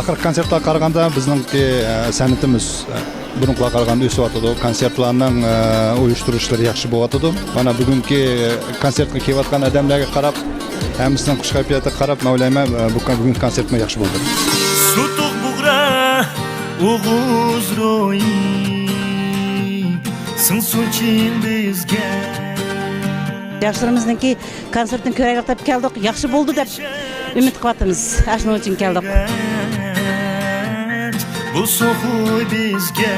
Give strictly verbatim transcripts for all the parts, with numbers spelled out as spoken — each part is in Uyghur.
كونسېرتلارغا قارىغاندا بىزنىڭكى، ئە، سەنئىتىمىز، ئە، بۇرۇنقىلارغا قارىغاندا ئۆسۈۋاتىدۇ. كونسېرتلارنىڭ، ئە، ئۇيۇشتۇرۇشلىرى ياخشى بولۇۋاتىدۇ. مانا بۈگۈنكى كونسېرتقا كېلىۋاتقان ئادەملەرگە قاراپ، ھەممىسىنىڭ خۇش كەيپىياتىغا قاراپ، مەن ئويلايمەن، ئە، بۇ كۈن، بۈگۈنكى كونسېرتمۇ ياخشى بولدى. سۇتۇق بۇغرا ئوغۇز روھى، سىڭسۇن چىن بىزگە. ياخشىلىرىمىزنىڭكى كونسېرتنى كۆرەيلىك دەپ كەلدۇق. ياخشى بولدى دەپ ئۈمىد قىلىۋاتىمىز. ئاشۇنىڭ ئۈچۈن كەلدۇق. بولسۇن خۇي بىزگە.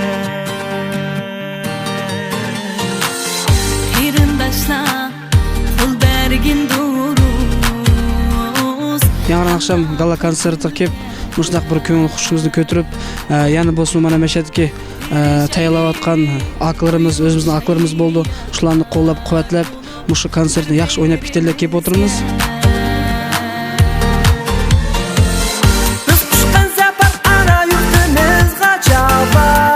قېرىنداشلار، قول بەرگىن دۇرۇس. ياڭران ئاخشام گالا كونسېرتىغا كېلىپ، مۇشۇنداق بىر كۆڭۈل خۇشىمىزنى كۆتۈرۈپ، ئە، يەنە بولسىمۇ مانا مەشەدىكى، ئە، تەييارلاۋاتقان ئاكىلىرىمىز، ئۆزىمىزنىڭ ئاكىلىرىمىز بولىدۇ. شۇلارنى قوللاپ، قۇۋۋەتلەپ، مۇشۇ كونسېرتنى ياخشى ئويناپ كېتەيلى دەپ كېلىپ ئولتۇرىمىز. بىز قۇشقان سەپەر ئارا يۇرتىمىزغا چاپار.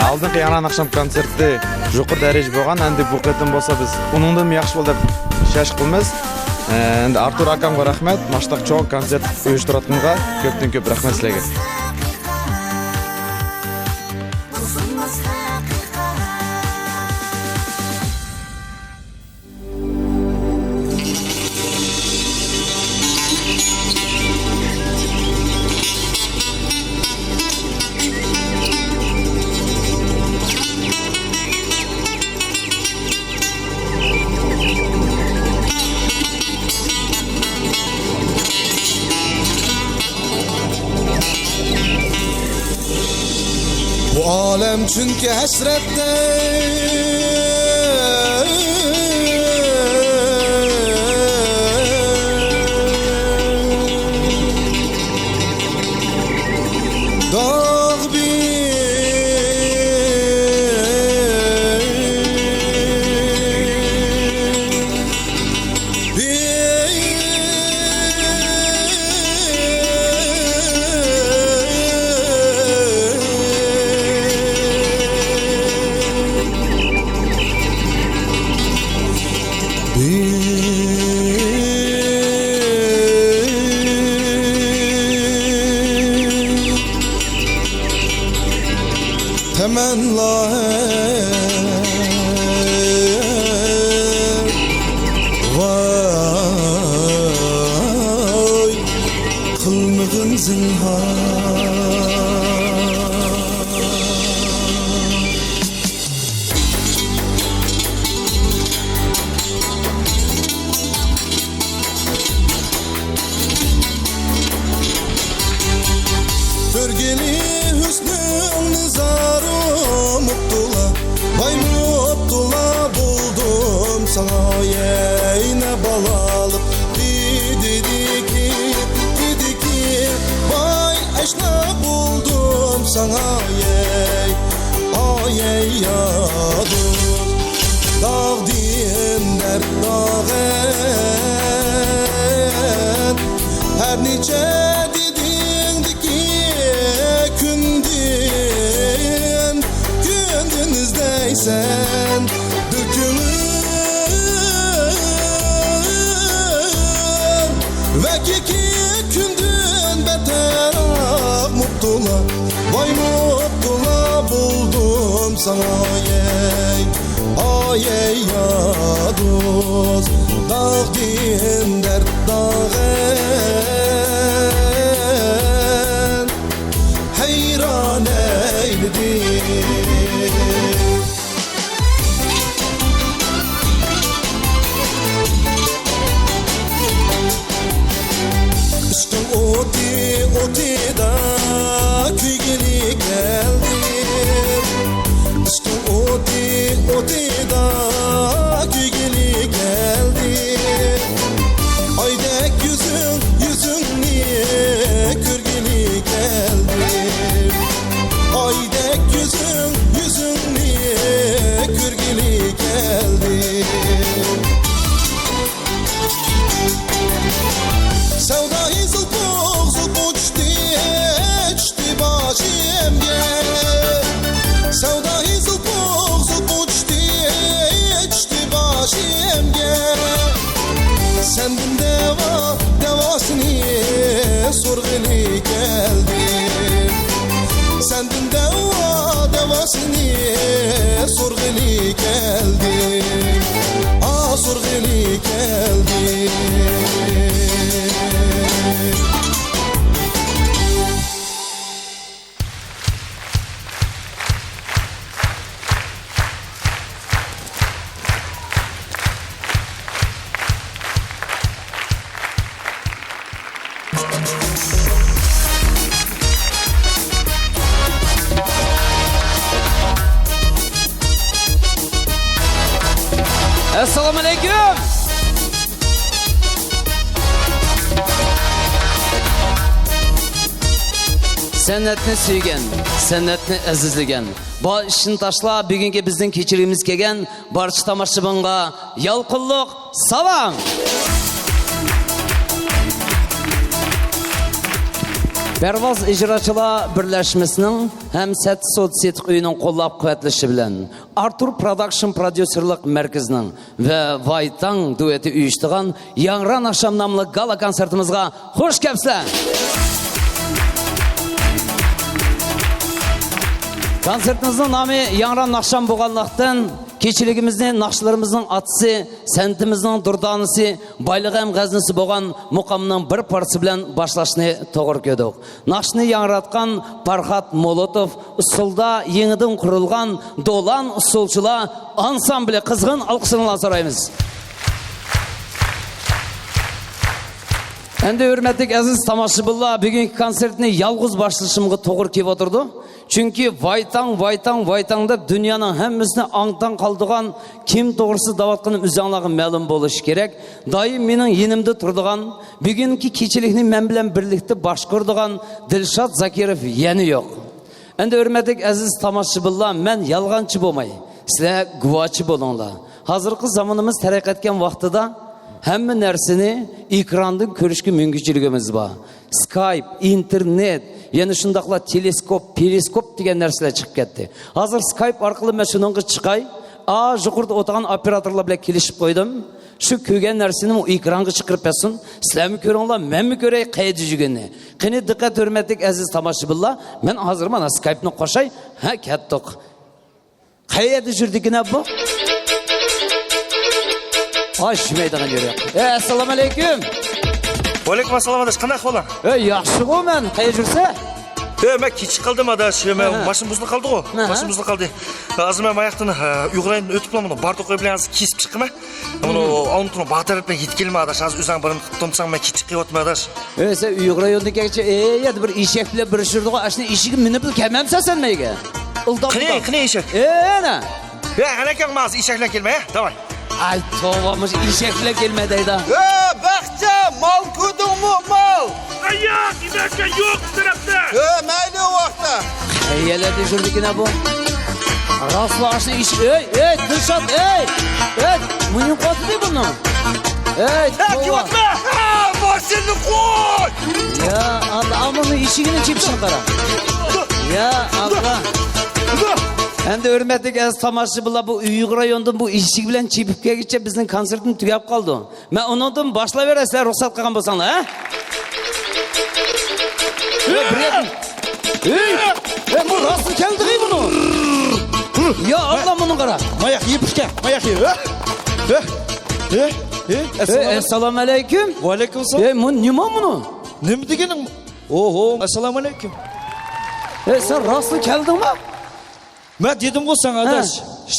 ئالدىنقى ياڭران ئاخشام كونسېرتى يۇقىرى دەرىجە بولغان، ئەمدى بۇ قېتىم بولسا بىز ئۇنىڭدىنمۇ ياخشى بولدى دەپ ئىشەنچ قىلىمىز. ئەمدى ئارتۇر ئاكامغا رەھمەت، ماشۇنداق چوڭ كونسېرت ئۇيۇشتۇرۇۋاتقىنىغا كۆپتىن كۆپ رەھمەت سىلەرگە. بۇ ئالەم چۈنكى ھەسرەتتە داغ بىر تەمەننا ۋاي قىلمىغىن زىنھار. كۆرگىلى ھۆسنۈڭنى زارۇ مۇپتۇلا، ۋاي مۇپتۇلا بولدۇم ساڭا، يەي نە بالالىق دېدىكى، دېدىكى، ۋاي ئاشنا بولدۇم ساڭا، يەي. ئايەي يادۇز، داغدىن دەرد داغەن. ھەر نېچە دېدىڭدىكى كۈندىن، كۈندىن ئىزدەيسەن بىر كۈنۈم. ۋەكىكى كۈندىن بەتەر ئاق مۇپتۇلا، ۋاي مۇپتۇلا بولدۇم ساڭا، يەي. ئايەي يادۇز، داغدىن دەرد داغەن، ھەيران ئەيلىدى. ئىشقىڭ ئوتى، ئوتىدا كۆيگىلى كەلدى. ئىشقىڭ ئوتى، ئوتىدا كۆيگىلى كەلدى. ئايدەك يۈزۈڭ، يۈزۈڭنى كۆرگىلى كەلدى. ئايدەك يۈزۈڭ، يۈزۈڭنى كۆرگىلى كەلدى. سەۋدا زۇلپۇق، زۇلپۇق چۈشتى، چۈشتى باشىمغا. سەۋدا زۇلپۇق، زۇلپۇق چۈشتى، كەلدىم. سەندىن دەۋا داۋاسىنى سورىغىلى كەلدىم. ئا، سورىغىلى كەلدىم. ئەسسالامۇئەلەيكۇم! سەنئەتنى سۆيگەن، سەنئەتنى ئەزىزلىگەن، بار ئىشنى تاشلاپ، بۈگۈنكى بىزنىڭ كېچىلىكىمىزگە كەلگەن بارچە تاماشىبىنغا يالقۇنلۇق سالام! پەرۋاز ئىجراچىلار بىرلەشمىسىنىڭ ھەم سەت سودا سېتىق ئۆيىنىڭ قوللاپ قۇۋۋەتلىشى بىلەن، ئارتۇر پروداكشن پروديۇسېرلىق مەركىزىنىڭ ۋە ۋايتاڭ دۇئېتى ئۇيۇشتۇرغان ياڭران ئاخشام ناملىق گالا كونسېرتىمىزغا خۇش كەپسىلەر! كونسېرتىمىزنىڭ نامى ياڭران ئاخشام بولغانلىقتىن، كېچىلىكىمىزنى ناخشىلىرىمىزنىڭ ئاتىسى، سەنئىتىمىزنىڭ دۇردانىسى، بايلىقى ھەم غەزنىسى بولغان مۇقامنىڭ بىر پارچىسى بىلەن باشلاشنى توغرا كۆردۇق. ناخشىنى ياڭراتقان پارخات مولوتوف، ئۇسسۇلدا يېڭىدىن قۇرۇلغان دولان ئۇسسۇلچىلار ئانسامبىلى قىزغىن ئالقىشلىرىڭلارنى سورايمىز. ئەمدى ھۆرمەتلىك ئەزىز تاماشىبىنلار، بۈگۈنكى كونسېرتنى يالغۇز باشلىشىمغا توغرا كېلىۋاتىدۇ. چۈنكى ۋايتاڭ، ۋايتاڭ، ۋايتاڭ دەپ دۇنيانىڭ ھەممىسىنى ئاڭ-تاڭ قالدۇرغان، كىم توغرىسىدا دەۋاتقىنىم ئۆزۈڭلارغا مەلۇم بولۇشى كېرەك. دائىم مېنىڭ يېنىمدا تۇرىدىغان، بۈگۈنكى كېچىلىكنى مەن بىلەن بىرلىكتە باشقۇرىدىغان دىلشات زاكىروف يەنە يوق. ئەمدى ھۆرمەتلىك ئەزىز تاماشىبىنلار، مەن يالغانچى بولماي، سىلەر گۇۋاچى بولۇڭلار. ھازىرقى زامىنىمىز تەرەققىي ئەتكەن ۋاقتىدا ھەممە نەرسىنى ئېكراندىن كۆرۈشكە مۈمكىنچىلىكىمىز بار. سكايپ، ئىنتېرنېت، يەنە شۇنداقلا تېلېسكوپ، پېرىسكوپ دېگەن نەرسىلەر چىقىپ كەتتى. ھازىر سكايپ ئارقىلىق مەن شۇنىڭغا چىقاي. ئا، يۇقىرىدا ئولتۇرغان ئوپېراتورلار بىلەن كېلىشىپ قويدۇم. شۇ كۆرگەن نەرسىنى ئۇ ئېكرانغا چىقىرىپ بەرسۇن. سىلەرمۇ كۆرۈڭلار، مەنمۇ كۆرەي قەيەردە يۈرگىنىنى. قېنى دىققەت ھۆرمەتلىك ئەزىز تاماشىبىنلار، مەن ھازىر مانا سكايپنى قوشاي. ھە، كەتتۇق. قەيەردە يۈردىكىنە بۇ؟ ئاي، چۈشمەيدىغان يېرى يوق. ئەي، ئەسسالامۇئەلەيكۇم. ۋەئەلەيكۇم ئەسسالام ئاداش، قانداق ئەھۋالىڭ؟ ئەي، ياخشىغۇ مەن، قەيەردە يۈرسە؟ ئەي، مەن كېچىكىپ قالدىم ئاداش، مەن ھە. ماشىنا بۇزۇلۇپ قالدىغۇ. ھە، ھە. ماشىنا بۇزۇلۇپ قالدى. ھازىر مەن ماياقتىن، ھە، ئۇيغۇر رايونىدىن ئۆتۈپ مانا بارتوق بىلەن ھازىر كېسىپ چىقىمەن. مانا ئالمۇتىنىڭ بار تەرىپىگە يېتىپ كېلىمەن ئاداش، ھازىر ئۆزۈڭ بىرىنى قىلىپ تۇرمىساڭ مەن كېچىكىپ قېلىۋاتىمەن ئاداش. ئەي، سەن ئۇيغۇر رايونىدىن كەلگىچە، ئەي، يەردە بىر ئېشەك بىلەن بىر يۈرىدىغۇ، ئاشۇنى ئېشىكى مىنىپ كەلمەمسەن سەن مەيگە؟ ئىلدام، قېنى، ئىلدام. قېنى ئېشەك؟ ئەي، ئەنە. يا، ئەنە كەڭ ماز ئېشەك بىلەن كەلمە، يا، داۋاي. ئاي، توۋا، مۇشۇ ئېشەك بىلەن كەلمە دەيدۇ. ئە، بەختىيار، مال كۆردۈڭمۇ، مال؟ ئايا، ئىمەكە يوق بۇ تەرەپتە. ئە، مەيلى، ئۇ ۋاقىتتا. قەيەرلەردە يۈردىكىنە بۇ؟ راستلا ئاشۇ ئىش، ئەي، ئەي، دىلشات، ئەي، ئەي، مۇيۇڭ قاتىدى بۇنىڭ. ئەي، ئە، توۋا. كېلىۋاتىمەن. ئە، ماشىنىنى قوي. يا ئاللا، ئامۇنىڭ ئىشىكىنى چېپىشىغا قارا. يا ئاللا. ئەمدى ھۆرمەتلىك ئەزىز تاماشىبىنلار، بۇ ئۇيغۇر رايونىدىن بۇ ئىشىك بىلەن چېپىپ كەلگۈچە بىزنىڭ كونسېرتىمىز تۈگەپ قالىدۇ. مەن ئۇنىڭدىن باشلاۋېرەي، سىلەر رۇخسەت قىلغان بولساڭلار، ھە؟ ئەي، بىر يەردىن. ئەي، ئەي، بۇ راستلا كەلدى، ئەي، بۇنى. يا ئاللا، مۇنى قارا. ماياق يېپىشكەن، ماياق يېپ. ئەي، ئەي، ئەي، ئەي، ئەسسالامۇ ئەلەيكۇم. ۋەئەلەيكۇم ئەسسالام. ئەي، بۇ نېمە بۇنى؟ نېمە دېگىنىڭ؟ ئوھو، ئەسسالامۇ ئەلەيكۇم. ئەي، سەن راستلا كەلدىڭمۇ؟ مەن دېدىمغۇ ساڭا، ھە. ئاداش،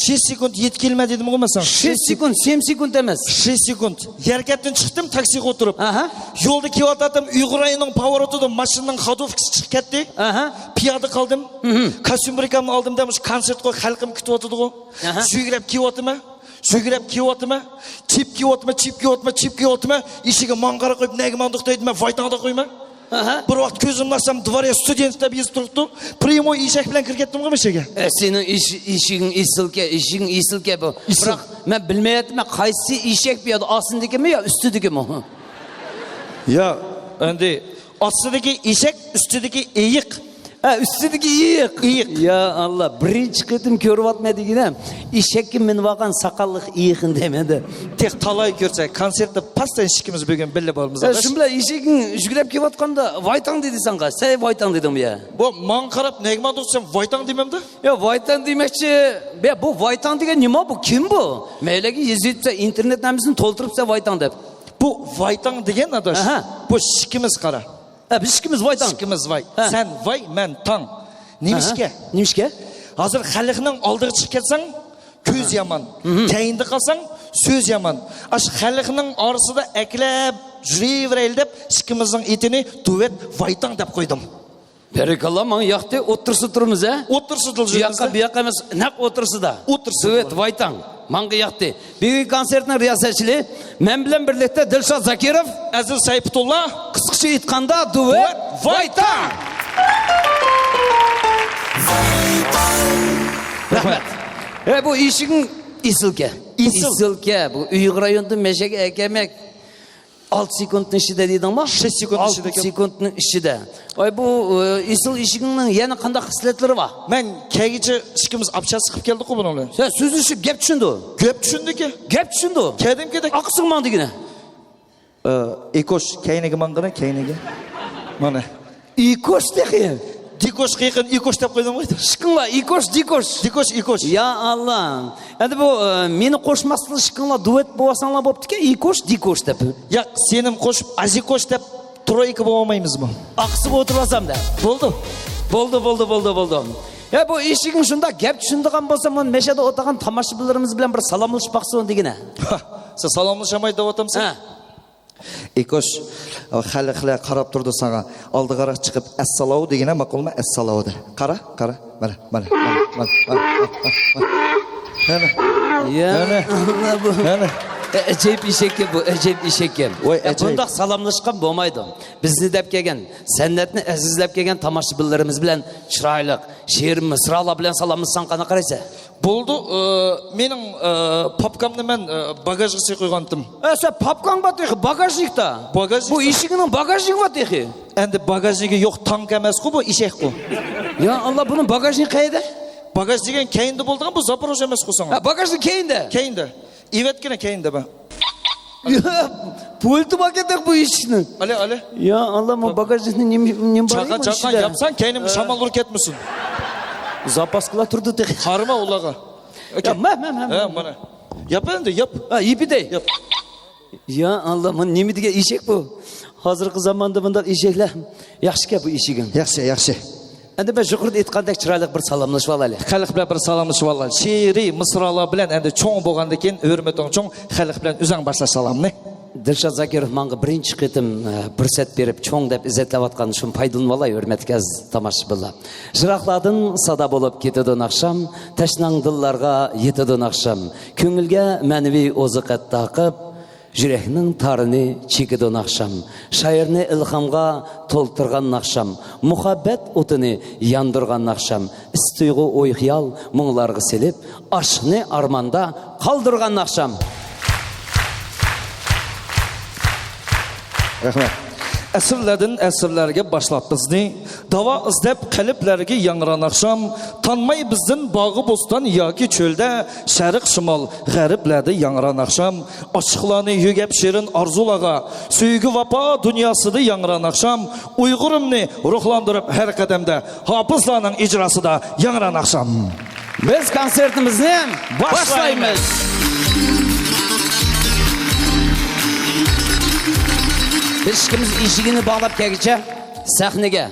شەش سېكۇنت يېتىپ كېلىمەن دېدىمغۇ مەن ساڭا. شەش سېكۇنت، سەككىز سېكۇنت ئەمەس. شەش سېكۇنت. ھەرىكەتتىن چىقتىم، تاكسىغا ئولتۇرۇپ. ئاھا. يولدا كېلىۋاتاتتىم، ئۇيغۇر رايونىنىڭ پاۋورۇتىدا ماشىنىنىڭ خادوفكىسى چىقىپ كەتتى. ئاھا. پىيادە قالدىم. مھم. كاستيۇم برىكامنى ئالدىم دە، مۇشۇ كونسېرتقۇ، خەلقىم كۈتۈۋاتىدىغۇ. ئاھا. يۈگۈرۈپ كېلىۋاتىمەن. يۈگۈرۈپ كېلىۋاتىمەن. چېپ كېلىۋاتىمەن، چېپ كېلىۋاتىمەن، چېپ كېلىۋاتىمەن. ئىشىككە ماڭغىرا قويۇپ، نەگە ماڭدۇق دەيدىمەن، ۋايتاڭدا قويىمەن. ئاھا. بىر ۋاقىت كۆزۈمنى ئاچسام، دۋوريە ستۇدېنت دەپ يېزىپ تۇرۇپتۇ. پرياموي ئېشەك بىلەن كىرىپ كەتتىمغۇ مۇشۇ يەرگە. ئە، سېنىڭ ئېش-، ئېشىكىڭ ئېسىلكەن، ئېشىكىڭ ئېسىلكەن بۇ. ئېسىل. بىراق، مەن بىلمەيۋاتىمەن، قايسى ئېشەك بۇ يەردە، ئاستىدىكىمۇ يا ئۈستىدىكىمۇ؟ يا، ئەمدى ئاستىدىكى ئېشەك، ئۈستىدىكى ئېيىق. ھە، ئۈستىدىكى ئېيىق. ئېيىق. يا ئاللا، بىرىنچى قېتىم كۆرۈۋاتىمەن دېگىنە. ئېشەككە مىنىۋالغان ساقاللىق ئېيىقنى دەيمەن-دە. تېخى تالاي كۆرسە، كونسېرتتا پاستەن ئىككىمىز بۈگۈن بىللە بولىمىز، ھە، ئاداش. شۇ بىلەن ئېشەكنىڭ يۈگۈرۈپ كېلىۋاتقاندا ۋايتاڭ دېدى ساڭا. سەن ۋايتاڭ دېدىڭمۇ يا؟ بۇ ماڭا قاراپ نېمە دېدى دېسەم، ۋايتاڭ دېمەمدۇ؟ يا، ۋايتاڭ دېمەكچى. يا، بۇ ۋايتاڭ دېگەن نېمە؟ بۇ كىم بۇ؟ مەيلەگە يېزىۋېتىپسەن، ئىنتېرنېت ھەممىسىنى تولتۇرۇپسەن ۋايتاڭ دەپ. بۇ ۋايتاڭ دېگەن، ئاداش. ئاھا. بۇ ئىككىمىز قارا. ھە، بىز ئىككىمىز ۋايتاڭ. ئىككىمىز ۋاي. ھە. سەن ۋاي، مەن تاڭ. نېمىشكە؟ ئاھا. نېمىشكە؟ ھازىر خەلقنىڭ ئالدىغا چىقىپ كەتسەڭ، كۆز يامان. مھم. كەينىدە قالساڭ، سۆز يامان. ئاشۇ خەلقنىڭ ئارىسىدا ئەكلەپ يۈرۈۋېرەيلى دەپ، ئىككىمىزنىڭ ئېتىنى دۇۋېت ۋايتاڭ دەپ قويدۇم. بارىكاللا، ماڭا ياقتى. ئوتتۇرىسىدا تۇرىمىز، ھە؟ ئوتتۇرىسىدا بۇ ياققا، بۇ ياققا ئەمەس، نەق ئوتتۇرىسىدا. ئوتتۇرىسىدا. دۇۋېت ۋايتاڭ. ماڭا ياقتى. بۈگۈنكى كونسېرتنىڭ رىياسەتچىلىكى مەن بىلەن بىرلىكتە دىلشات زاكىروف. ئەزىز سەيپۇتۇللا. قىسقىچە ئېيتقاندا، دۇۋېت ۋايتاڭ. رەھمەت. ھە، بۇ ئېشىكىڭ ئېسىلكەن. ئېسىل. ئېسىلكەن. بۇ ئۇيغۇر رايونىدىن مەشەگە ئەكەلمەك. ئالتە سېكۇنتنىڭ ئىچىدە دېدىڭمۇ؟ شەش سېكۇنت ئىچىدە. ئالتە سېكۇنتنىڭ ئىچىدە. ۋاي، بۇ، ئە، ئېسىل ئېشىكىڭنىڭ يەنە قانداق خىسلەتلىرى بار؟ مەن كەيگىچە ئىككىمىز ئاپچا سىقىپ كەلدۇققۇ بۇنىڭ بىلەن. سەن سۆزلىشىپ گەپ چۈشىندۇ. گەپ چۈشۈندىكى. گەپ چۈشىندۇ. كەدىم كېدىك. ئاقسىڭ ماڭ دېگىنە. ئە، ئېكوش، كەينىگە ماڭغىنە، كەينىگە. مانا. ئىكوش تېخى. دىكوش قىيقىن، ئىكوش دەپ قويدۇم غوي. ئىشقىڭلار، ئىكوش، دىكوش. دىكوش، ئىكوش. يا ئاللا. ئەندى بۇ، ئە، مېنى قوشماسلا ئىشقىڭلار، دۇۋېت بولساڭلار بوپتىكەن، ئىكوش، دىكوش دەپ. ياق، سېنىم قوشۇپ، ئازىكوش دەپ ترويكا بولالمايمىزمۇ؟ ئاقسىغا ئولتۇرۇۋالسام دە. بولدى. بولدى، بولدى، بولدى، بولدى. يا، بۇ ئېشىكىڭ شۇنداق گەپ چۈشىنىدىغان بولسا، مانا مەشەدە ئولتۇرغان تاماشىبىنلىرىمىز بىلەن بىر سالاملىشىپ باقسۇن دېگىنە. ھا، سەن سالاملىشالمايدۇ دەۋاتامسەن؟ ھە. ئىكوش، خەلقلەر قاراپ تۇرىدۇ ساڭا. ئالدىغاراق چىقىپ، ئەسسالاۋ دېگىنە ماقۇلمۇ؟ ئەسسالاۋ دە. قارا، قارا. مانا، مانا، مانا. يا مانا. ئاللا بۇ. مانا. ئە، ئەجەيىپ ئېشەككەن بۇ، ئەجەيىپ ئېشەككەن. ۋاي، يا، ئەجەيىپ. بۇنداق سالاملاشقان بولمايدۇ. بىزنى دەپ كەلگەن، سەنئەتنى ئەزىزلەپ كەلگەن تاماشىبىنلىرىمىز بىلەن چىرايلىق، شېرىن مىسرالار بىلەن سالاملاشساڭ قانداق قارايسەن؟ بولدى، ئى، مېنىڭ، ئى، پاپكامنى مەن، ئى، باگاژغا سېلىپ قويغانتىم. ئە، سەن پاپكاڭ بار تېخى، باگاژنىكتا. باگاژنىكتا. بۇ ئېشىكنىڭ باگاژنىكى بار تېخى. ئەندى باگاژنىكى يوق، تانك ئەمەسقۇ بۇ، ئېشەكقۇ. يا ئاللا، بۇنىڭ باگاژنىكى قەيەردە؟ باگاژ دېگەن كەينىدە بولىدىغان، بۇ زاپوروژيە ئەمەسقۇ ساڭا. ھە، باگاژنىك كەينىدە. كەينىدە. ئېۋەتكىنە كەينىدە بار. يا، پۇلتۇ بار ئىكەن بۇ ئىشنىڭ. ئالە، ئالە. يا ئاللا، بۇ باگاژنىكنىڭ نېمە، نېمە بار چاققان، ئىكەن چاققان، ئىچىدە؟ ياپساڭ كەينىمگە شامال ئۇرۇپ كەتمىسۇن. زاپاسكىلار تۇردى تېخى. قارىما ئۇلارغا. يا، مە، مە، مە، مە. ھە، مانا. ياپ ئەمدى، ياپ. ھە، يېپىدەي. ياپ. يا ئاللا، مانا نېمە دېگەن ئېشەك بۇ؟ ھازىرقى زاماندا بۇنداق ئېشەكلەر. ياخشىكەن بۇ ئېشىكىڭ. ياخشى، ياخشى. ئەندى مەن يۇقىرىدا ئېيتقاندەك چىرايلىق بىر سالاملىشىۋالايلى. خەلق بىلەن بىر سالاملىشىۋالايلى. شېئىرىي مىسرالار بىلەن ئەندى چوڭ بولغاندىن كېيىن ھۆرمىتىڭ چوڭ، خەلق بىلەن ئۆزۈڭ باشلا سالامنى. دىلشات زاكىروف ماڭا بىرىنچى قېتىم، ئە، پۇرسەت بېرىپ، چوڭ دەپ ئىززەتلەۋاتقان شۇ پايدىلىنىۋالاي، ھۆرمەتلىك ئەزىز تاماشىبىنلار. يىراقلاردىن سادا بولۇپ كېتىدۇ ناخشام، تەشناڭ دىللارغا يېتىدۇ ناخشام. كۆڭۈلگە مەنىۋى ئوزۇقەت تاقىپ، يۈرەكنىڭ تارىنى چېكىدۇ ناخشام، شائىرنى ئىلھامغا تولتۇرغان ناخشام، مۇھەببەت ئوتىنى ياندۇرغان ناخشام، ئىس تۇيغۇ ئوي خىيال مۇڭلارغا سېلىپ، ئاشقنى ئارماندا قالدۇرغان ناخشام. رەھمەت. ئەسىرلەردىن ئەسىرلەرگە باشلاپ بىزنى داۋا ئىزدەپ قەلبلەرگە ياڭرا ناخشام، تانماي بىزدىن باغۇ بوستان ياكى چۆلدە، شەرق شىمال غەربلەردە ياڭرا ناخشام، ئاشىقلارنى يۆگەپ شېرىن ئارزۇلارغا، سۆيگۈ ۋاپا دۇنياسىدا ياڭرا ناخشام، ئۇيغۇرۇمنى روھلاندۇرۇپ ھەر قەدەمدە، ھاپىزلارنىڭ ئىجراسىدا ياڭرا ناخشام. بىز كونسېرتىمىزنى باشلايمىز. بىز ئىككىمىز ئىشىكىنى باغلاپ كەلگۈچە سەھنىگە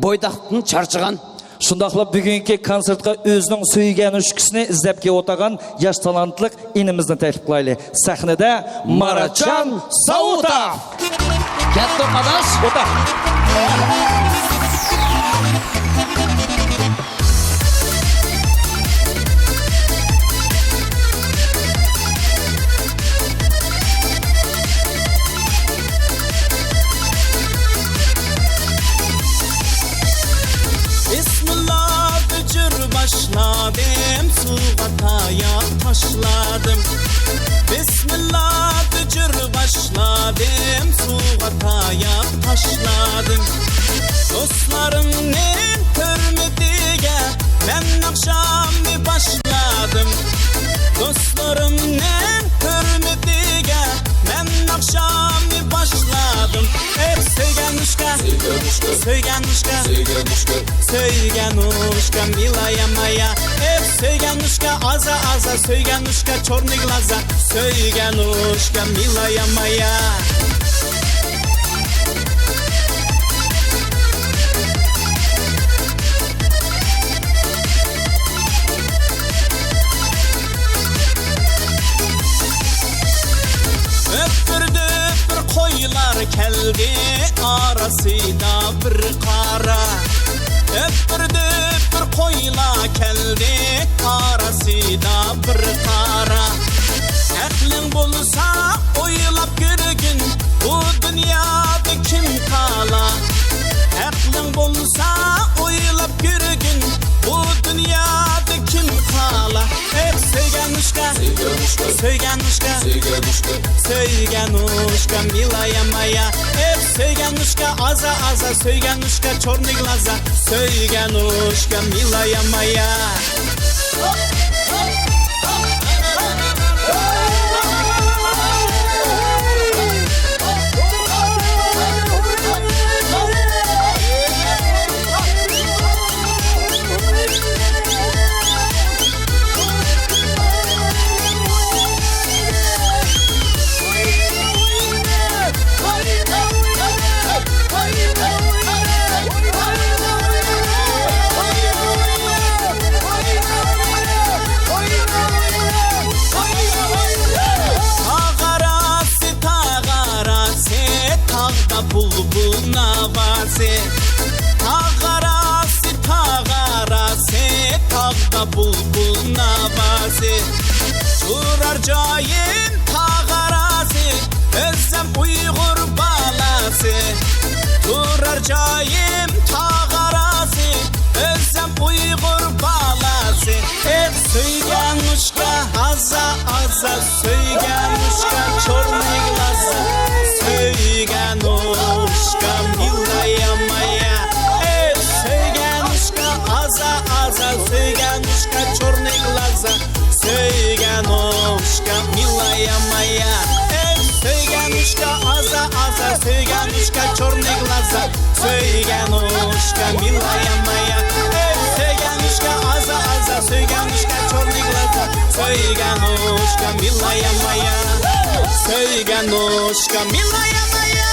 بويتاقتىن چارچىغان، شۇنداقلا بۈگۈنكى كونسېرتقا ئۆزىنىڭ سۆيگەن ئۈچكىسىنى ئىزدەپ كېلىۋاتقان ياش تالانتلىق ئىنىمىزنى تەكلىپ قىلايلى. سەھنىدە ماراتجان ساۋۇتوف. كەتتۇق، ئاداش. ئوتا. بىسمىللا، بۈجۈر باشلادىم، سۇغا تاياق تاشلادىم. بىسمىللا، بۈجۈر باشلادىم، سۇغا تاياق تاشلادىم. دوستلارىمنىڭ ھۆرمىتىگە مەن ئاخشامنى باشلادىم. دوستلىرىمنىڭ ھۆرمىتىگە مەن ئاخشامنى باشلادىم. ئېھ، سۆيگەنۇشكا، سۆيگەنۇشكا، سۆيگەنۇشكا، مىلايا مايا. ئېھ، سۆيگەنۇشكا، ئازا، ئازا، سۆيگەنۇشكا، چورنى گلازا، سۆيگەنۇشكا، مىلايا مايا. ئۆپۈر-دۆپۈر قويلار كەلدى، ئارىسىدا بىر قارا. ئۆپۈر-دۆپۈر قويلار كەلدى، ئارىسىدا بىر قارا. ئەقلىڭ بولسا ئويلاپ كۆرگىن، بۇ دۇنيادا كىم تالا؟ ئەقلىڭ بولسا ئويلاپ كۆرگىن، بۇ دۇنيادا كىم تالا؟ ئېھ، سۆيگەنۇشكا، سۆيگەنۇشكا، سۆيگەنۇشكا، مىلايا مايا. ئېھ، سۆيگەنۇشكا، ئازا، ئازا، سۆيگەنۇشكا، چورنى گلازا، سۆيگەنۇشكا، مىلايا مايا. تاغ ئاراسى، تاغ ئاراسى، تاغدا بۇلبۇل ناۋاسى. تاغ ئاراسى، تاغ ئاراسى، تاغدا بۇلبۇل ناۋاسى. تۇرار جايىم تاغ ئاراسى، ئۆزۈم ئۇيغۇر بالاسى. تۇرار جايىم تاغ ئاراسى، ئۆزۈم ئۇيغۇر بالاسى. ئېھ، سۆيگەنۇشكا، ئازا، ئازا، سۆيگەنۇشكا، چورنى گلازا، سۆيگەنۇشكا، مىلايا مايا. ئېھ، سۆيگەنۇشكا، ئازا، ئازا، سۆيگەنۇشكا، چورنى گلازا، سۆيگەنۇشكا، مىلايا مايا. ئېھ، سۆيگەنۇشكا، ئازا، ئازا، سۆيگەنۇشكا، چورنى گلازا، سۆيگەنۇشكا، مىلايا مايا. ئېھ، سۆيگەنۇشكا، ئازا، ئازا، سۆيگەنۇشكا، چورنى گلازا، سۆيگەنۇشكا، مىلايا مايا. سۆيگەنۇشكا، مىلايا مايا.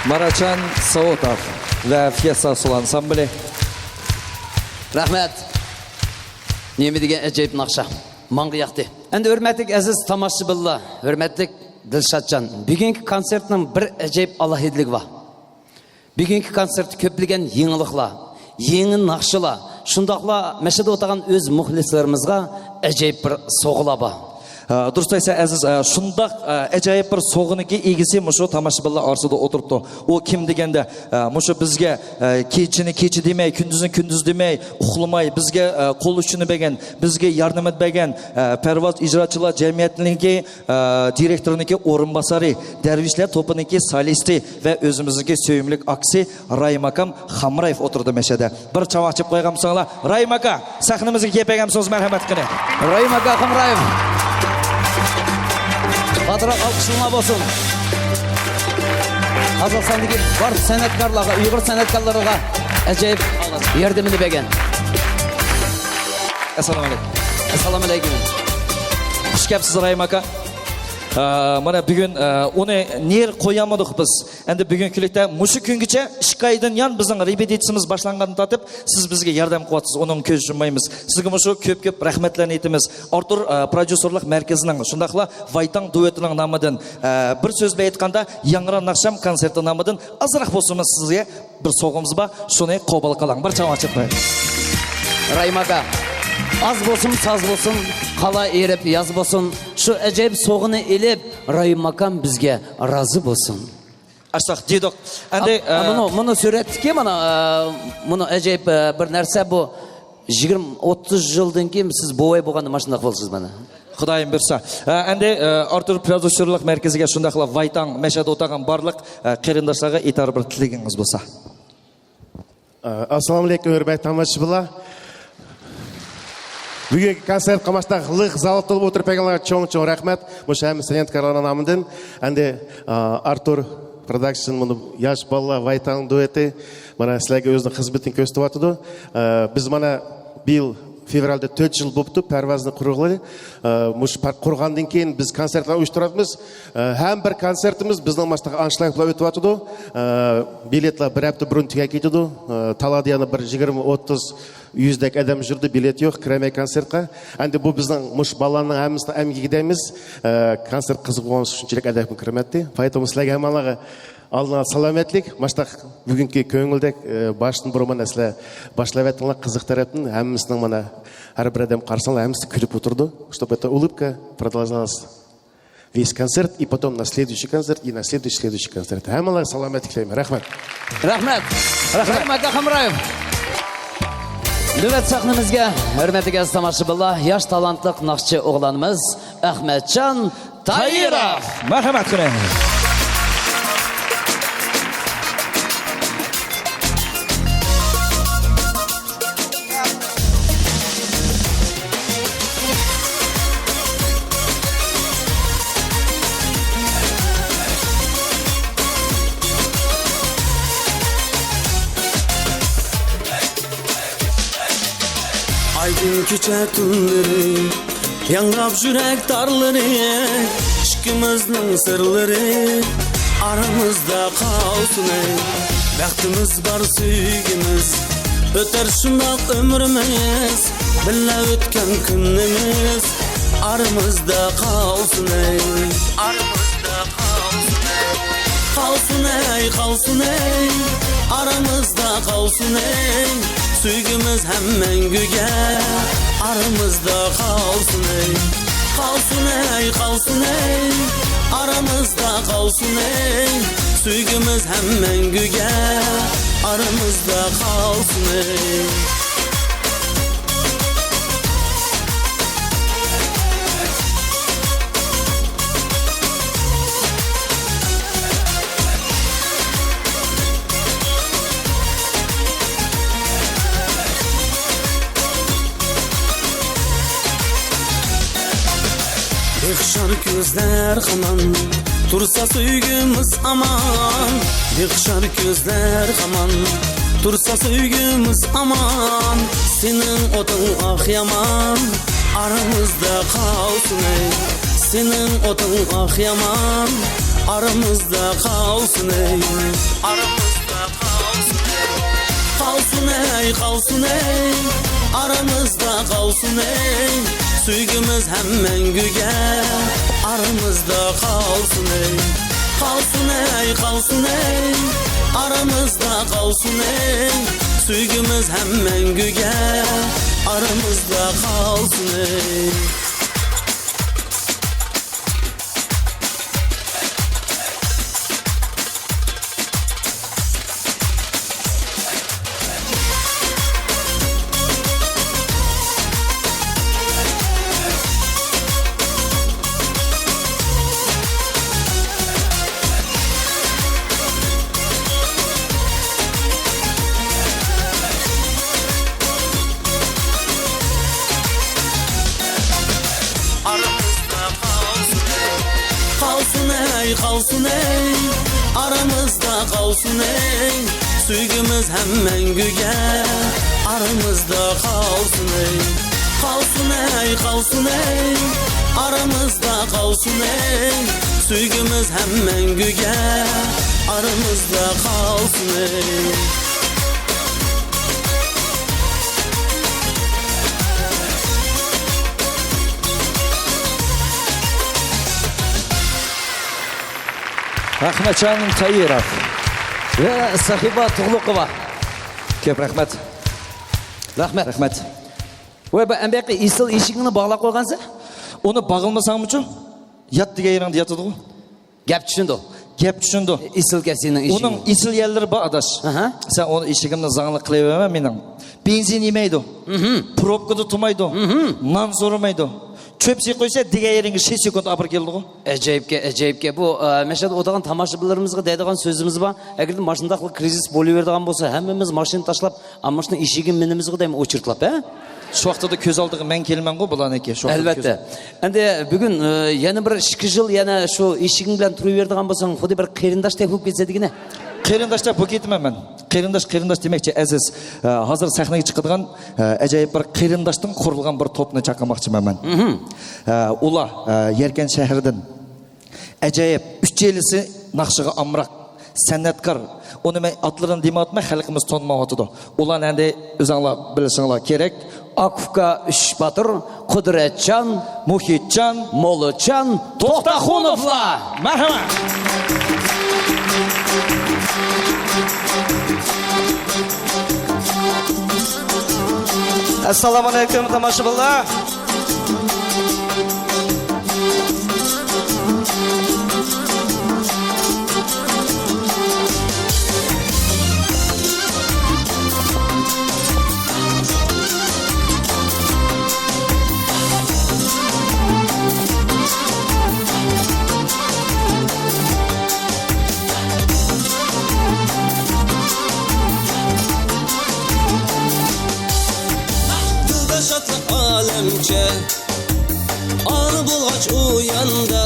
ماراچان ساۋۇتوف ۋە فىيەستا سولو ئانسامبلى. رەھمەت. نېمە دېگەن ئەجايىپ ناخشا. ماڭا ياقتى. ئەمدى ھۆرمەتلىك ئەزىز تاماشىبىنلار، ھۆرمەتلىك دىلشاتجان، بۈگۈنكى كونسېرتنىڭ بىر ئەجايىپ ئالاھىدىلىكى بار. بۈگۈنكى كونسېرتتا كۆپلىگەن يېڭىلىقلار، يېڭى ناخشىلار، شۇنداقلا مەشەدە ئولتۇرغان ئۆز مۇخلىسلىرىمىزغا ئەجايىپ بىر سوغىلار بار. ھە، دۇرۇس ئېيتسا ئەزىز، ھە، شۇنداق، ھە، ئەجايىپ بىر سوغىنىڭكى ئىگىسى مۇشۇ تاماشىبىنلار ئارىسىدا ئولتۇرۇپتۇ. ئۇ كىم دېگەندە، ھە، مۇشۇ بىزگە، ھە، كېچىنى كېچە دېمەي، كۈندۈزنى كۈندۈز دېمەي، ئۇخلىماي، بىزگە، ھە، قول ئۇچىنى بەرگەن، بىزگە ياردىمىنى بەرگەن، ھە، پەرۋاز ئىجراچىلار جەمئىيىتىنىڭكى، ھە، دىرېكتورىنىڭكى ئورۇنباسارى، دەرۋىشلەر توپىنىڭكى سولىستى ۋە ئۆزىمىزنىڭكى سۆيۈملۈك ئاكىسى راھىم ئاكام خامرايېف ئولتۇرىدۇ مەشەدە. بىر چاۋاك چېلىپ قويغانمىسىڭلار؟ راھىم ئاكا، سەھنىمىزگە كېلىپ بەرگەنمىسىڭىز، مەرھەمەت قىلىپ. راھىم ئاكا خامرايېف. قاتراق ئالقىشلىرىڭلار بولسۇن. قازاقىستاندىكى بار سەنئەتكارلارغا، ئۇيغۇر سەنئەتكارلىرىغا ئەجايىپ ياردىمىنى بەرگەن. ئەسسالامۇ ئەلەيكۇم. ئەسسالامۇ ئەلەيكۇم. خۇش كەپسىز، راھىم ئاكا. ئە، مانا بۈگۈن، ئە، ئۇنى نېرى قويالمىدۇق بىز. ئەمدى بۈگۈنكى كۈنلۈكتە مۇشۇ كۈنگىچە ئىككى ئايدىن يان بىزنىڭ رېپېتىتسىيىمىز باشلانغاندىن تارتىپ سىز بىزگە ياردەم قىلىۋاتىسىز، ئۇنىڭغا كۆز يۇممايمىز. سىزگە مۇشۇ كۆپ-كۆپ رەھمەتلەرنى ئېيتىمىز. ئارتۇر، ئە، پروديۇسېرلىق مەركىزىنىڭ، شۇنداقلا ۋايتاڭ دۇۋېتىنىڭ نامىدىن، ئە، بىر سۆز بىلەن ئېيتقاندا، ياڭرا ناخشام كونسېرتى نامىدىن ئازراق بولسىمۇ سىزگە بىر سوۋغىمىز بار، شۇنى قوبۇل قىلىڭ. بىر چاۋاك چېلىپ قويۇڭ. راھىم ئاكا، ئاز بولسۇن، ساز بولسۇن، قالا ئېرىپ ياز بولسۇن، شۇ ئەجايىپ سوۋغىنى ئېلىپ، راھىم ئاكام بىزگە رازى بولسۇن. ئاشتاق دېدۇق. ئەمدى، ئا، ئا، ئە، مۇنۇ، مۇنۇ سۈرەتتىكى مانا، ئە، مۇنۇ ئەجايىپ، ئە، بىر نەرسە بۇ. يىگىرمە، ئوتتۇز يىلدىن كېيىن سىز بوۋاي بولغاندا مانا شۇنداق بولىسىز مانا. خۇدايىم بۇيرۇسا. ئە، ئەمدى، ئە، ئارتۇر پروديۇسېرلىق مەركىزىگە، شۇنداقلا ۋايتاڭ مەشھەدە ئولتۇرغان بارلىق، ئە، قېرىنداشلارغا ئېيتار بىر تىلىكىڭىز بولسا. ئە، ئەسسالامۇئەلەيكۇم، ھۆرمەتلىك تاماشىبىنلار. بۈگۈنكى كونسېرتقا ماشۇنداق لىق زال تولۇپ ئولتۇرۇپ كەلگەنلەرگە چوڭ-چوڭ رەھمەت. مۇشۇ ھەممە سېنئەتكارلارنىڭ نامىدىن. ئەمدى، ئە، ئارتۇر پروداكشن، مۇنۇ ياش بالىلار ۋايتاڭ دۇئېتى، مانا، سىلەرگە ئۆزىنىڭ خىزمىتىنى كۆرسىتىۋاتىدۇ. ئە، بىز، مانا، بىيىل فېۋرالدا تۆت يىل بوپتۇ پەرۋازنى قۇرغىلى. ئە، مۇشۇ پار-، قۇرغاندىن كېيىن بىز كونسېرتلار ئۇيۇشتۇرۇۋاتىمىز. ئە، ھەممە بىر كونسېرتىمىز بىزنىڭ ماشۇنداق ئانشلاگ بىلەن ئۆتۈۋاتىدۇ. ئە، بېلېتلار بىر ھەپتە بۇرۇن تۈگەپ كېتىدۇ. ئە، تالادا يەنە بىر يىگىرمە، ئوتتۇز، يۈزدەك ئادەم يۈردى، بېلېت يوق، كىرەلمەي كونسېرتقا. ئەمدى بۇ بىزنىڭ مۇشۇ بالىلارنىڭ ھەممىسىنىڭ ئەمگىكى دەيمىز. ئە، كونسېرت قىزىق بولغان شۇنچىلىك ئادەم كىرمەتتى. پايتىمۇ سىلەرگە ھەممىڭلارغا ئالدىن سالامەتلىك، ماشۇنداق بۈگۈنكى كۆڭۈلدەك، ئە، باشتىن بۇرۇن مانا سىلەر باشلاۋەتتىڭلار قىزىق تەرەپتىن، ھەممىسىنىڭ مانا ھەر بىر ئادەم قارىساڭلار ھەممىسى كۈلۈپ ئولتۇرىدۇ. Чтобы это улыбка продолжалась весь концерт, и потом на следующий концерт, и на следующий, следующий концерт. ھەممىڭلارغا سالامەتلىك تىلەيمەن. رەھمەت. رەھمەت. رەھمەت. رەھمەت، ئاكا قامرايېۋ. نۆۋەت سەھنىمىزگە، ھۆرمەتلىك ئەزىز تاماشىبىنلار، ياش تالانتلىق ناخشىچى ئوغلانىمىز ئەخمەتجان تايىروف. مەرھەمەت قىلىڭ. ئايدىڭ كېچە تۈنلىرى، ياڭراپ يۈرەك تارلىرى، ئىككىمىزنىڭ سىرلىرى ئارىمىزدا قالسۇن ئەي. بەختىمىز بار سۆيگۈمىز، ئۆتەر شۇنداق ئۆمرىمىز، بىللە ئۆتكەن كۈنىمىز ئارىمىزدا قالسۇن ئەي. ئارىمىزدا قالسۇن ئەي، قالسۇن ئەي، ئارىمىزدا قالسۇن ئەي. سۆيگۈمىز ھەم مەڭگۈگە ئارىمىزدا قالسۇن ئەي. قالسۇن ئەي، قالسۇن ئەي، ئارىمىزدا قالسۇن ئەي. سۆيگۈمىز ھەم مەڭگۈگە ئارىمىزدا قالسۇن ئەي. بىخشار كۆزلەر ھامان تۇرسا سۆيگۈمىز ئامان. بىخشار كۆزلەر ھامان تۇرسا سۆيگۈمىز ئامان. سېنىڭ ئوتۇڭ ئاق يامان ئارىمىزدا قالسۇن ئەي. سېنىڭ ئوتۇڭ ئاق يامان ئارىمىزدا قالسۇن ئەي. ئارىمىزدا قالسۇن ئەي. قالسۇن ئەي، قالسۇن ئەي، ئارىمىزدا قالسۇن ئەي. سۆيگۈمىز ھەم مەڭگۈگە ئارىمىزدا قالسۇن ئەي. قالسۇن ئەي، قالسۇن ئەي، ئارىمىزدا قالسۇن ئەي. سۆيگۈمىز ھەم مەڭگۈگە ئارىمىزدا قالسۇن ئەي. ئارىمىزدا قالسۇن ئەي، قالسۇن ئەي، قالسۇن ئەي، ئارىمىزدا قالسۇن ئەي. سۆيگۈمىز ھەم مەڭگۈگە ئارىمىزدا قالسۇن ئەي. قالسۇن ئەي، قالسۇن ئەي، ئارىمىزدا قالسۇن ئەي. سۆيگۈمىز ھەم مەڭگۈگە ئارىمىزدا قالسۇن ئەي. ئەخمەتجان تايىروف ۋە سەھىبا تۇغلۇقوۋا. كۆپ رەھمەت. رەھمەت. رەھمەت. ۋە بۇ ئەمدىكى ئېسىل ئىشىكىڭنى باغلاپ قويغانسەن. ئۇنى باغلىمىساڭمۇچۇ؟ يات دېگەن يېرىڭدە ياتىدىغۇ. گەپ چۈشىنىدۇ. گەپ چۈشىنىدۇ. ئېسىل كەسىنىڭ ئىشىكى. ئۇنىڭ ئېسىل يەرلىرى بار، ئاداش. ئەھە. سەن ئۇنىڭ ئىشىكىمنى زاڭلىق قىلىۋەرمە مېنىڭ. بېنزىن يېمەيدۇ. مھم. پروبكىدا تۇرمايدۇ. مھم. نان سورىمايدۇ. چۆپسى قويسا دېگەن يېرىڭگە شەش سېكۇنت ئاپىرىپ كېلىدىغۇ. ئەجەيىپكەن، ئەجەيىپكەن. بۇ، ئە، مەشەدە ئولتۇرغان تاماشىبىنلىرىمىزغا دەيدىغان سۆزىمىز بار. ئەگەردە ماشۇنداقلا كرىزىس بولۇۋېرىدىغان بولسا، ھەممىمىز ماشىنا تاشلاپ، ئا، ماشىنا ئېشىكىگە مىنىمىزغۇ دەيمەن ئوچېرېدلاپ، ھە؟ شۇ ۋاقىتتا كۆز ئالدىغا مەن كېلىمەنغۇ بۇلارنىڭكى، شۇ ۋاقىتتا ئەلۋەتتە. كۆز ئەمدى بۈگۈن، ئە، يەنە بىر ئىككى يىل يەنە شۇ ئېشىكىڭ بىلەن تۇرۇۋېرىدىغان بولساڭ، خۇددى بىر قېرىنداشتەك بولۇپ كېتىسەن دېگىنە. قېرىنداشتەك بولۇپ كېتىمەن مەن. قېرىنداش، قېرىنداش دېمەكچى ئەزىز. ئە، ھازىر سەھنىگە چىقىدىغان، ئە، ئەجايىپ بىر قېرىنداشتىن قۇرۇلغان بىر توپنى چاقىرماقچىمەن مەن. مھم. ئە، ئۇلار، ئە، يەركەن شەھىرىدىن. ئەجايىپ، ئۈچەيلىسى ناخشىغا ئامراق، سەنئەتكار. ئۇنى مەن ئاتلىرىنى دېمەيۋاتىمەن، خەلقىمىز تونۇمايۋاتىدۇ. ئۇلارنى ئەمدى ئۆزۈڭلار بىلىشىڭلار كېرەك. ئاكا ئۇكا ئۈچ باتۇر، قۇدرەتجان، مۇھىتجان، موللىجان، توختاخۇنوفلار. مەرھەمەت. ئەسسالامۇئەلەيكۇم، تاماشىبىنلار. دىلدا شادلىق ئالەمچە، ئانا بولغاچ ئۇ ياندا.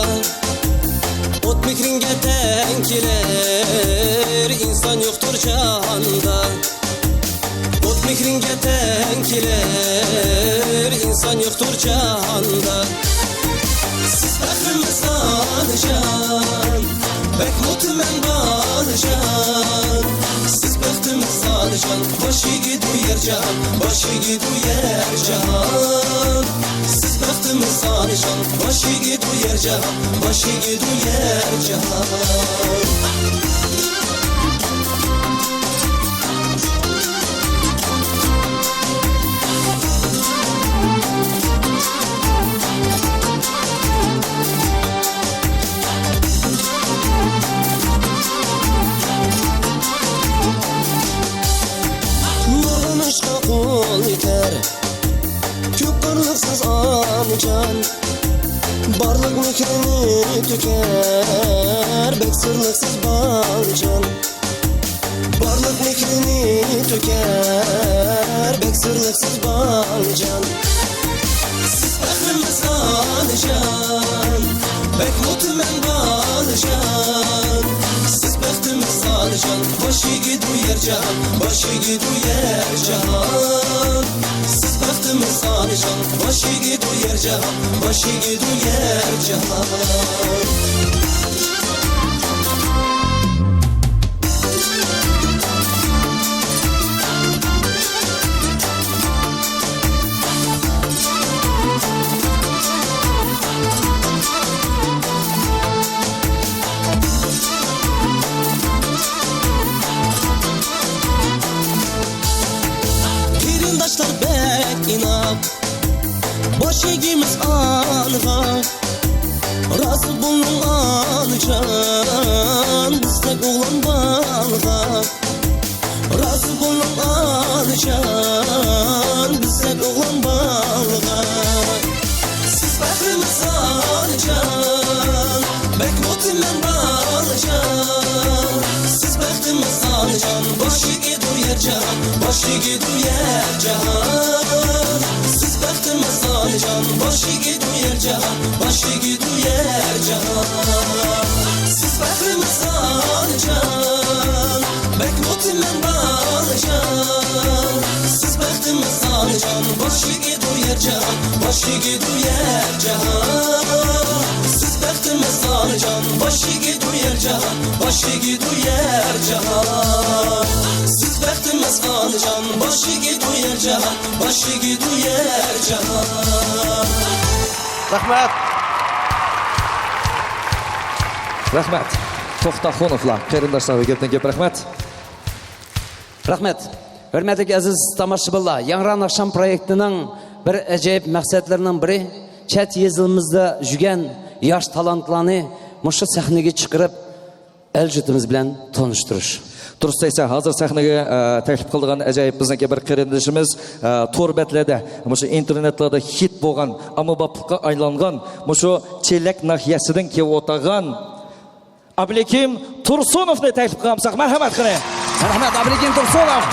ئوت مېھرىڭگە تەڭ كېلەر ئىنسان يوقتۇر جاھاندا. ئوت مېھرىڭگە تەڭ كېلەر ئىنسان يوقتۇر جاھاندا. سىز پەخرىمىز ئانىجان، بەكمۇ تۈمەن بالىجان. سىز بەختىمىز ئانىجان، باش ئېگىدۇ يەر جاھان، باش ئېگىدۇ يەر جاھان. سىز بەختىمىز ئانىجان، باش ئېگىدۇ يەر جاھان، باش ئېگىدۇ يەر جاھان. نۇرغۇن ئىشقا قول يېتەر، كۆپ قارلىقسىز ئانىجان. بارلىق مېھرىنى تۆكەر، بەك سىرلىقسىز بالىجان. بارلىق مېھرىنى تۆكەر، بەك سىرلىقسىز بالىجان. سىز پەخرىمىز ئانىجان، بەكمۇ تۈمەن بالىجان. سىز بەختىمىز ئانىجان، باش ئېگىدۇ يەر جاھان، باش ئېگىدۇ يەر جاھان. سىز بەختىمىز ئانىجان، باش ئېگىدۇ يەر جاھان، باش ئېگىدۇ يەر جاھان. قېرىنداشلار بەك ئىناق، باش ئېگىمىز ئانىغا. رازى بولۇڭ ئانىجان، بىزدەك ئوغلان بالىغا. رازى بولۇڭ ئانىجان، بىزدەك ئوغلان بالىغا. سىز پەخرىمىز ئانىجان، بەكمۇ تۈمەن بالىجان. سىز بەختىمىز ئانىجان، باش ئېگىدۇ يەر جاھان، باش ئېگىدۇ يەر جاھان. سىز بەختىمىز ئانىجان، باش ئېگىدۇ يەر جاھان، باش ئېگىدۇ يەر جاھان. سىز پەخرىمىز ئانىجان، بەكمۇ تۈمەن بالىجان. سىز بەختىمىز ئانىجان، باش ئېگىدۇ يەر جاھان، باش ئېگىدۇ يەر جاھان. سىز بەختىمىز ئانىجان، باش ئېگىدۇ يەر جاھان، باش ئېگىدۇ يەر جاھان. سىز بەختىمىز ئانىجان، باش ئېگىدۇ يەر جاھان، باش ئېگىدۇ يەر جاھان. رەھمەت. رەھمەت. توختاخۇنوفلار، قېرىنداشلارغا كۆپتىن كۆپ رەھمەت. رەھمەت. ھۆرمەتلىك ئەزىز تاماشىبىنلار، ياڭران ئاخشام پرويېكتىنىڭ بىر ئەجايىپ مەقسەتلىرىنىڭ بىرى، چەت يېزىمىزدا يۈرگەن ياش تالانتلارنى مۇشۇ سەھنىگە چىقىرىپ، ئەل-يۇرتىمىز بىلەن تونۇشتۇرۇش. تۇرسا دېسە، ھازىر سەھنىگە، ئە، تەكلىپ قىلىدىغان ئەجايىپ بىزنىڭكى بىر قېرىندىشىمىز، ئە، تور بەتلەردە، مۇشۇ ئىنتېرنېتلاردا خىت بولغان، ئاممىبابلىققا ئايلانغان مۇشۇ چېلەك ناھىيەسىدىن كېلىۋاتقان ئابلىكىم تۇرسۇنوۋنى تەكلىپ قىلمىساق، مەرھەمەت قېنى. مەرھەمەت، ئابلىكىم تۇرسۇنوف.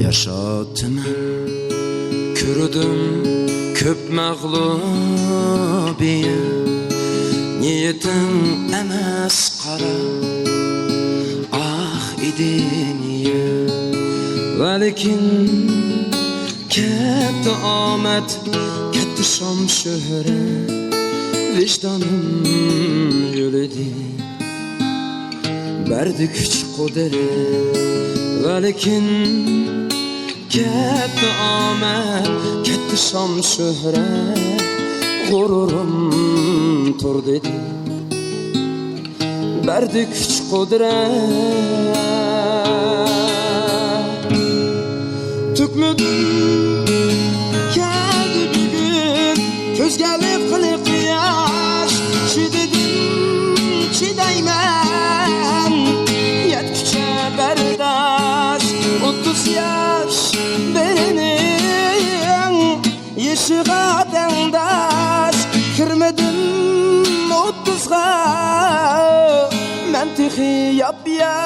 ياشاتىمەن، كۆردۈم كۆپ مەغلۇبىيەت، نىيىتىڭ ئەمەس قارا، ئاھ، ئىدى نىيەت. ۋەلىكىن كەتتى ئامەت، كەتتى شان شۆھرەت، ۋىجدانىم يۆلىدى، بەردى كۈچ قۇدرەت. ۋەلىكىن كەتتى ئامەت، كەتتى شان شۆھرەت، غۇرۇرۇم تۇر دېدى، بەردى كۈچ قۇدرەت. تۈگمىدىم كەلدى بۈگۈن، كۆزگە لىقلىق ياش، چىدىدىم، چىدايمەن، يەتكۈچە بەرداش. ئوتتۇز ياش بىرىنىڭ يېشىغا تەڭداش، كىرمىدىم ئوتتۇزغا، مەن تېخى ياپياش.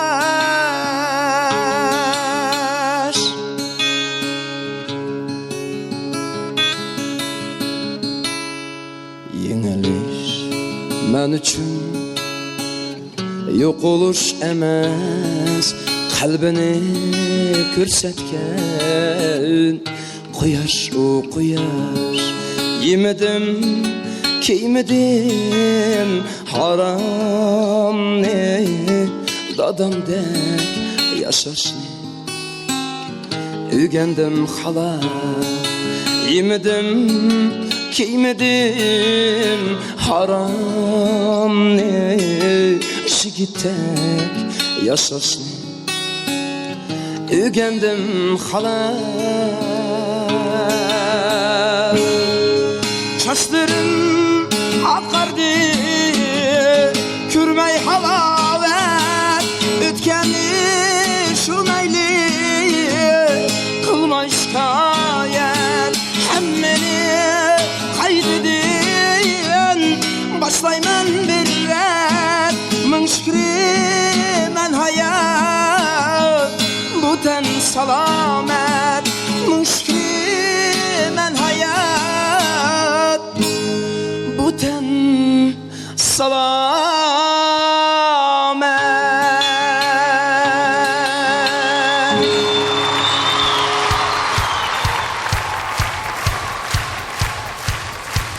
يېڭىلىش مەن ئۈچۈن يوقىلىش ئەمەس، قەلبىنى كۆرسەتكەن قۇياش، ئۇ قۇياش. يېمىدىم، كىيمىدىم ھارامنى، دادامدەك ياشاشنى ئۆگەندىم خالاس. يېمىدىم، كىيمىدىم ھارامنى، يىگىتتەك ياشاشنى ئۆگەندىم خالاس. چاچلىرىم ئاقاردى، كۆرمەي ھالاۋەت، ئۆتكەننى شۇ مەيلى، قىلماي شىكايەت، ھەممىنى قايتىدىن باشلايمەن بىر رەت. مىڭ شۈكرى مەن ھايات، بۇ تەن سالامەت. مىڭ شۈكرى مەن ھايات، بۇ تەن سالامەت.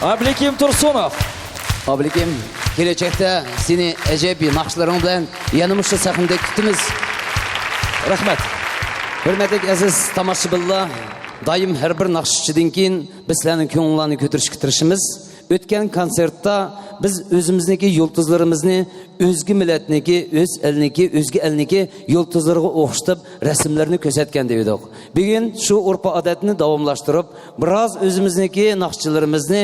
ئابلىكىم تۇرسۇنوف. ئابلىكىم، كېلەچەكتە سېنى ئەجەبىي ناخشىلىرىڭ بىلەن يەنە مۇشۇ سەھنىدە كۈتىمىز. رەھمەت. ھۆرمەتلىك ئەزىز تاماشىبىنلار، دائىم ھەر بىر ناخشىچىدىن كېيىن بىز سىلەرنىڭ كۆڭلۈڭلارنى كۆتۈرۈشكە تىرىشىمىز. ئۆتكەن كونسېرتتا بىز ئۆزىمىزنىڭكى يۇلتۇزلىرىمىزنى ئۆزگە مىللەتنىڭكى، ئۆز ئەلنىڭكى، ئۆزگە ئەلنىڭكى يۇلتۇزلىرىغا ئوخشىتىپ رەسىملەرنى كۆرسەتكەن ئىدۇق. بۈگۈن شۇ ئۇرپ-ئادەتنى داۋاملاشتۇرۇپ، بىراز ئۆزىمىزنىڭكى ناخشىچىلىرىمىزنى،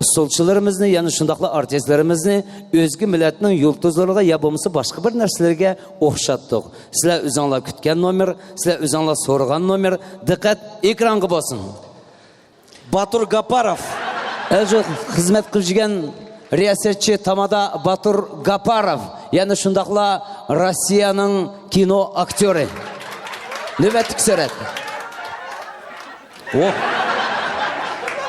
ئۇسسۇلچىلىرىمىزنى، يەنە شۇنداقلا ئارتىسلىرىمىزنى ئۆزگە مىللەتنىڭ يۇلتۇزلىرىغا يا بولمىسا باشقا بىر نەرسىلەرگە ئوخشاتتۇق. سىلەر ئۆزۈڭلار كۈتكەن نومېر، سىلەر ئۆزۈڭلار سورىغان نومېر. دىققەت ئېكرانغا بولسۇن. باتۇر گاپپاروف. ئەلجۇ خىزمەت قىلىپ يۈرگەن رىياسەتچى تامادا باتۇر گاپپاروف. يەنە شۇنداقلا روسىيەنىڭ كىنو ئاكتيورى. نۆۋەتتىكى سۈرەت. ئوھ.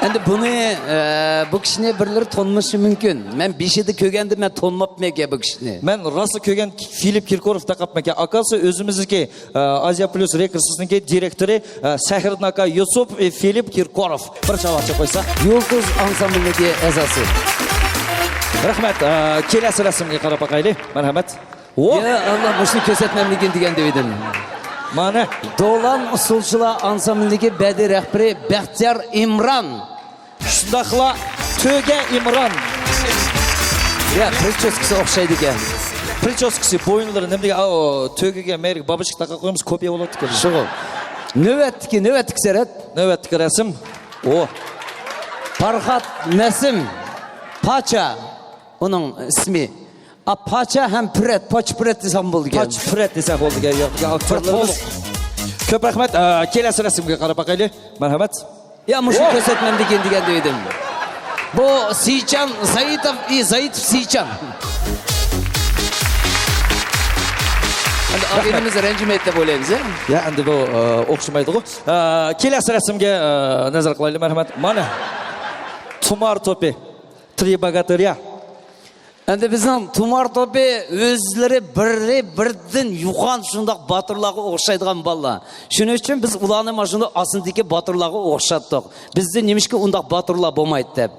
ئەمدى بۇنى، ئە، بۇ كىشىنى بىرلىرى تونۇمىشى مۇمكىن. مەن بېشىدا كۆرگەندە مەن تونۇماپتىمەن بۇ كىشىنى. مەن راسا كۆرگەن فىلىپ كىركوروف تاقاپمەكەن. ئاكاسى ئۆزىمىزنىكى ئە، ئازىيا پلۇس رېكورسنىڭكى دىرېكتورى، ئە، سەھرىدىن ئاكا يۈسۈپ، ئە، فىلىپ كىركوروف. بىر چاۋاك چېلىپ قويسا. يۇلتۇز ئانسامبلىنىڭكى ئەزاسى. رەھمەت. ئە، كېلەسى رەسىمگە قاراپ باقايلى. مەرھەمەت. ۋوھ! يا ئاللا، مۇشۇنى كۆرسەتمەملىكىن دېگەن دېۋىدىم. مانا. دولان ئۇسسۇلچىلار ئانسامبلىنىڭكى بەدىئىي رەھبىرى بەختىيار ئىمران. شۇنداقلا تۆگە ئىمران. يا، پرىچوسكىسى ئوخشايدىكەن. پرىچوسكىسى، بويۇنلىرى نېمە دېگەن؟ ئاۋۇ تۆگىگە مەيلىگە بابىچكا تاقاپ قويىمىز، كوپىيە بولۇۋاتىدىكەن. شۇغۇل. نۆۋەتتىكى، نۆۋەتتىكى سۈرەت. نۆۋەتتىكى رەسىم. ئو. پارخات نەسىم. پاچا. ئۇنىڭ ئىسمى. ئا، پاچا ھەم پرەت، پاچا پرەت دېسەم بولىدىكەن. پاچا پرەت دېسەك بولىدىكەن. ياق، ياق، ئاكتيورلىرىمىز. كۆپ رەھمەت. ئا، كېلەسى رەسىمگە قاراپ باقايلى. مەرھەمەت. يا، مۇشۇ كۆرسەتمەمدىكىن دېگەن دېدىم. بۇ سىچان زايىتوف، ئى، زايىتوف سىچان. ئەمدى ئاغىنىمىز رەنجىمەيدۇ دەپ ئويلايمىز، ھە؟ يا، ئەمدى بۇ، ئا، ئوخشىمايدىغۇ. ئا، كېلەسى رەسىمگە، ئا، نەزەر قىلايلى، مەرھەمەت. مانا. تۇمار توپى. ترى بوگاتырيا. ئەمدى بىزنىڭ تۇمار توپى ئۆزلىرى بىرى بىردىن يوغان شۇنداق باتۇرلارغا ئوخشايدىغان بالىلار. شۇنىڭ ئۈچۈن بىز ئۇلارنى مانا شۇنداق ئاسىندىكى باتۇرلارغا ئوخشاتتۇق. بىزدە نېمىشقا ئۇنداق باتۇرلار بولمايدۇ دەپ.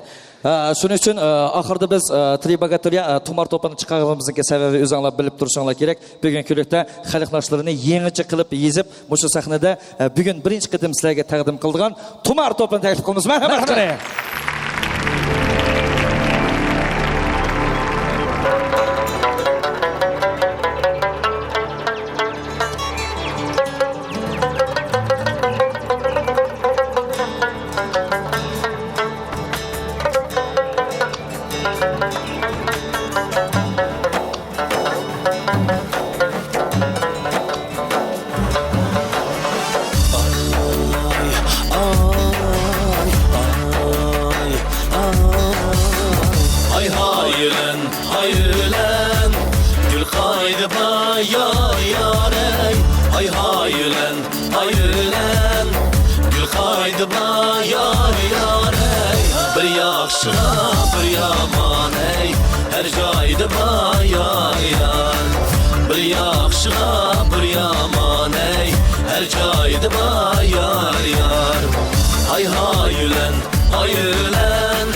ھە، شۇنىڭ ئۈچۈن، ئە، ئاخىردا بىز، ئە، ترى بوگاتىريا، ئە، تۇمار توپىنى چىقارغىنىمىزنىڭكى سەۋەبى ئۆزۈڭلار بىلىپ تۇرۇشۇڭلار كېرەك. بۈگۈنكى كۈنلۈكتە خەلق ناخشىلىرىنى يېڭىچە قىلىپ يېزىپ، مۇشۇ سەھنىدە، ئە، بۈگۈن بىرىنچى قېتىم سىلەرگە تەقدىم قىلىدىغان تۇمار توپىنى تەكلىپ قىلىمىز. مەرھەمەت قىلىڭ. ھاي، ھاي، ئۆلەن، ھاي، ئۆلەن، گۈل قايدى بار يار، يار، ئەي. ھاي، ھاي، ئۆلەن، ھاي، ئۆلەن، گۈل قايدى بار يار، يار، ئەي. بىر ياخشىغا، بىر يامان، ئەي. ھەر جايدا بار يار، يار. بىر ياخشىغا، بىر يامان، ئەي، ھەر جايدا بار يار، يار. ھاي، ھاي، ئۆلەن، ھاي، ئۆلەن،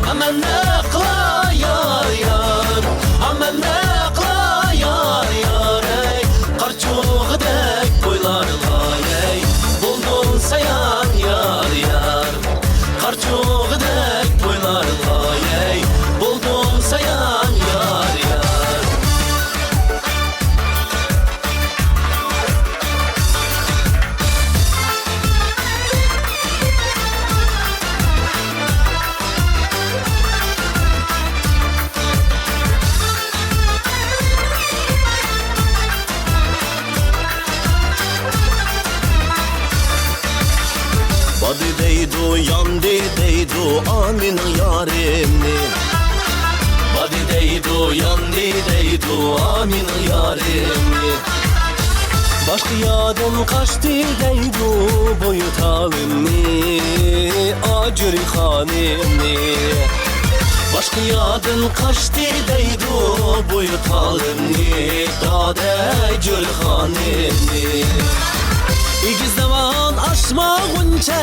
ئەمەن نە قىلاي يار، يار، ئەمەن نە قىلاي يار، يار، ئەي. قارچۇغىدەك بويلارغا، ئەي، بولدۇم سايان يار، يار. قارچۇغىدەك بويلارغا، ئەي، بولدۇم سايان يار، يار. بادى دەيدۇ، ياندى دەيدۇ، ئا مېنىڭ يارىمنى. بادى دەيدۇ، ياندى دەيدۇ، ئا مېنىڭ يارىمنى. باشقا ياردىن قاچتى دەيدۇ، بۇ يوتالىمنى، ئاجرى خانىمنى. باشقا ياردىن قاچتى دەيدۇ، بۇ يوتالىمنى، دادەي جۆرخانىمنى. ئېگىز داۋان ئاشمىغۇنچە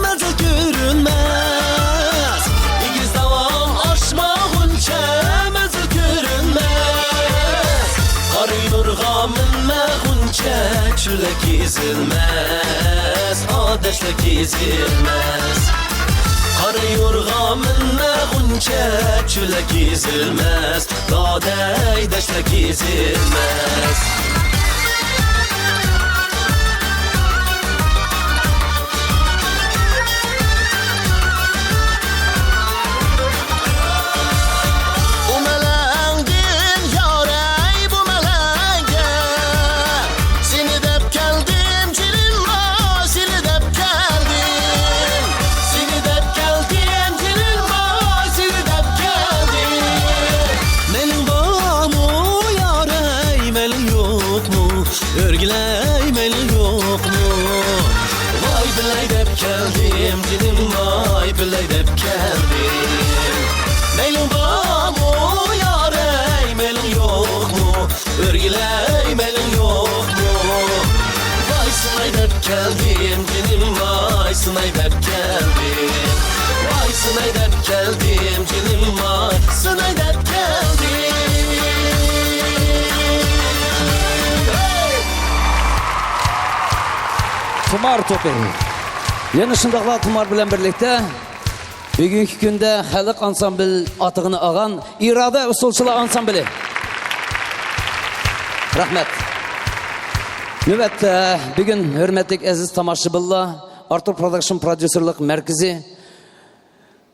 مەنزىل كۆرۈنمەس. ئېگىز داۋان ئاشمىغۇنچە مەنزىل كۆرۈنمەس. قارا يورغا مىنمىگۈنچە چۆللەر كېزىلمەس، ئا دەشتلەر كېزىلمەس. قارا يورغا مىنمىگۈنچە چۆللەر كېزىلمەس، دادەي دەشتلەر كېزىلمەس. بۇ مەلەڭگىم يارەي، بۇ مەلەڭگە. سېنى دەپ كەلدىم جېنىم، سېنى دەپ كەلدىم. سېنى دەپ كەلدىم جېنىم، سېنى دەپ كەلدىم. مەيلىڭ بارمۇ يارەي، مەيلىڭ يوقمۇ؟ ئۆرگىلەي مەيلىڭ يوقمۇ؟ ۋاي بىلەي دەپ كەلدىم جېنىم، ۋاي بىلەي دەپ كەلدىم. مەيلىڭ بارمۇ يارەي، مەيلىڭ يوقمۇ؟ ئۆرگىلەي مەيلىڭ يوقمۇ؟ ۋاي سىناي دەپ كەلدىم جېنىم، ۋاي سىناي دەپ كەلدىم. ۋاي سىناي دەپ كەلدىم جېنىم، ۋاي سىناي دەپ كەلدىم. تۇمار توپى. يەنە شۇنداقلا تۇمار بىلەن بىرلىكتە بۈگۈنكى كۈندە خەلق ئانسامبىل ئاتىقىنى ئالغان ئىرادە ئۇسسۇلچىلار ئانسامبىلى. رەھمەت. نۆۋەتتە بۈگۈن ھۆرمەتلىك ئەزىز تاماشىبىنلار، ئارتۇر پروداكشن پروديۇسېرلىق مەركىزى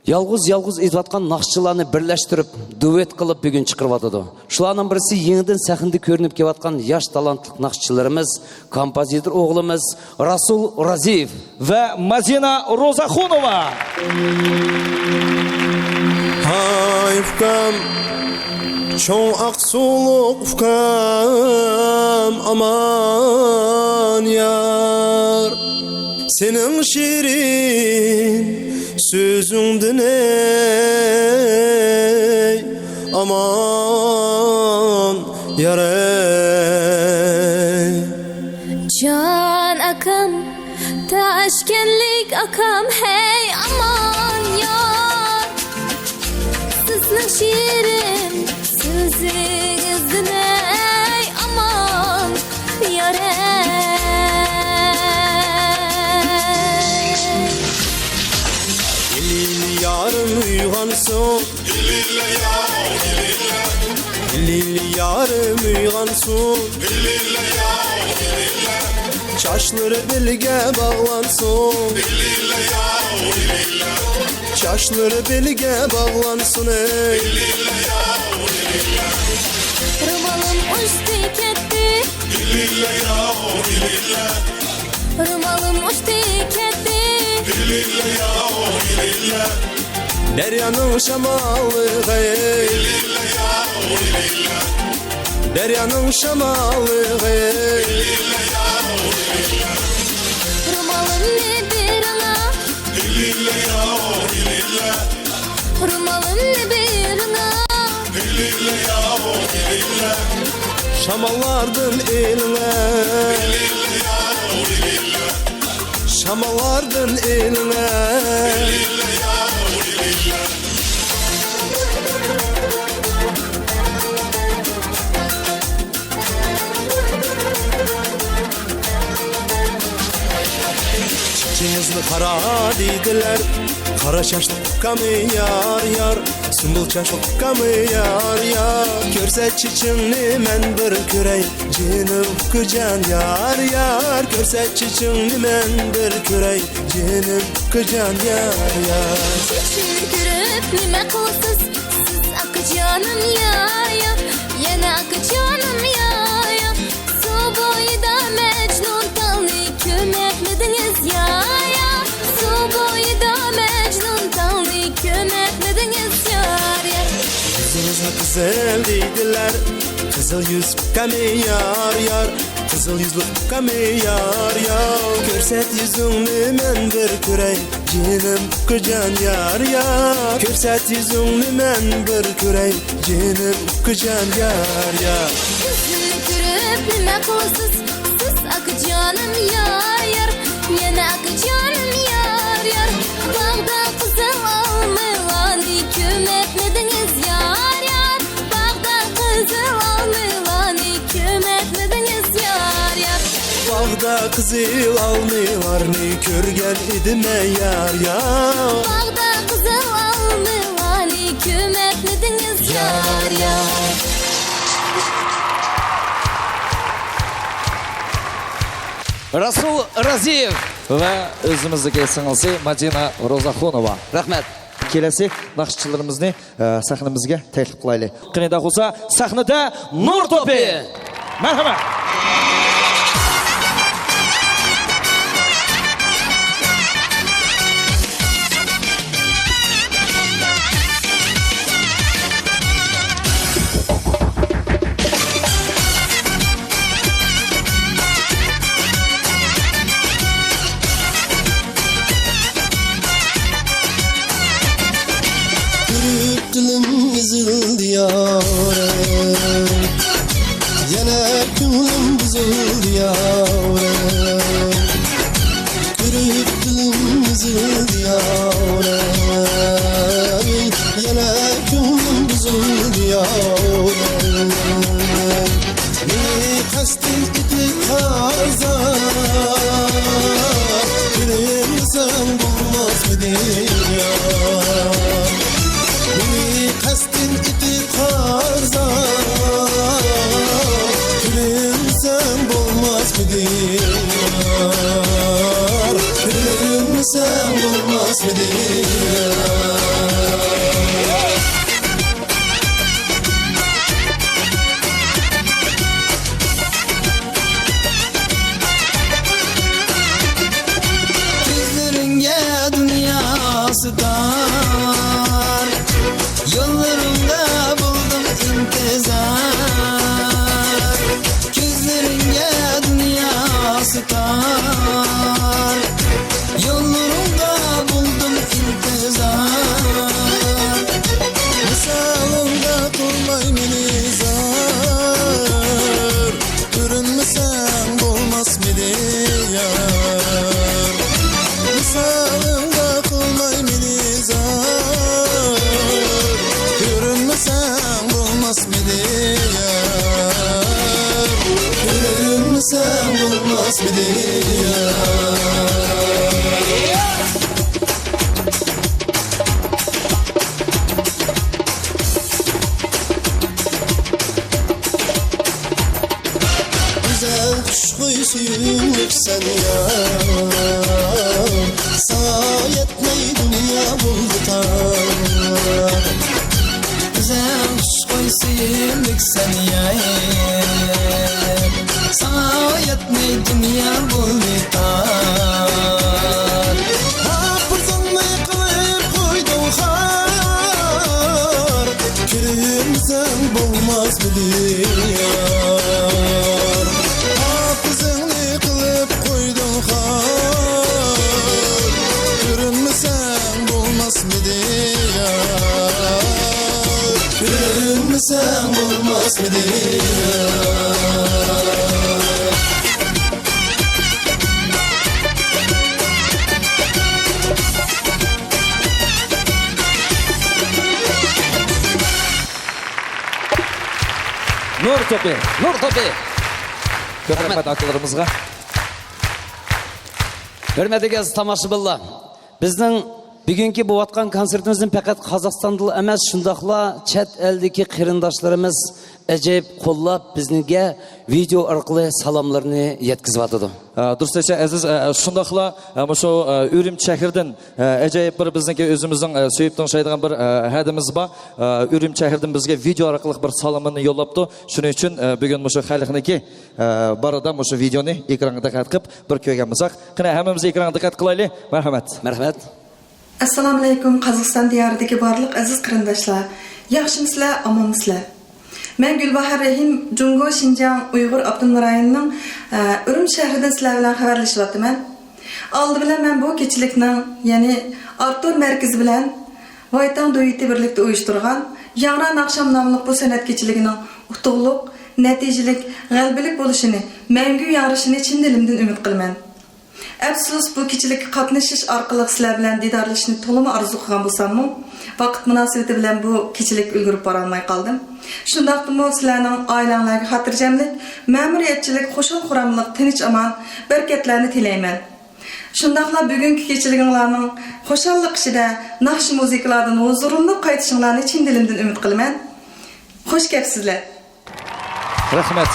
يالغۇز-يالغۇز ئېيتىۋاتقان ناخشىچىلارنى بىرلەشتۈرۈپ، دۇۋېت قىلىپ بۈگۈن چىقىرىۋاتىدۇ. شۇلارنىڭ بىرسى يېڭىدىن سەھنىدە كۆرۈنۈپ كېلىۋاتقان ياش تالانتلىق ناخشىچىلىرىمىز، كومپوزىتور ئوغلىمىز راسۇل رازىيېۋ ۋە مازىنا روزاخۇنوۋا. ھاي ئۇكام، چوڭ ئاقسۇلۇق ئۇكام، ئامان يار. سېنىڭ شېرىن سۆزۈڭدىن ئەي، ئامان يار ئەي. جان ئاكام، تاشكەنتلىك ئاكام، ھەي ئامان يار. سىزنىڭ شېرىن سۆزىڭىزدىن ئەي ئامان يار ئەي. ھېلىلا يارىم ئويغانسۇن. ھېلىلا يارىم ئويغانسۇن. چاچلىرى بېلىگە باغلانسۇن. چاچلىرى بېلىگە باغلانسۇن، ئەي. رومالىم ئۇچتى كەتتى. رومالىم ئۇچتى كەتتى. دەريانىڭ شاماللىقى، دەريانىڭ شاماللىقى. رومالىمنى بېرىڭە. رومالىمنى بېرىڭە. شاماللاردىن ئېلىڭە. شاماللاردىن ئېلىڭە. چېچىڭىزنى قارا دېدىلەر، قارا چاچلىق ئۇكام يار يار، سۇمبۇل چاچلىق ئۇكام يار يار. كۆرسەت چېچىڭنى مەن بىر كۆرەي، جېنىم ئۇكىجان يار يار. كۆرسەت چېچىڭنى مەن بىر كۆرەي، جېنىم ئۇكىجان يار يار. چېچىمنى كۆرۈپ نېمە قىلىسىز سىز ئاكىجانىم يار يار، يەنە ئاكىجانىم يار يار. سۇ بويىدا مەجنۇن تالنى كۆمەتمىدىڭىز يار يار. سۇ بويىدا مەجنۇن تالنى كۆمەتمىدىڭىز يار يار. يۈزىڭىزنى قىزىل دېدىلەر، قىزىل يۈز ئۇكام يار يار. قىزىل يۈزلۈك ئۇكام يار يار. كۆرسەت يۈزۈڭنى مەن بىر كۆرەي، جېنىم ئۇكىجان يار يار. كۆرسەت يۈزۈڭنى مەن بىر كۆرەي، جېنىم ئۇكىجان يار يار. يۈزۈمنى كۆرۈپ نېمە قىلىسىز سىز ئاكىجانىم يار يار، يەنە ئاكىجانىم يار يار. باغدا قىزىل ئالمىلارنى كۆمەتمىدىڭىز يار يار. باغدا قىزىل ئالمىلارنى كۆمەتمىدىڭىز يار يار. باغدا قىزىل ئالمىلارنى كۆرگەن ئىدىم يار يار. باغدا قىزىل ئالمىلارنى كۆمەتمىدىڭىز يار يار. راسۇل رازىيېۋ ۋە ئۆزىمىزنىڭ سىڭلىسى مادىنا روزاخۇنوۋا. رەھمەت. كېلەسى ناخشىچىلىرىمىزنى، ئە، سەھنىمىزگە تەكلىپ قىلايلى. قېنى ئۇنداق بولسا، سەھنىدە نۇر توپى. مەرھەمەت. كۆرۈپ دىلىم ئېزىلدى يارىم، يەنە كۆڭلۈم بۇزۇلدى يارىم. كۆرۈپ دىلىم ئېزىلدى يارىم، يەنە كۆڭلۈم بۇزۇلدى يارىم. مېنى قەستەن ئېتىپ قارىساڭ، كۆرمىسەڭ بولماسمىدى يا؟ دىيار، كۆرۈنمىسەڭ بولماسمىدى يار؟ كۆزلىرىڭگە دۇنيا سىتار، يوللىرىڭدا بولدۇم ئىنتىزار. كۆزلىرىڭگە دۇنيا سىتار، يوللىرىڭدا بولدۇم ئىنتىزار. ۋىسالىڭدا قىلماي مېنى زار، كۆرۈنمىسەڭ بولماسمىدى يار؟ ۋىسالىڭدا قىلماي مېنى زار، كۆرۈنمىسەڭ بولماسمىدى يار؟ كۆرۈنمىسەڭ بولماسمىدى يار؟ گۈزەل خۇشخۇي سۆيۈملۈك سەن يار، ساڭا يەتمەي دۇنيا بولدى تار. گۈزەل خۇشخۇي سۆيۈملۈك سەن يار، ساڭا يەتمەي دۇنيا بولدى تار. ھاپىزىڭنى قىلىپ قويدۇڭ خار، كۆرۈنسەڭ بولماسمىدى يار؟ ھاپىزىڭنى قىلىپ قويدۇڭ خار، كۆرۈنمىسەڭ بولماسمىدى يار؟ كۆرۈنمىسەڭ بولماسمىدى يار؟ نۇر توپى، نۇر توپى. كۆپ رەھمەت. رەھمەت ئاكىلىرىمىزغا. ھۆرمەتلىك ئەزىز تاماشىبىنلار، بىزنىڭ بۈگۈنكى بولۇۋاتقان كونسېرتىمىزنى پەقەت قازاقىستاندىلا ئەمەس، شۇنداقلا چەت ئەلدىكى قېرىنداشلىرىمىز ئەجايىپ قوللاپ، بىزگە ۋىدېئو ئارقىلىق سالاملىرىنى يەتكۈزۈۋاتىدۇ. ئە، دۇرۇس دېسە ئەزىز، ئە، شۇنداقلا، ئە، مۇشۇ، ئە، ئۈرۈمچى شەھىرىدىن، ئە، ئەجايىپ بىر بىزنىڭكى ئۆزىمىزنىڭ، ئە، سۆيۈپ تىڭشايدىغان بىر، ئە، ھەدىمىز بار. ئە، ئۈرۈمچى شەھىرىدىن بىزگە ۋىدېئو ئارقىلىق بىر سالىمىنى يوللاپتۇ. شۇنىڭ ئۈچۈن، ئە، بۈگۈن مۇشۇ خەلقنىڭكى، ئە، بارىدا مۇشۇ ۋىدېئونى ئېكرانغا دىققەت قىلىپ بىر كۆرگەن بولساق. قېنى، ھەممىمىز ئېكرانغا دىققەت قىلايلى. مەرھەمەت. مەرھەمەت. ئەسسالامۇئەلەيكۇم، قازاقىستان دىيارىدىكى بارلىق ئەزىز قېرىنداشلار. ياخشىمۇسىلەر، ئامانمۇسىلەر؟ مەن گۈلباھار رەھىم، جۇڭگو شىنجاڭ ئۇيغۇر ئاپتونوم رايونىنىڭ، ئە، ئۈرۈمچى شەھىرىدىن سىلەر بىلەن خەۋەرلىشىۋاتىمەن. ئالدى بىلەن مەن بۇ كېچىلىكنىڭ، يەنى ئارتۇر مەركىزى بىلەن ۋايتاڭ دۇيىتى بىرلىكتە ئۇيۇشتۇرغان ياڭرا ناخشام ناملىق بۇ سەنئەت كېچىلىكىنىڭ ئۇتۇقلۇق، نەتىجىلىك، غەلىبىلىك بولۇشىنى، مەڭگۈ ياڭرىشىنى چىن دىلىمدىن ئۈمىد قىلىمەن. ئەپسۇس، بۇ كېچىلىككە قاتنىشىش ئارقىلىق سىلەر بىلەن دىدارلىشىشنى تولىمۇ ئارزۇ قىلغان بولساممۇ، ۋاقىت مۇناسىۋىتى بىلەن بۇ كېچىلىككە ئۈلگۈرۈپ بارالماي قالدىم. شۇنداقتىمۇ سىلەرنىڭ ئائىلەڭلارغا خاتىرجەملىك، مەمۇرىيەتچىلىك، خۇشال-خۇراملىق، تىنچ-ئامان، بەرىكەتلەرنى تىلەيمەن. شۇنداقلا بۈگۈنكى كېچىلىكىڭلارنىڭ خۇشاللىق ئىچىدە ناخشا-مۇزىكىلاردىن ھۇزۇرلىنىپ قايتىشىڭلارنى چىن دىلىمدىن ئۈمىد قىلىمەن. خۇش كەپسىزلەر. رەھمەت.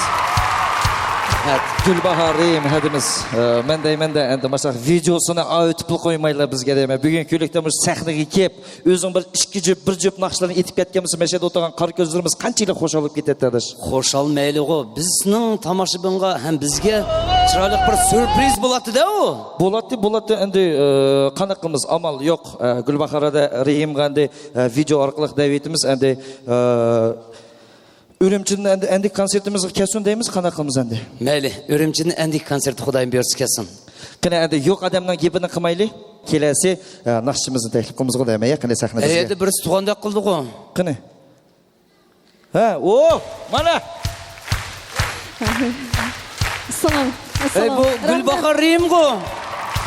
رەھمەت. گۈلباھار رېھىم ھەدىمىز. ئە، مەن دەيمەن-دە، ئەمدى ماشۇنداق ۋىدېئوسىنى ئاۋۇتۇپلا قويمايلا بىزگە دەيمەن. بۈگۈنكى كۈنلۈكتە مۇشۇ سەھنىگە كېلىپ، ئۆزۈڭ بىر ئىككى جۈپ، بىر جۈپ ناخشىلارنى ئېيتىپ كەتكەن بولسا، مەشەدە ئولتۇرغان قارا كۆزلىرىمىز قانچىلىك خۇشال بولۇپ كېتەتتى، ئاداش. خۇشال مەيلىغۇ، بىزنىڭ تاماشىبىنغا ھەم بىزگە چىرايلىق بىر سۈرپرىز بولاتتى-دە ئۇ. بولاتتى، بولاتتى. ئەمدى، ئە، قانداق قىلىمىز؟ ئامال يوق. ئە، گۈلباھار ھەدە رېھىمغا ئەمدى، ئە، ۋىدېئو ئارقىلىق دەۋېتىمىز. ئەمدى، ئە، ئۈرۈمچىدىن ئەمدى، ئەمدى كونسېرتىمىزغا كەلسۇن دەيمىز، قانداق قىلىمىز ئەمدى؟ مەيلى، ئۈرۈمچىدىن ئەمدى كونسېرت خۇدايىم بۇيرۇسا كەلسۇن. قېنى، ئەمدى يوق ئادەمنىڭ گېپىنى قىلمايلى. كېلەسى، ئە، ناخشىمىزنى تەكلىپ قىلىمىزغۇ دەيمەن، يا، قېنى سەھنىدە بىزگە. ئەيەردە بىرسى تۇغاندەك قىلدىغۇ. قېنى. ھە، ئو، مانا. سالام. ئەي، ئەسسالام. بۇ رەھمەت. گۈلباھار رېھىمغۇ.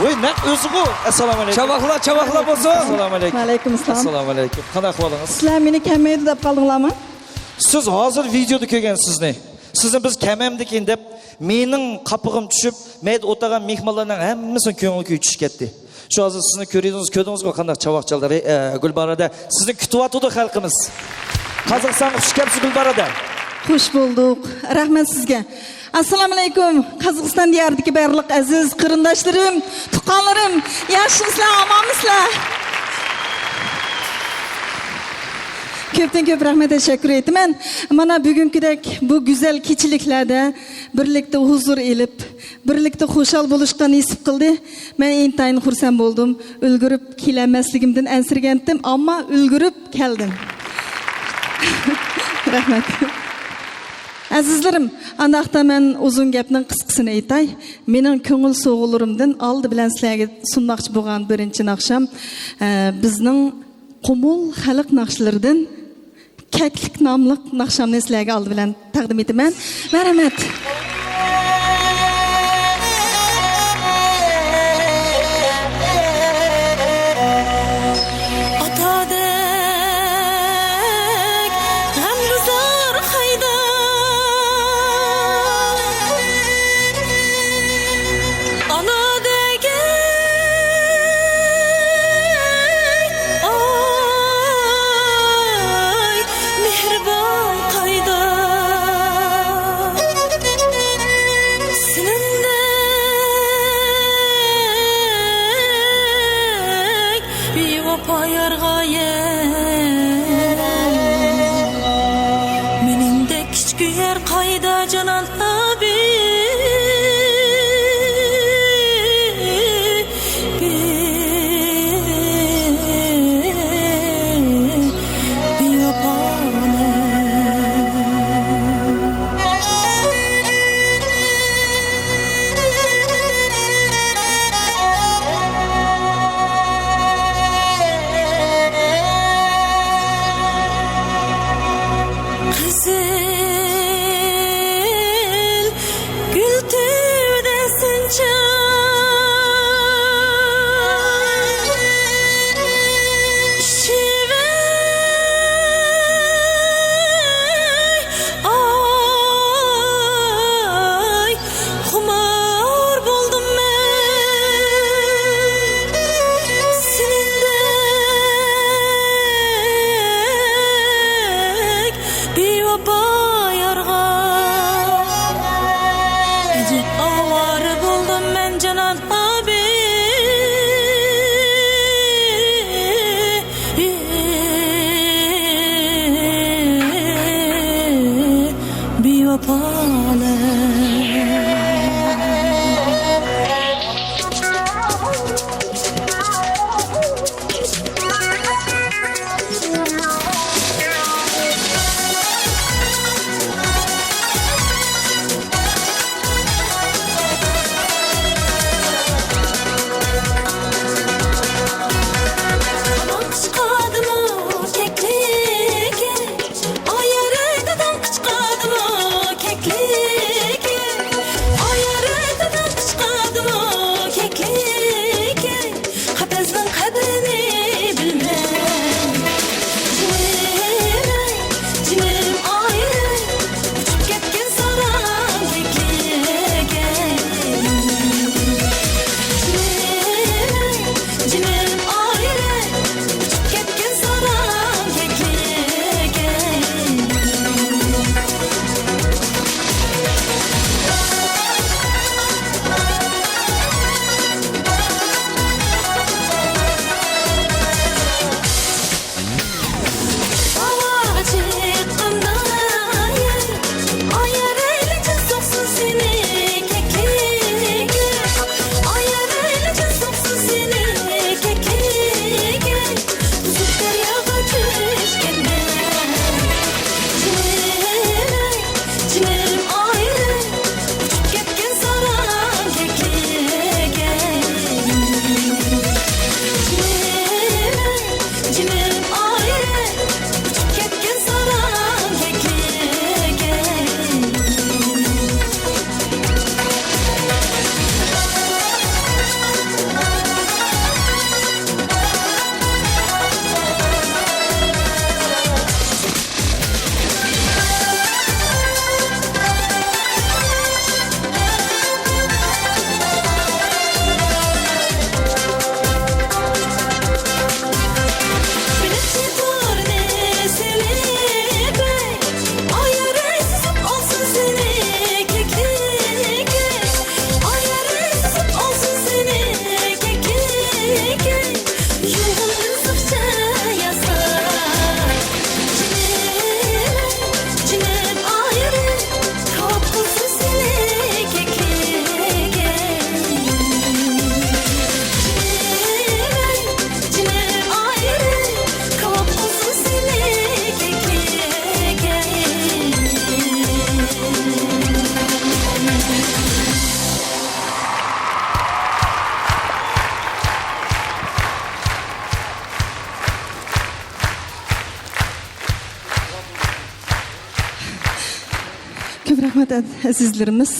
ۋاي، نەق ئۆزىغۇ. ئەسسالامۇئەلەيكۇم. چاۋاقلار، چاۋاقلار بولسۇن. ئەسسالامۇئەلەيكۇم. ۋەئەلەيكۇم ئەسسالام. ئەسسالامۇئەلەيكۇم. قانداق ئەھۋالىڭىز؟ سىلەر مېنى كەلمەيدۇ دەپ قالدىڭلارمۇ؟ سىز ھازىر ۋىدېئودا كۆرگەن سىزنى. سىزنى بىز كەلمەمدىكىن دەپ، مېنىڭ قاپىقىم چۈشۈپ، مەيدە ئولتۇرغان مېھمانلارنىڭ ھەممىسىنىڭ كۆڭلى كۆيۈپ چۈشۈپ كەتتى. شۇ ھازىر سىزنى كۆرىدىڭىز، كۆردىڭىزغۇ، قانداق چاۋاك چالدى، ئە، گۈلباھار ھەدە. سىزنى كۈتۈۋاتىدۇ خەلقىمىز. قازاقىستانغا خۇش كەپسىز، گۈلباھار ھەدە. خۇش بولدۇق. رەھمەت سىزگە. ئەسسالامۇئەلەيكۇم، قازاقىستان دىيارىدىكى بارلىق ئەزىز قېرىنداشلىرىم، تۇغقانلىرىم، ياخشىمۇسىلەر، ئامانمۇسىلەر؟ كۆپتىن كۆپ رەھمەت، تەشەككۈر ئېيتىمەن. مانا بۈگۈنكىدەك بۇ گۈزەل كېچىلىكلەردە بىرلىكتە ھۇزۇر ئېلىپ، بىرلىكتە خۇشال بولۇشقا نېسىپ قىلدى. مەن ئىنتايىن خۇرسەن بولدۇم. ئۈلگۈرۈپ كېلەلمەسلىكىمدىن ئەنسىرىگەنتىم، ئەمما ئۈلگۈرۈپ كەلدىم. رەھمەت. ئەزىزلىرىم، ئانداقتا مەن ئۇزۇن گەپنىڭ قىسقىسىنى ئېيتاي. مېنىڭ كۆڭۈل سوۋغىلىرىمدىن ئالدى بىلەن سىلەرگە سۇنماقچى بولغان بىرىنچى ناخشام، ئە، بىزنىڭ قۇمۇل خەلق ناخشىلىرىدىن كەكلىك ناملىق ناخشامنى سىلەرگە ئالدى بىلەن تەقدىم ئېتىمەن. مەرھەمەت. ئاتادەك غەمگە زار قايدا، ئانادەك ئاي مېھرىبان قايدا. ئەزىزلىرىمىز،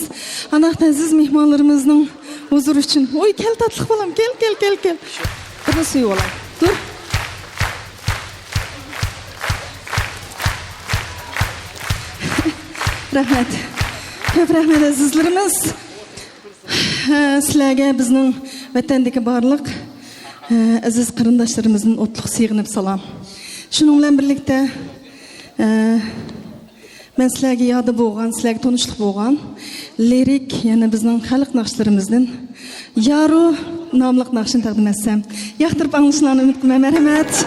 ئانداقتا ئەزىز مېھمانلىرىمىزنىڭ ھۇزۇرى ئۈچۈن، ۋوي، كەل، تاتلىق بالام، كەل، كەل، كەل، كەل. بىرنى سۆيۈۋالاي. تۇر. رەھمەت. كۆپ رەھمەت، ئەزىزلىرىمىز. سىلەرگە بىزنىڭ ۋەتەندىكى بارلىق ئەزىز قېرىنداشلىرىمىزدىن ئوتلۇق سېغىنىپ سالام. شۇنىڭ بىلەن بىرلىكتە، مەن سىلەرگە يادى بولغان، سىلەرگە تونۇشلۇق بولغان لىرىك، يەنى بىزنىڭ خەلق ناخشىلىرىمىزدىن يارۇ ناملىق ناخشىنى تەقدىم ئەتسەم، ياقتۇرۇپ ئاڭلىشىڭلارنى ئۈمىد قىلىمەن. مەرھەمەت.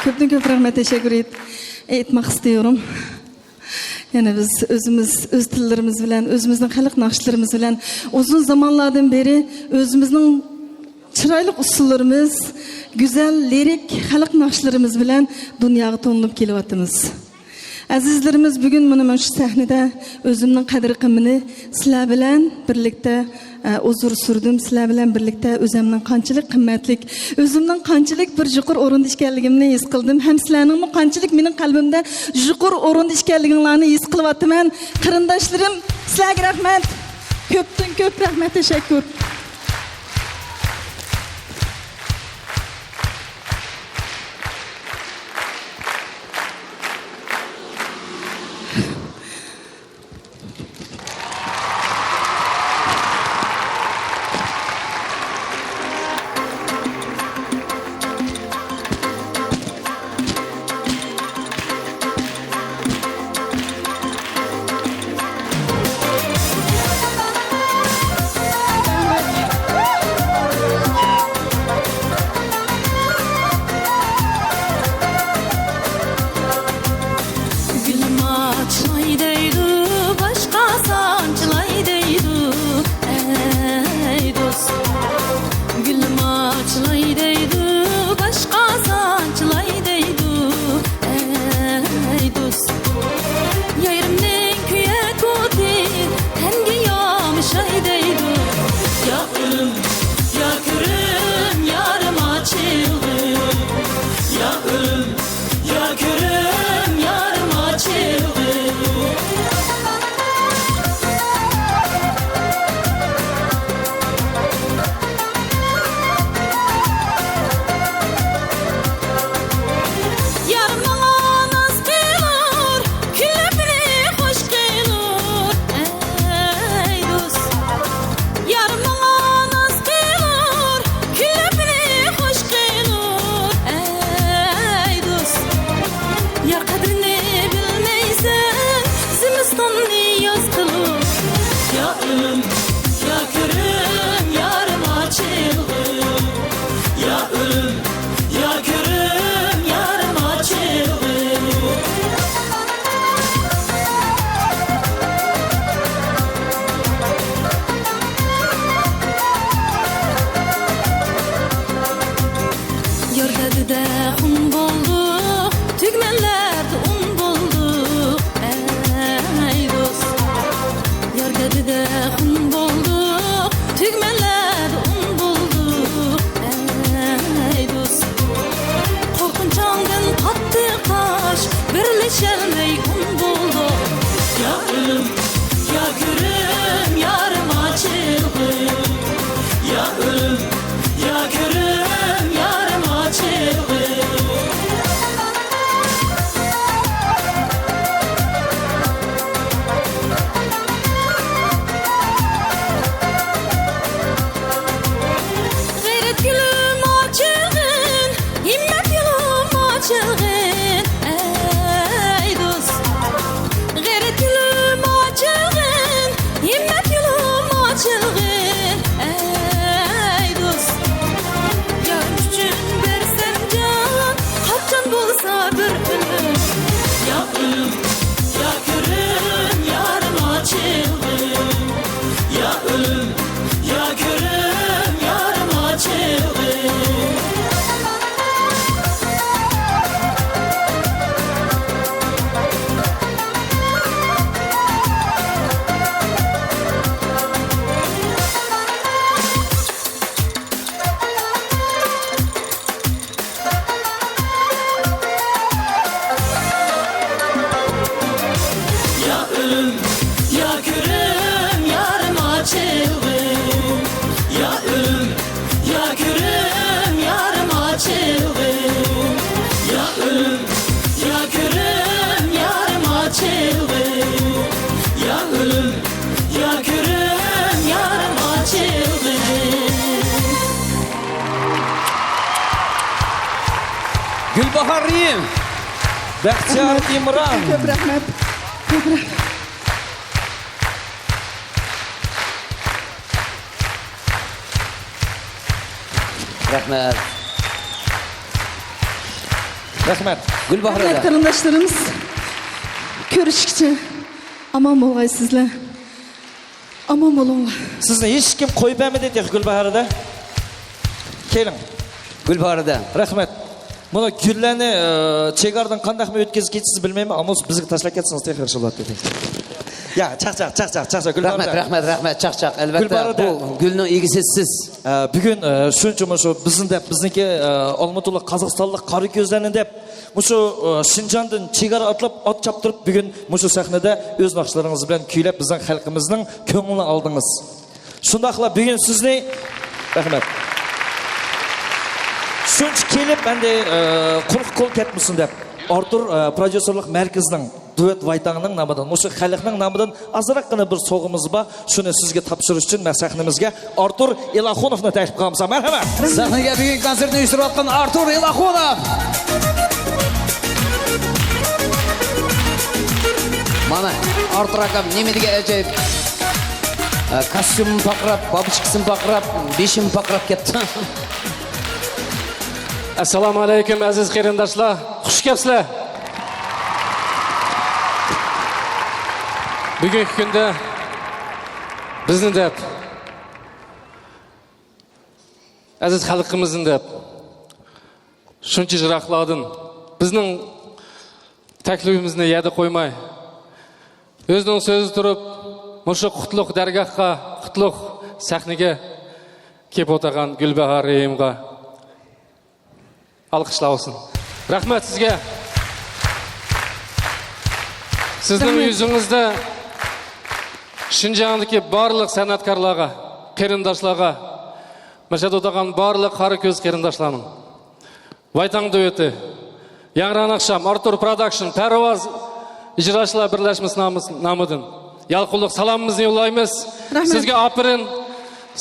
كۆپتىن كۆپ رەھمەت، تەشەككۈر ئېيت-، ئېيتماق ئىستىيورۇم. يەنە بىز ئۆزىمىز، ئۆز تىللىرىمىز بىلەن، ئۆزىمىزنىڭ خەلق ناخشىلىرىمىز بىلەن ئۇزۇن زامانلاردىن بېرى ئۆزىمىزنىڭ چىرايلىق ئۇسسۇللىرىمىز، گۈزەل لىرىك خەلق ناخشىلىرىمىز بىلەن دۇنياغا تونۇلۇپ كېلىۋاتىمىز. ئەزىزلىرىمىز، بۈگۈن مانا، مانا شۇ سەھنىدە ئۆزۈمنىڭ قەدىر-قىممىتىنى سىلەر بىلەن بىرلىكتە، ئە، ھۇزۇر سۈردۈم. سىلەر بىلەن بىرلىكتە ئۆزۈمنىڭ قانچىلىك قىممەتلىك، ئۆزۈمنىڭ قانچىلىك بىر يۇقىرى ئورۇندا ئىكەنلىكىمنى ھېس قىلدىم ھەم سىلەرنىڭمۇ قانچىلىك مېنىڭ قەلبىمدە يۇقىرى ئورۇندا ئىكەنلىكىڭلارنى ھېس قىلىۋاتىمەن. قېرىنداشلىرىم، سىلەرگە رەھمەت. كۆپتىن كۆپ رەھمەت، تەشەككۈر. گۈلىم ئاچىلاي دەيدۇ، باشقا سانچىلاي دەيدۇ، ئەي دوست. گۈلىم ئاچىلاي دەيدۇ، باشقا سانچىلاي دەيدۇ، ئەي دوست. يايرىمنىڭ كۆيەك ئوتى تەنگە يامىشاي دەيدۇ. يا ئۆلۈم، يا كۆرۈم، يارىم ئاچىلغىن. يا ئۆلۈم، يا كۆرۈم، يارىم ئاچىلغىن. يار ماڭا ناز قىلۇر، كۈلۈپنى خۇش قىلۇر، ئەي دوست. يار ماڭا ناز قىلۇر، كۈلۈپنى خۇش قىلۇر، ئەي دوست. يار قەدرىنى بىلمەيسەن، زىمىستاننى ياز قىلۇر. يا ئۆلۈم، يا كۆرۈم، يارىم ئاچىلغىن. يا ئۆلۈم، يا كۆرۈم، يارىم ئاچىلغىن. يار دەردىدە خۇن بولدۇق، تۈگمەنلەردە ئۇن بولدۇق، ئەي دوست. يار دەردىدە خۇن بولدۇق، تۈگمەنلەردە ئۇن بولدۇق، ئەي دوست. قورقۇنچاڭدىن قاتتىق تاش، بىرلىشەلمەي ئۇن بولدۇق. يا ئۆلۈم، يا كۆرۈم، يارىم ئاچىلغىن. يا ئۆلۈم، يا كۆرۈم، يارىم ئاچىلغىن. غەيرەت گۈلۈم ئاچىلغىن، ھىممەت يولۇم ئاچىلغىن، ئەي دوست. غەيرەت يولۇم ئاچىلغىن، ھىممەت يولۇم ئاچىلغىن، ئەي دوست. يارىم ئۈچۈن بەرسەم جان، قاچان بولسا بىر ئۆلۈم. يا ئۆلۈم، يا كۆرۈم، يارىم ئاچىلغىن. يا ئۆلۈم، يا كۆرۈم، يارىم ئاچىلغىن. يا ئۆلۈم، يا كۆرۈم، يارىم ئاچىلغىن. يا ئۆلۈم، يا كۆرۈم، يارىم ئاچىلغىن. يا ئۆلۈم، يا كۆرۈم، يارىم ئاچىلغىن. يا ئۆلۈم، يا كۆرۈم، يارىم ئاچىلغىن. گۈلباھار رېھىم، بەختىيار ئىمران. كۆپ رەھمەت. كۆپ رەھمەت. رەھمەت. رەھمەت. گۈلباھار ھۆرمەتلىك قېرىنداشلىرىمىز، كۆرۈشكىچە ئامان بولغايسىزلەر. ئامان بولۇڭلار. سىزنى ھېچكىم قويۇپ بەرمىدى تېخى گۈلباھاردا. كېلىڭ. گۈلباھاردا. رەھمەت. مانا گۈللەرنى، ئى، چېگرادىن قانداقمۇ ئۆتكۈزۈپ كېتىسىز بىلمەيمەن، ئەمما بىزگە تاشلاپ كەتسىڭىز تېخى ياخشى بولاتتى. يا، چاقچاق، چاقچاق، چاقچاق، گۈلباھاردا. رەھمەت، رەھمەت، رەھمەت، چاقچاق. ئەلۋەتتە، گۈلباھاردا. بۇ گۈلنىڭ ئىگىسى سىز. ئە، بۈگۈن، ئە، شۇنچە مۇشۇ بىزنى دەپ، بىزنىڭكى، ئە، ئالمۇتىلىق قازاقىستانلىق قارا كۆزلەرنى دەپ، مۇشۇ، ئە، شىنجاڭدىن چېگرا ئاتلاپ، ئات چاپتۇرۇپ، بۈگۈن مۇشۇ سەھنىدە ئۆز ناخشىلىرىڭىز بىلەن كۈيلەپ، بىزنىڭ خەلقىمىزنىڭ كۆڭلىنى ئالدىڭىز. شۇنداقلا بۈگۈن سىزنى، رەھمەت. شۇنچە كېلىپ، ئەمدى، ئە، قۇرۇق قول كەتمىسۇن دەپ، ئارتۇر، ئە، پروديۇسېرلىق مەركىزىنىڭ دۇۋېت ۋايتاڭنىڭ نامىدىن، مۇشۇ خەلقنىڭ نامىدىن ئازراققىنا بىر سوۋغىمىز بار. شۇنى سىزگە تاپشۇرۇش ئۈچۈن مەن سەھنىمىزگە ئارتۇر ئىلاخۇنوفنى تەكلىپ قىلىمسەن. مەرھەمەت. سەھنىگە بۈگۈنكى كونسېرتنى ئۇيۇشتۇرۇۋاتقان ئارتۇر ئىلاخۇنوف. مانا، ئارتۇر ئاكام نېمە دېگەن ئەجايىپ. ئە، كاستيۇمىمۇ پارقىراپ، بابۇچكىسىمۇ پارقىراپ، بېشىمۇ پارقىراپ كەتتى. ئەسسالامۇ ئەلەيكۇم، ئەزىز قېرىنداشلار. خۇش كەپسىلەر. بۈگۈنكى كۈندە بىزنى دەپ، ئەزىز خەلقىمىزنى دەپ، شۇنچە يىراقلاردىن بىزنىڭ تەكلىپىمىزنى يەردە قويماي، ئۆزىنىڭ سۆزىدە تۇرۇپ، مۇشۇ قۇتلۇق دەرگاھقا، قۇتلۇق سەھنىگە كېلىپ ئولتۇرغان گۈلباھار رېھىمغا ئالقىشلار بولسۇن. رەھمەت سىزگە. سىزنىڭ رەھمەت. يۈزىڭىزدە شىنجاڭدىكى بارلىق سەنئەتكارلارغا، قېرىنداشلارغا، مەشھەدە ئولتۇرغان بارلىق قارا كۆز قېرىنداشلارنىڭ، ۋايتاڭ دۇۋېتى، ياڭران ئاخشام، ئارتۇر پروداكشن، پەرۋاز ئىجراشلار بىرلەشمىسى نامىس-، نامىدىن يالقۇنلۇق سالامىمىزنى يوللايمىز. رەھمەت. سىزگە ئاپىرىن.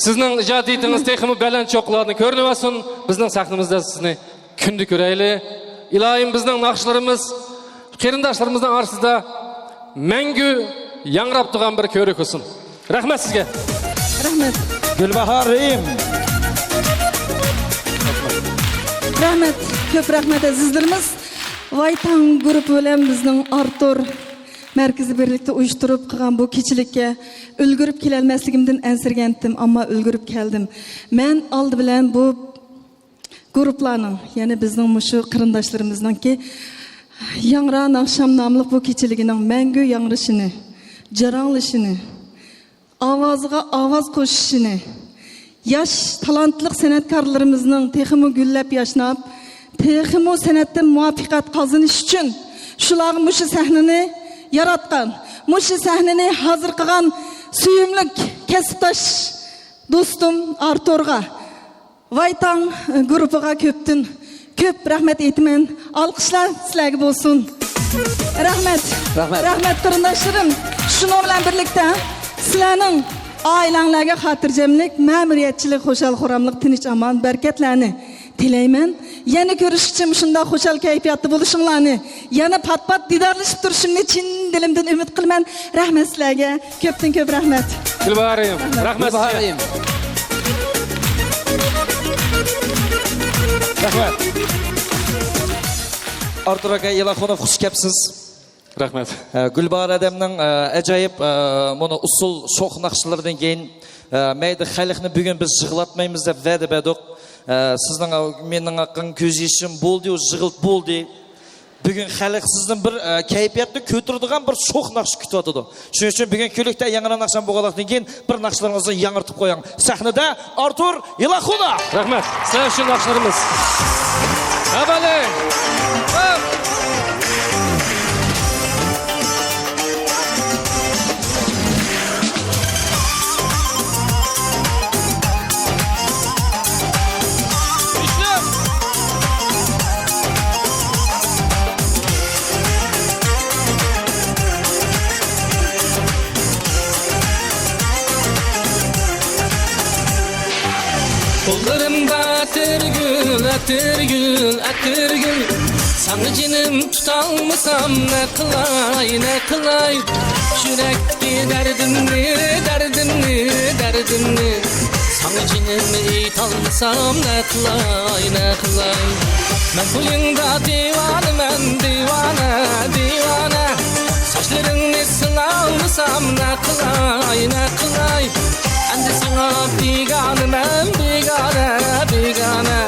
سىزنىڭ ئىجادىيىتىڭىز تېخىمۇ بەلەن چوققىلاردا كۆرۈنۈۋاتسۇن. بىزنىڭ سەھنىمىزدە سىزنى كۈندە كۆرەيلى. ئىلاھىم، بىزنىڭ ناخشىلىرىمىز قېرىنداشلىرىمىزنىڭ ئارىسىدا مەڭگۈ ياڭراپ تۇرغان بىر كۆۋرۈك بولسۇن. رەھمەت سىزگە. رەھمەت. گۈلباھار رېھىم. رەھمەت. كۆپ رەھمەت، ئەزىزلىرىمىز. ۋايتاڭ گۇرۇپپا بىلەن بىزنىڭ ئارتۇر مەركىزى بىرلىكتە ئۇيۇشتۇرۇپ قىلغان بۇ كېچىلىككە ئۈلگۈرۈپ كېلەلمەسلىكىمدىن ئەنسىرىگەنتىم، ئەمما ئۈلگۈرۈپ كەلدىم. مەن ئالدى بىلەن بۇ گۇرۇپپىلارنىڭ، يەنى بىزنىڭ مۇشۇ قېرىنداشلىرىمىزنىڭكى ياڭران ئاخشام ناملىق بۇ كېچىلىكىنىڭ مەڭگۈ ياڭرىشىنى، جاراڭلىشىنى، ئاۋازىغا ئاۋاز قوشۇشىنى، ياش تالانتلىق سەنئەتكارلىرىمىزنىڭ تېخىمۇ گۈللەپ ياشناپ، تېخىمۇ سەنئەتتە مۇۋەپپەقىيەت قازىنىش ئۈچۈن شۇلارغا مۇشۇ سەھنىنى ياراتقان، مۇشۇ سەھنىنى ھازىر قىلغان سۆيۈملۈك كەسىپداش دوستۇم ئارتۇرغا، ۋايتاڭ گۇرۇپپىغا كۆپتىن كۆپ رەھمەت ئېيتىمەن. ئالقىشلار سىلەرگە بولسۇن. رەھمەت. رەھمەت. رەھمەت، قېرىنداشلىرىم. شۇنىڭ بىلەن بىرلىكتە سىلەرنىڭ ئائىلەڭلەرگە خاتىرجەملىك، مەمۇرىيەتچىلىك، خۇشال-خۇراملىق، تىنچ-ئامان، بەرىكەتلەرنى تىلەيمەن. يەنە كۆرۈشكىچە مۇشۇنداق خۇشال كەيپىياتتا بولۇشۇڭلارنى، يەنە پات-پات دىدارلىشىپ تۇرۇشۇمنى چىن دىلىمدىن ئۈمىد قىلىمەن. رەھمەت سىلەرگە. كۆپتىن كۆپ رەھمەت. گۈلباھارىم، رەھمەت سىزگە. گۈلباھارىم. رەھمەت. ئارتۇر ئاكا ئىلاخۇنوف، خۇش كەپسىز. رەھمەت. ئە، گۈلباھار ھەدەمنىڭ، ئە، ئەجايىپ، ئە، مانا ئۇسسۇل شوخ ناخشىلىرىدىن كېيىن، ئە، مەيدە خەلقنى بۈگۈن بىز يىغلاتمايمىز دەپ ۋەدە بەردۇق. ئە، سىزنىڭ، ئە، مېنىڭ ئاققان كۆز يېشىم بولدى، ئۇ يىغىلىپ بولدى. بۈگۈن خەلق سىزدىن بىر، ئە، كەيپىياتنى كۆتۈرىدىغان بىر شوخ ناخشا كۈتۈۋاتىدۇ. شۇنىڭ ئۈچۈن بۈگۈن كۈنلۈكتە ياڭران ئاخشام بولغانلىقتىن كېيىن بىر ناخشىلىرىڭىزنى ياڭرىتىپ قويۇڭ. سەھنىدە ئارتۇر ئىلاخۇنوف. رەھمەت. سىلەر ئۈچۈن ناخشىلىرىمىز. ھەبەلى. قوللىرىمدا ئەتىرگۈل، ئەتىرگۈل، ئەتىرگۈل. ساڭا جېنىم تۇتالمىسام، نە قىلاي، نە قىلاي؟ يۈرەكتىكى دەردىمنى، دەردىمنى، دەردىمنى. ساڭا جېنىمنى ئېيتالمىسام، نە قىلاي، نە قىلاي؟ مەن تويۇڭدا دىۋانىمەن، دىۋانە، دىۋانە. ساچلىرىڭنى سىلايالمىسام، نە قىلاي، نە قىلاي؟ ئەمدى ساڭا بىگانىمەن، بىگانە، بىگانە.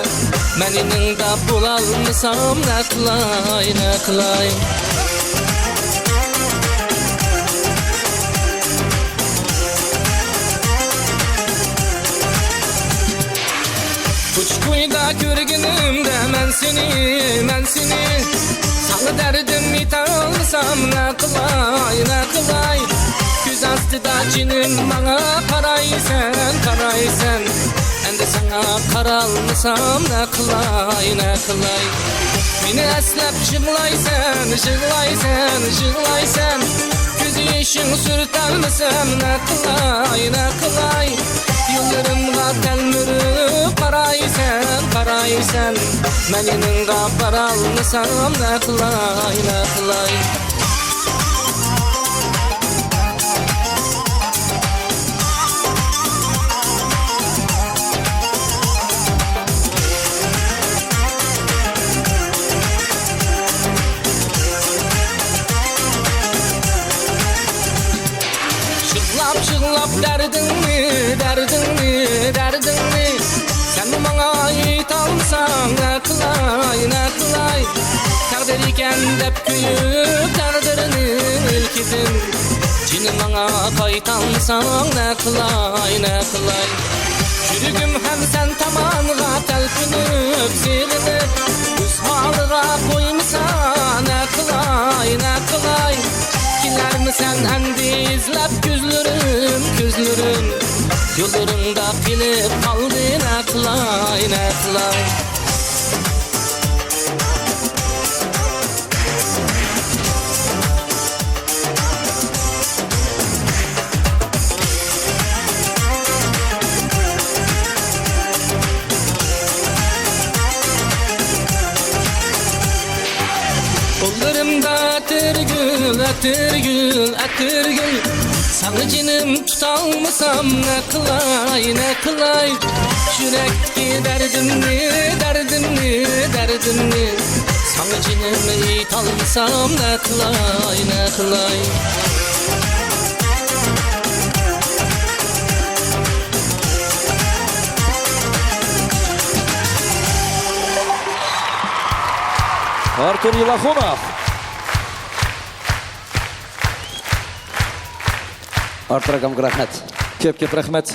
مەن يېنىڭدا بولالمىسام، نە قىلاي، نە قىلاي؟ كوچا-كويدا كۆرگىنىمدە مەن سېنى، مەن سېنى، ساڭا دەردىم ئېيتالمىسام، نە قىلاي، نە قىلاي؟ كۆز ئاستىدا جېنىم ماڭا قارايسەن، قارايسەن. ئەمدى ساڭا قارالمىسام، نە قىلاي، نە قىلاي؟ مېنى ئەسلەپ يىغلايسەن، يىغلايسەن، يىغلايسەن. كۆز يېشىڭ سۈرتەلمىسەم، نە قىلاي، نە قىلاي؟ يوللىرىمغا تەلمۈرۈپ قارايسەن، قارايسەن. مەن يېنىڭغا بارالمىسام، نە قىلاي، نە قىلاي؟ يىغلاپ، يىغلاپ دەردىڭنى، دەردىڭنى، دەردىڭنى سەنمۇ ماڭا ئېيتالمىساڭ، نە قىلاي، نە قىلاي؟ تەقدىر ئىكەن دەپ كۆيۈپ تەقدىرنىڭ ئىلكىدىن جېنىم ماڭا قايتالمىساڭ، نە قىلاي، نە قىلاي؟ يۈرىكىم ھەم سەن تامانغا تەلپۈنۈپ، سېغىنىپ، ئۆز ھالىغا قويمىسا، نە قىلاي، نە قىلاي؟ كېلەرمىسەن ئەمدى ئىزلەپ كۆزلىرىم، كۆزلىرىم؟ يوللىرىڭدا قېلىپ قالدى، نە قىلاي، نە قىلاي؟ قوللىرىمدا ئەتىرگۈل، ئەتىرگۈل، ئەتىرگۈل. ساڭا جېنىم تۇتالمىسام، نە قىلاي، نە قىلاي؟ يۈرەكتىكى دەردىمنى، دەردىمنى، دەردىمنى ساڭا جېنىم ئېيتالمىسام، نە قىلاي، نە قىلاي؟ ئارتۇر يىلاخۇنوف. ئارتۇر ئاكامغا رەھمەت. كۆپ، كۆپ رەھمەت.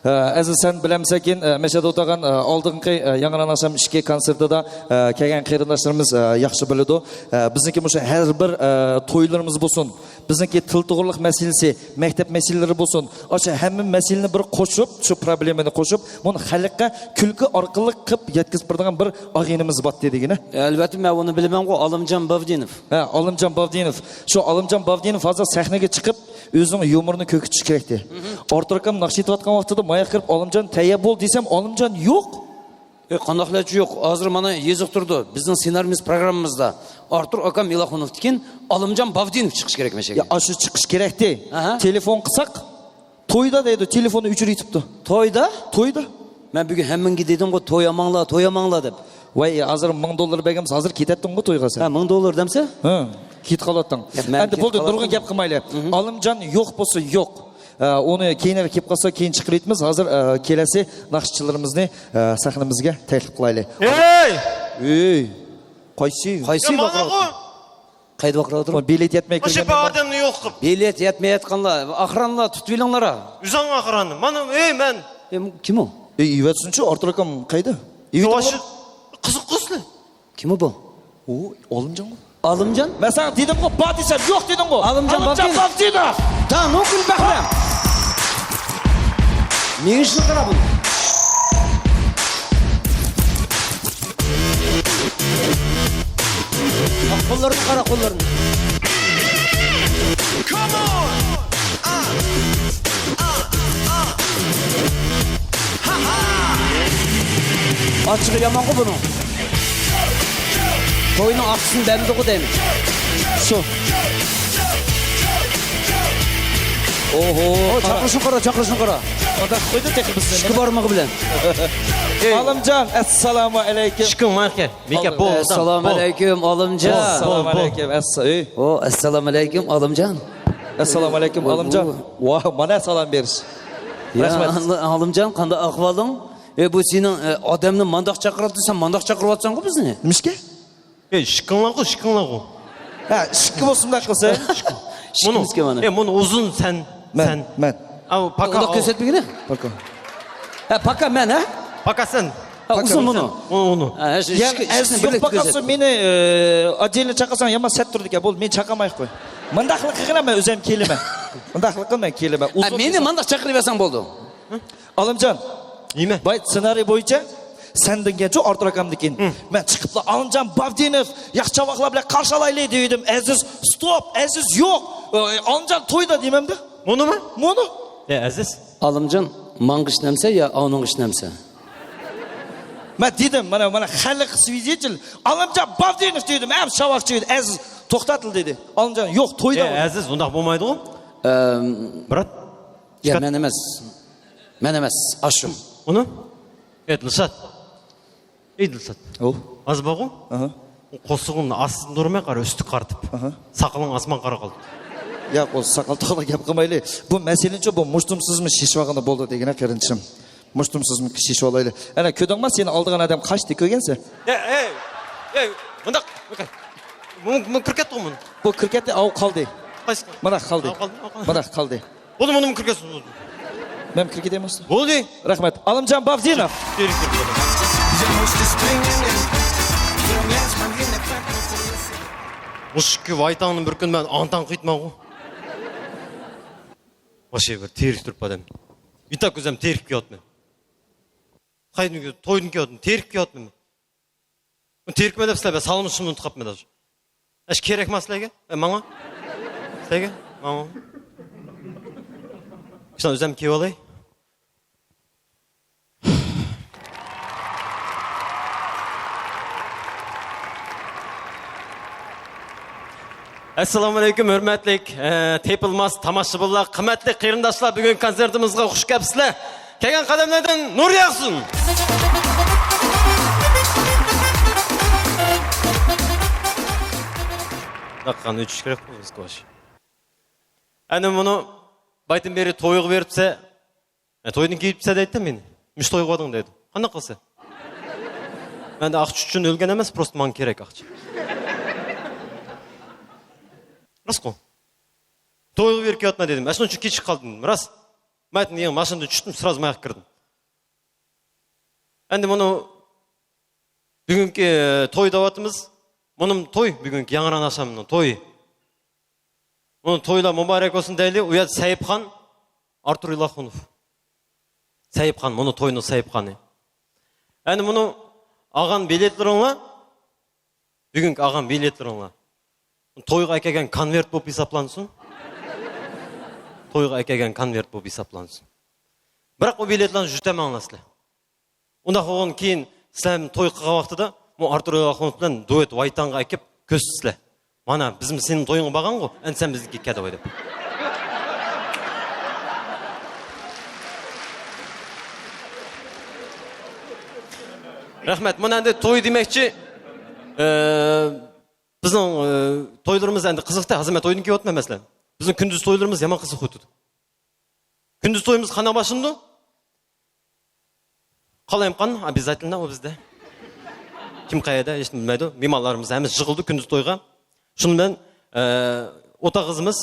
ئە، ئەزىز، سەن بىلەمسەن، كېيىن، ئە، مەشەدە ئولتۇرغان، ئە، ئالدىنقى، ئە، ياڭران ئاخشام ئىككى كونسېرتىدا، ئە، كەلگەن قېرىنداشلىرىمىز، ئە، ياخشى بىلىدۇ. ئە، بىزنىڭكى مۇشۇ ھەر بىر، ئە، تويلىرىمىز بولسۇن، بىزنىڭكى تىل توغرىلىق مەسىلىسى، مەكتەپ مەسىلىلىرى بولسۇن، ئاشۇ ھەممە مەسىلىنى بىر قوشۇپ، شۇ پروبلېمىنى قوشۇپ، بۇنى خەلققە كۈلكە ئارقىلىق قىلىپ يەتكۈزۈپ بېرىدىغان بىر ئاغىنىمىز بار دېگىنە. ئەلۋەتتە، مەن ئۇنى بىلىمەنغۇ، ئالىمجان بابدىنوف. ھە، ئالىمجان بابدىنوف. شۇ ئالىمجان بابدىنوف ھازىر سەھنىگە چىقىپ، ئۆزىنىڭ يۇمۇرىنى كۆرسىتىشى كېرەكتى. ئارتۇر ئاكام ناخشا ئېيتىۋاتقان ۋاقتىدا ماياق كىرىپ، «ئالىمجان، تەييار بول» دېسەم، ئالىمجان يوق. ئەي، قانداقلارچە يوق؟ ھازىر مانا يېزىق تۇرىدۇ. بىزنىڭ سېنارىمىز پروگراممىمىزدا ئارتۇر ئاكام يىلاخۇنوفتىن كېيىن ئالىمجان بابدىنوف چىقىشى كېرەك مەشەگە. يا، ئاشۇ چىقىش كېرەكتى. ئاھا. تېلېفون قىلساق، تويدا دەيدۇ، تېلېفوننى ئۆچۈرۈۋېتىپتۇ. تويدا؟ تويدا. مەن بۈگۈن ھەممىڭگە دېدىمغۇ، توياماڭلار، توياماڭلار دەپ. ۋاي، ھازىر مىڭ دوللار بەرگەنمىز، ھازىر كېتەتتىڭغۇ تويغا سەن. ھە، مىڭ دوللار دەمسە؟ ھە، كېتىپ قالاتتىڭ. ياق، مەن ئەمدى كېتىپ بولدى، قالاتتىم. نۇرغۇن گەپ قىلمايلى. مھم. ئالىمجان يوق بولسا يوق. ئە، ئۇنى كېيىنرەك كېلىپ قالسا، كېيىن چىقىرىۋېتىمىز. ھازىر، ئە، كېلەسى ناخشىچىلىرىمىزنى، ئە، سەھنىمىزگە تەكلىپ قىلايلى. ئەي! ئەي! قايسى؟ قايسى يا، مانا بۇ! قايدا ۋاقىت ئالدۇرۇپ؟ بىلېت يەتمەي كىرگەن. ئاشۇ ئادەمنى يوق قىپ. بىلېت يەتمەيۋاتقانلار، ئاخرانلار تۇتۇۋېلىڭلار. ئۆزۈڭ ئاخراننى. مانا، ئەي، مەن. ئەي، كىم ئۇ؟ ئەي، ئېۋەتسۇنچۇ، ئارتۇر ئاكام قايدا؟ ئېۋەتىڭلار. قىزىق قىزلى. كىم ئۇ بۇ؟ ئۇ، ئالىمجانغۇ. ئالىمجان؟ مەن ساڭا دېدىمغۇ، بار دېسەم، يوق دېدىڭغۇ. ئالىمجان بابدىنوف. بابدىنوف. داڭۇ گۈلبەھرەم. مېڭىشىنى قارا بۇنى. قوللىرىنى قارا، قوللىرىنى. ئاچچىقى يامانغۇ بۇنىڭ. توينىڭ ئاقچىسىنى بەرمىدىغۇ دەيمەن. شۇ. ئوھو، ئو، قارا. چاقىرىشنى قارا، چاقىرىشنى قارا. ئۇنداق قويدى تېخى بىزنى. ئىككى بارمىقى بىلەن. ئالىمجان، ئەسسالامۇ ئەلەيكۇم. ئىشقىڭ ماڭا كەل. مىكە، بول، ئەسسالامۇ ئەلەيكۇم، ئالىمجان. بول، بول، ئەسسالامۇ بول. ئەلەيكۇم، ئەسسا-، ئۆي. ئو، ئەسسالامۇ ئەلەيكۇم، ئالىمجان. ئەسسالامۇ ئەلەيكۇم، ئوي، ئالىمجان. ئوي. ۋاھ، مانا سالام بېرىش. يا، رەھمەت. ئالىمجان، قانداق ئەھۋالىڭ؟ ئە، بۇ سېنىڭ، ئە، ئادەمنى مانداق چاقىراتتى، سەن مانداق چاقىرىۋاتساڭغۇ بىزنى. نېمىشقا؟ ئە، ئىشىكىڭلارغۇ، ئىشىكىڭلارغۇ. ھە، ئىشىككە بولسا مۇنداق قىلسا. مۇنۇ. ئىشىكىمىزگە مانا. ئە، مۇنۇ ئۇزۇن سەن، مەن، سەن. مەن. ئاۋۇ، پاكا، ئۇنداق ئاۋۇ. كۆرسەتمىگىنە. پاكا. ھە، پاكا مەن، ھە؟ پاكا سەن. ھە، ئۇزۇن مۇنۇ. ئۇنى، ئۇنى. ھە، ھە، شۇ يەنى ئىشىكنى ئەزىز بىرلىك يوق پاكاسى كۆرسەت. مېنى، ئە، ئاجىلە چاقىرساڭ يامان سەت تۇرىدىكەن. بول، مېنى چاقىرمايقوي. مۇنداقلا قىلغىنا مەن ئۆزۈم كېلىمەن. مۇنداقلا قىلماي كېلىمەن. ھە، ئۇزۇن مېنى دېسەم. مۇنداق چاقىرىۋەرسەڭ بولدى. ئالىمجان. نېمە؟ باي، سېنارىي بويىچە سەندىن كېيىنچۇ، ئارتۇر ئاكامدىن كېيىن. ھە. مەن چىقىپلا، «ئالىمجان بابدىنوف، ياخشى چاۋاقلار بىلەن قارشى ئالايلى» دېدىم. ئەزىز، ستوپ، ئەزىز يوق. ئە، ئالىمجان تويدا دېمەمدە. مۇنۇمۇ؟ مۇنۇ. ئە، ئەزىز. ئالىمجان، ماڭغا ئىشىنەمسەن يا ئاۋنىڭغا ئىشىنەمسەن؟ مەن دېدىم، مانا، مانا خەلق سۋيدىچىل، «ئالىمجان بابدىنوف» دېدىم، ھەم چاۋاقچى ئەزىز توختاتىل دېدى. ئالىمجان، يوق، تويدا. ئە، ئەزىز، ئۇنداق بولمايدىغۇ. ئەم، مۇرات. يا، چىقار. مەن ئەمەس. مەن ئەمەس، ئاشۇ. ئۇنى؟ ئەي، دىلشات. ئەي، دىلشات. ئو. ھازىر بارغۇ؟ ئاھا. قورسىقىڭنى ئاستىدىن ئۇرماي قارا، ئۈستىگە قارىتىپ. ئاھا. ساقىلىڭ ئاسمانغا قارىغان. ياق، ئۇ ساقال توغرا گەپ قىلمايلى. بۇ مەسىلىنىچۇ، بۇ مۇشتۇمسىزمۇ شىشىۋالغىنى بولدى دېگىنە، قېرىندىشىم. مۇشتۇمسىزمۇ شىشىۋالايلى. ئەنە، كۆردۈڭما، سېنى ئالىدىغان ئادەم قاچتى، كۆرگەنسەن؟ ئەي، ئەي، ئەي، مۇنداق. بۇ، بۇ كىرىپ كەتتىغۇ بۇنى. بۇ كىرىپ كەتتى، ئاۋۇ قالدى. قايسى؟ مانا قالدى. ئاۋۇ قالدى، ئاۋۇ قالدى. مانا قالدى. بولدى، بۇنىمۇ كىرگۈزسۇن، بولدى. مەن كىرگۈزەيمۇ ئۇستا. بولدى. رەھمەت. ئالىمجان بابدىنوف. مۇشۇكى ۋايتاڭنى بىر كۈن مەن ئاڭتاڭ قىيتماڭغۇ. ۋاھشىي بىر تېرىك تۇرۇپ ئادەم. يېتەك كۆزەم تېرىك كېيىۋاتىمەن. قايدىن كېيىۋاتىمەن؟ تويدىن كېيىۋاتىمەن. تېرىك كېيىۋاتىمەن. تېرىكمەن دەپ سىلەر بىلەن سالىمىشىشنى ئۇنتۇپ قاپمەن ھازىر. ئەش كېرەكما سىلەرگە؟ ئە، ماڭا؟ سىلەرگە؟ ماڭا. شۇنداق ئۆزۈم كىيىۋالاي. ئەسسالامۇئەلەيكۇم، ھۆرمەتلىك، ئە، تېپىلماس تاماشىبىنلار، قىممەتلىك قېرىنداشلار، بۈگۈنكى كونسېرتىمىزغا خۇش كەپسىلەر. كەلگەن قەدەملەردىن نۇر ياغسۇن! داققان ئۈچ كېرەك بولمىسا قوش. ئەنە مۇنۇ بايتىن بېرى تويغا بېرىپسە، ئە، تويدىن كېيىن دېسە دەيتتى مېنى. مۇشۇ تويغا باردىڭ دەيدۇ. قانداق قىلسا؟ مەندە ئاقچا ئۈچۈن ئۆلگەن ئەمەس، پروستو ماڭا كېرەك ئاقچا. راستقۇ. تويغا بېرىپ كېلىۋاتىمەن دېدىم. ئەسلى ئۇنچە كېچىكىپ قالدىم دېدىم. راست. مەن يېڭى ماشىنىدىن چۈشتۈم، سرازا ماياققا كىردىم. ئەندى مۇنۇ بۈگۈنكى، ئە، توي دەۋاتىمىز. مۇنىمۇ توي، بۈگۈنكى ياڭران ئاخشامنىڭ تويى. مۇنۇ تويلار مۇبارەك بولسۇن دەيلى. ئۇ يەردە سەيىپخان، ئارتۇر ئىلاخۇنوف. سەيىپخان، مۇنۇ توينىڭ سەيىپخانى. ئەنە مۇنۇ ئالغان بېلەتلىرىڭلار، بۈگۈنكى ئالغان بېلەتلىرىڭلار تويغا ئەكەلگەن كونۋېرت بولۇپ ھېسابلانسۇن. تويغا ئەكەلگەن كونۋېرت بولۇپ ھېسابلانسۇن. بىراق ئۇ بېلەتلەرنى يۈتەلمەڭلار سىلەر. ئۇنداق بولغاندىن كېيىن سىلەر توي قىلغان ۋاقتىدا بۇ ئارتۇر ئاخۇنوف بىلەن دۇئېت ۋايتاڭغا ئەكىپ كۆرسىتىسىلەر. مانا، بىزمۇ سېنىڭ تويۇڭغا بارغانغۇ، ئەمدى سەن بىزنىڭكىگە كەلدىغۇ دەپ. رەھمەت. مانا ئەمدى توي دېمەكچى. ئە، بىزنىڭ، ئە، تويلىرىمىز ئەمدى قىزىقتى. ھازىر مەن تويدىن كېلىۋاتىمەن، مەسىلەن. بىزنىڭ كۈندۈز تويلىرىمىز يامان قىزىق ئۆتىدۇ. كۈندۈز تويىمىز قانداق باشلىنىدۇ؟ قالايمىقان، ئوبيازتېلنو ئۇ بىزدە. كىم قەيەردە، ھېچنېمە بىلمەيدۇ. مېھمانلىرىمىز ھەممىسى يىغىلدى كۈندۈز تويغا. شۇنىڭ بىلەن، ئە، ئوتاق قىزىمىز.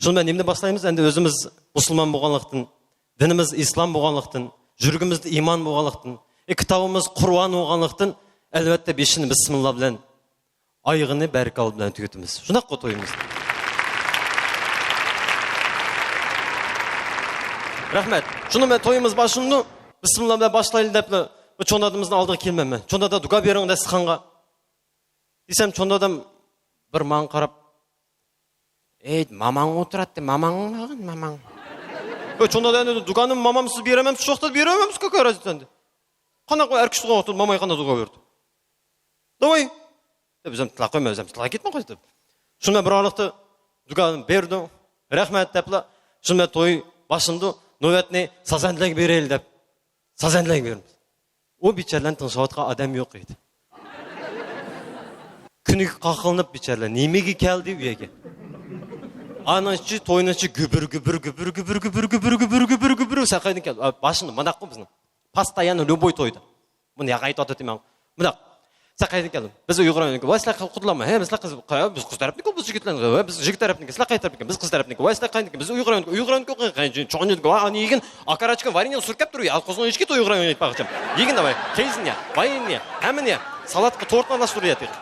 شۇنىڭ بىلەن نېمىنى باشلايمىز؟ ئەمدى ئۆزىمىز مۇسۇلمان بولغانلىقتىن، دىنىمىز ئىسلام بولغانلىقتىن، يۈرىكىمىزدە ئىمان بولغانلىقتىن، ئە، كىتابىمىز قۇرئان بولغانلىقتىن، ئەلۋەتتە، بېشىنى بىسمىللا بىلەن ئايىغىنى بەرىكاللا بىلەن تۈگىتىمىز. شۇنداققۇ تويىمىز؟ رەھمەت. شۇنىڭ بىلەن تويىمىز باشلىنىدۇ. بىسمىللا بىلەن باشلايلى دەپلا بۇ چوڭ دادىمىزنىڭ ئالدىغا كېلىمەن مەن. چوڭ دادا، دۇگا بېرىڭ دەستىخانغا دېسەم، چوڭ دادام بىر ماڭا قاراپ، ئەي، ماماڭ ئولتۇراتتى، ماماڭ ماڭغىن، ماماڭ. ئۆي، چوڭ دادا، ئەندى دۇگانىم مامام سىز بېرەمەمسىز، شۇ ۋاقىتتا بېرەمەمسىز، كاكا رازى ئەندى. قانداق ئەر كىشى تۇغان ۋاقىتتا ماماي قانداق دۇگا بېرىدۇ؟ داۋاي. دەپ ئۆزۈم تىللاپ قويماي، ئۆزۈم تىللاپ كەتمەي قويدۇم. شۇنى بىر ئارىلىقتا دۇگانىم بېرىدۇ، رەھمەت دەپلا، شۇنىڭ بىلەن توي باشلىنىدۇ، نۆۋەتنى سازەندىلەرگە بېرەيلى دەپ، سازەندىلەرگە بېرىمىز. ئۇ بىچارىلەرنى تىڭشاۋاتقان ئادەم يوق ئىدى. كۈنىگە قاقلىنىپ بىچارىلەر نېمىگە كەلدى ئۇ يەرگە؟ ئانىڭ ئىچى، توينىڭ ئىچى گۈبۈر، گۈبۈر، گۈبۈر، سەقەيدىن كەلدى. ئا، باشلىنىدۇ، مانداق بىزنىڭ. Постоянно любой تويدا. بۇنى ياقا ئېيتىۋاتىمەن. مۇنداق. سىلەر قايەردىن كەلدى؟ بىز ئۇيغۇر رەۋىنىكى. ۋاي، سىلەر قۇدلارمۇ؟ ھە، بىز قىز، بىز قىز تەرەپنىكى، بىز يىگىتلەرنىڭ. ۋە بىز يىگىت تەرەپنىكى، سىلەر قايسى تەرەپنىكى؟ بىز قىز تەرەپنىكى. ۋاي، سىلەر قايەردىكى؟ بىز ئۇيغۇر رەۋىنىكى. ئۇيغۇر رەۋىنىكى قايەردىن؟ چوڭ يىگىن، ۋاي، ئانى يىگىن، ئاكاراتچىكىن، ۋارېنيە سۈركەپ تۇرۇۋاتىدۇ. يالقۇزنىڭ ئىچكى توي ئۇيغۇر رەۋىنىكى باغچام. يىگىن داۋاي، كەيزىنى، ۋاينى، ھەممىنى، سالاتقا تورتنى ئالاشتۇرۇۋاتىدۇ.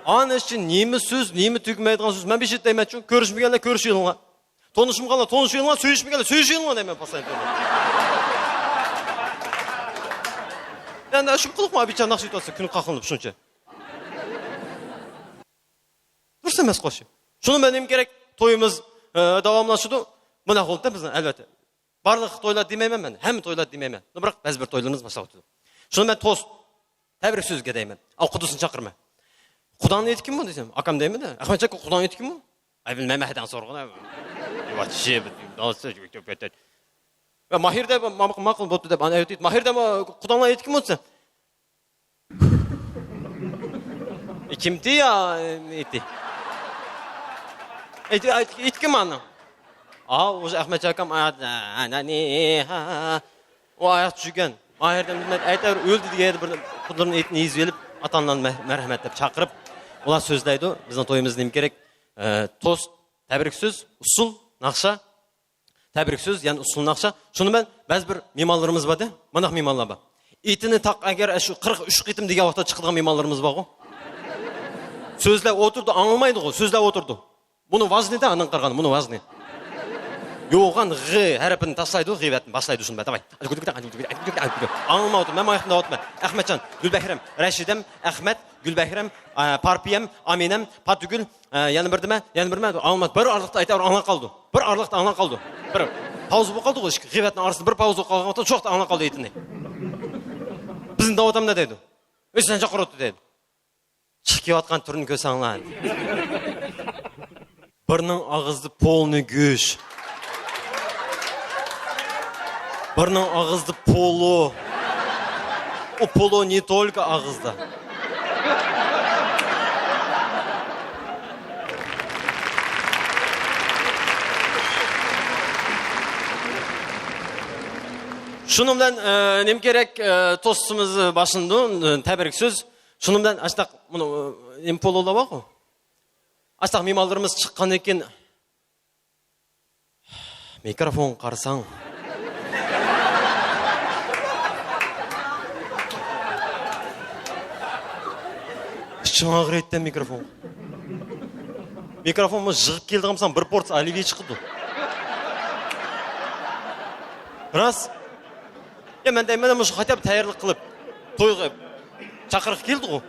ئانى ئىچى نېمە سۆز، نېمە تۈگىمەيدىغان سۆز. مەن بىر شېيت دەيمەنچۇ، كۆرۈشمىگەنلەر كۆرۈشۈۋېلىڭلار. تونۇشمىغانلار تونۇشۇۋېلىڭلار، سۆيۈشمىگەنلەر سۆيۈشۈۋېلىڭلار دەيمەن پاسايتىنى. يەنى شۇ قىلىقما بىچارە ناخشا ئېيتىۋاتسا، كۈن قاقلىنىپ شۇنچە. دۇرۇس ئەمەس قوشۇق. شۇنىڭ بىلەن نېمە كېرەك؟ تويىمىز، ئە، داۋاملىشىدۇ. بۇنداق بولدى بىزنىڭ، ئەلۋەتتە. بارلىق تويلار دېمەيمەن مەن، ھەممە تويلار دېمەيمەن. بىراق بەزى بىر تويلىرىمىز باشلاۋاتىدۇ. شۇنى مەن توست تەبرىك سۆزىگە دەيمەن. ئاۋۇ قۇددۇسنى چاقىرىمەن. «قۇداڭنى ئېيتكىنمۇ؟» دېسەم، ئاكام دەيمەن-دە. «ئەخمەتجان، قۇداڭنى ئېيتكىنمۇ؟» «ئەي، بىلمەيمەن، ھەدەڭ سورىغىن.» ۋە ماھىردە ماقۇل بوپتۇ دەپ، ئانا ئەۋەتتى. «ماھىردە قۇداڭلار ئېيتكىنمۇ؟» دېسەم، «كىمتى يا ئېيتتى؟ ئېيتكىنمۇ ئانا؟» ئا، ئۇ ئەخمەتجان ئاكام ئاياغدا، ئۇ ئاياغ چۈشكەن. ماھىردە ئەيتەر ئۆلدى دېگەن بىر قۇدۇرنى ئېيتنى يېزىۋېلىپ، ئاتا-ئانىلارنى مەھ-، مەرھەمەت دەپ چاقىرىپ، ئۇلار سۆزلەيدۇ. بىزنىڭ تويىمىزدا نېمە كېرەك؟ ئە، توست، تەبرىك سۆز، ئۇسسۇل، ناخشا. تەبرىك سۆز، يەنى ئۇسسۇل، ناخشا. شۇنى مەن بەزى بىر مېھمانلىرىمىز بار-دە، مانداق مېھمانلار بار. ئېتىنى تاق ئەگەر شۇ قىرىق ئۈچ قېتىم دېگەن ۋاقىتتا چىقىدىغان مېھمانلىرىمىز بارغۇ. سۆزلەپ ئولتۇرىدۇ، ئاڭلىمايدىغۇ، سۆزلەپ ئولتۇرىدۇ. بۇنى ۋاجنى دە، ئاندىن قارىغاندا، بۇنى ۋاجنى. يوغان غ ھەرپىنى تاشلايدۇ، غىۋەتنى باشلايدۇ شۇنى. داۋاي. ئاڭلىمايۋاتىدۇ، مەن ماياقتىن دەۋاتىمەن. ئەخمەتجان، گۈلبەھرەم، رەشىدەم، ئەخمەت، گۈلبەھرەم، ئە، پارپىيەم، ئامىنەم، پاتىگۈل، ئە، يەنە بىر نېمە، يەنە بىر نېمە، ئاڭلىمايدۇ. بىر ئارىلىقتا ئايتار ئاڭلاپ قالدى. بىر ئارىلىقتا ئاڭلاپ قالدى. بىر پاۋزا بولۇپ قالدىغۇ، ئىككى غىۋەتنىڭ ئارىسىدا بىر پاۋزا بولۇپ قالغان ۋاقىتتا شۇ ۋاقىتتا ئاڭلاپ قالدى ئېتىنى. بىزنى دەۋاتامدۇ دەيدۇ. ئۆزى سەن چاقىرىۋاتىدۇ دەيدۇ. چىقىپ كېلىۋاتقان تۈرنى كۆرسەڭلار. بىرنىڭ ئاغزىدا پولنى گۆش. بىرنىڭ ئاغزىدا پولو. ئۇ پولو не только ئاغزىدا. شۇنىڭ بىلەن، ئە، نېمە كېرەك، ئە، توستىمىز باشلىنىدۇ، ئە، تەبرىك سۆز. شۇنىڭ بىلەن ئاشتاق، مۇنۇ، ئە، نېمە پولولار بارغۇ. ئاشتاق مېھمانلىرىمىز چىققاندىن كېيىن، مىكروفونغا قارىساڭ، ئىچىڭ ئاغرىيدىكەن مىكروفونغا. مىكروفونمۇ يىغىپ كېلىدىغان بولساڭ، بىر پورتسىيە ئالىۋى چىقىدۇ. راست. يا، مەن دەيمەن، مۇشۇ خەتەر تەييارلىق قىلىپ، تويغا چاقىرىق كېلىدىغۇ.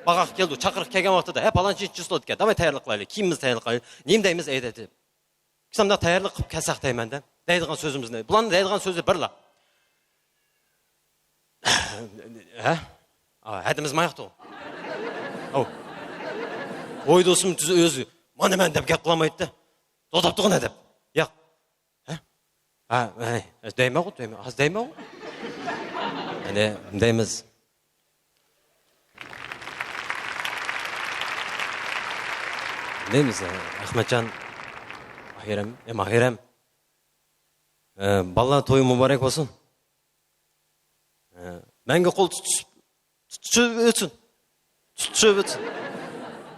باغاق كېلىدۇ. چاقىرىق كەلگەن ۋاقتىدا، ھە، پالانچى چىستوتكەن، داۋاي تەييارلىق قىلايلى، كىيىمىمىزنى تەييارلىق قىلايلى، نېمە دەيمىز ئەيدە دەپ. بىز مۇنداق تەييارلىق قىلىپ كەلسەك دەيمەن-دە. دەيدىغان سۆزىمىزنى. بۇلارنىڭ دەيدىغان سۆزى بىرلا. ھە؟ ئا، ھەدىمىز ماياقتۇ. ئاۋۇ. ۋوي دوستۇم تۈز ئۆزى. مانا مەن دەپ گەپ قىلالمايتتى. توختاپتۇغۇ نە دەپ. ياق. ھە؟ ھە، ھە، دەيمەنغۇ، دەيمەن. ھازىر دەيمەنغۇ. يەنى دەيمىز. دەيمىز، ئەخمەتجان، ماھىرەم، ئە، ماھىرەم. ئە، بالىلار تويى مۇبارەك بولسۇن. ئە، مەڭگۈ قول تۇتۇشۇپ، تۇتۇشۇپ ئۆتسۇن. تۇتۇشۇپ ئۆتسۇن.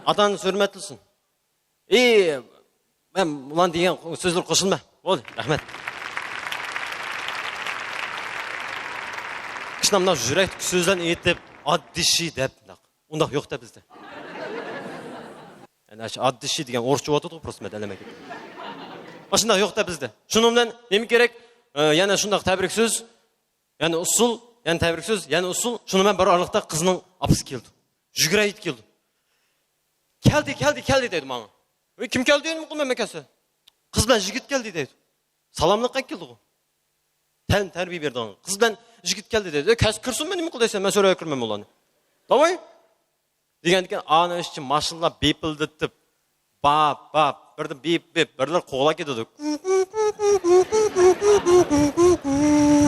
ئاتا-ئانىسى ھۆرمەتلىسۇن. ئى، مەن ئۇلار دېگەن سۆزلەر قوشۇلما. بولدى، رەھمەت. كىشىلەر مۇنداق يۈرەكتىكى سۆزلەرنى ئېيتىپ، ئاددىشى دەپ، ئۇنداق، ئۇنداق يوق-دە بىزدە. يەنى ئاشۇ ئاددىشى دېگەن ئورۇسچە بولۇۋاتىدۇ، پروستو مەن ئەلەمگە. ئاشۇنداق يوق-دە بىزدە. شۇنىڭ بىلەن نېمە كېرەك؟ ئە، يەنە شۇنداق تەبرىك سۆز. يەنە ئۇسسۇل، يەنە تەبرىك سۆز، يەنە ئۇسسۇل. شۇنىڭ بىلەن بىر ئارىلىقتا قىزنىڭ ئاپىسى كېلىدۇ. يۈگۈرۈپ يېتىپ كېلىدۇ. «كەلدى، كەلدى، كەلدى» دەيدۇ ماڭا. «ۋەي، كىم كەلدى؟ نېمە قىلىمەن مەن كەلسە؟» «قىز بىلەن يىگىت كەلدى» دەيدۇ. سالاملىق قىلىپ كېلىدىغۇ. تەن تەربىيە بېرىدىغان. «قىز بىلەن يىگىت كەلدى» دەيدۇ. «ئەي، كەلسە كىرسۇن، مەن نېمە قىلاي دەيسەن؟ مەن سوراۋېرىمەن ئۇلارنى.» داۋاي. دېگەندىكىن ئانا ئىچى ماشىنىلار بېپىلدىتىپ، باپ، باپ، بىردىن بىپ، بىپ، بىرلەر قوغلاپ كېتىدۇ.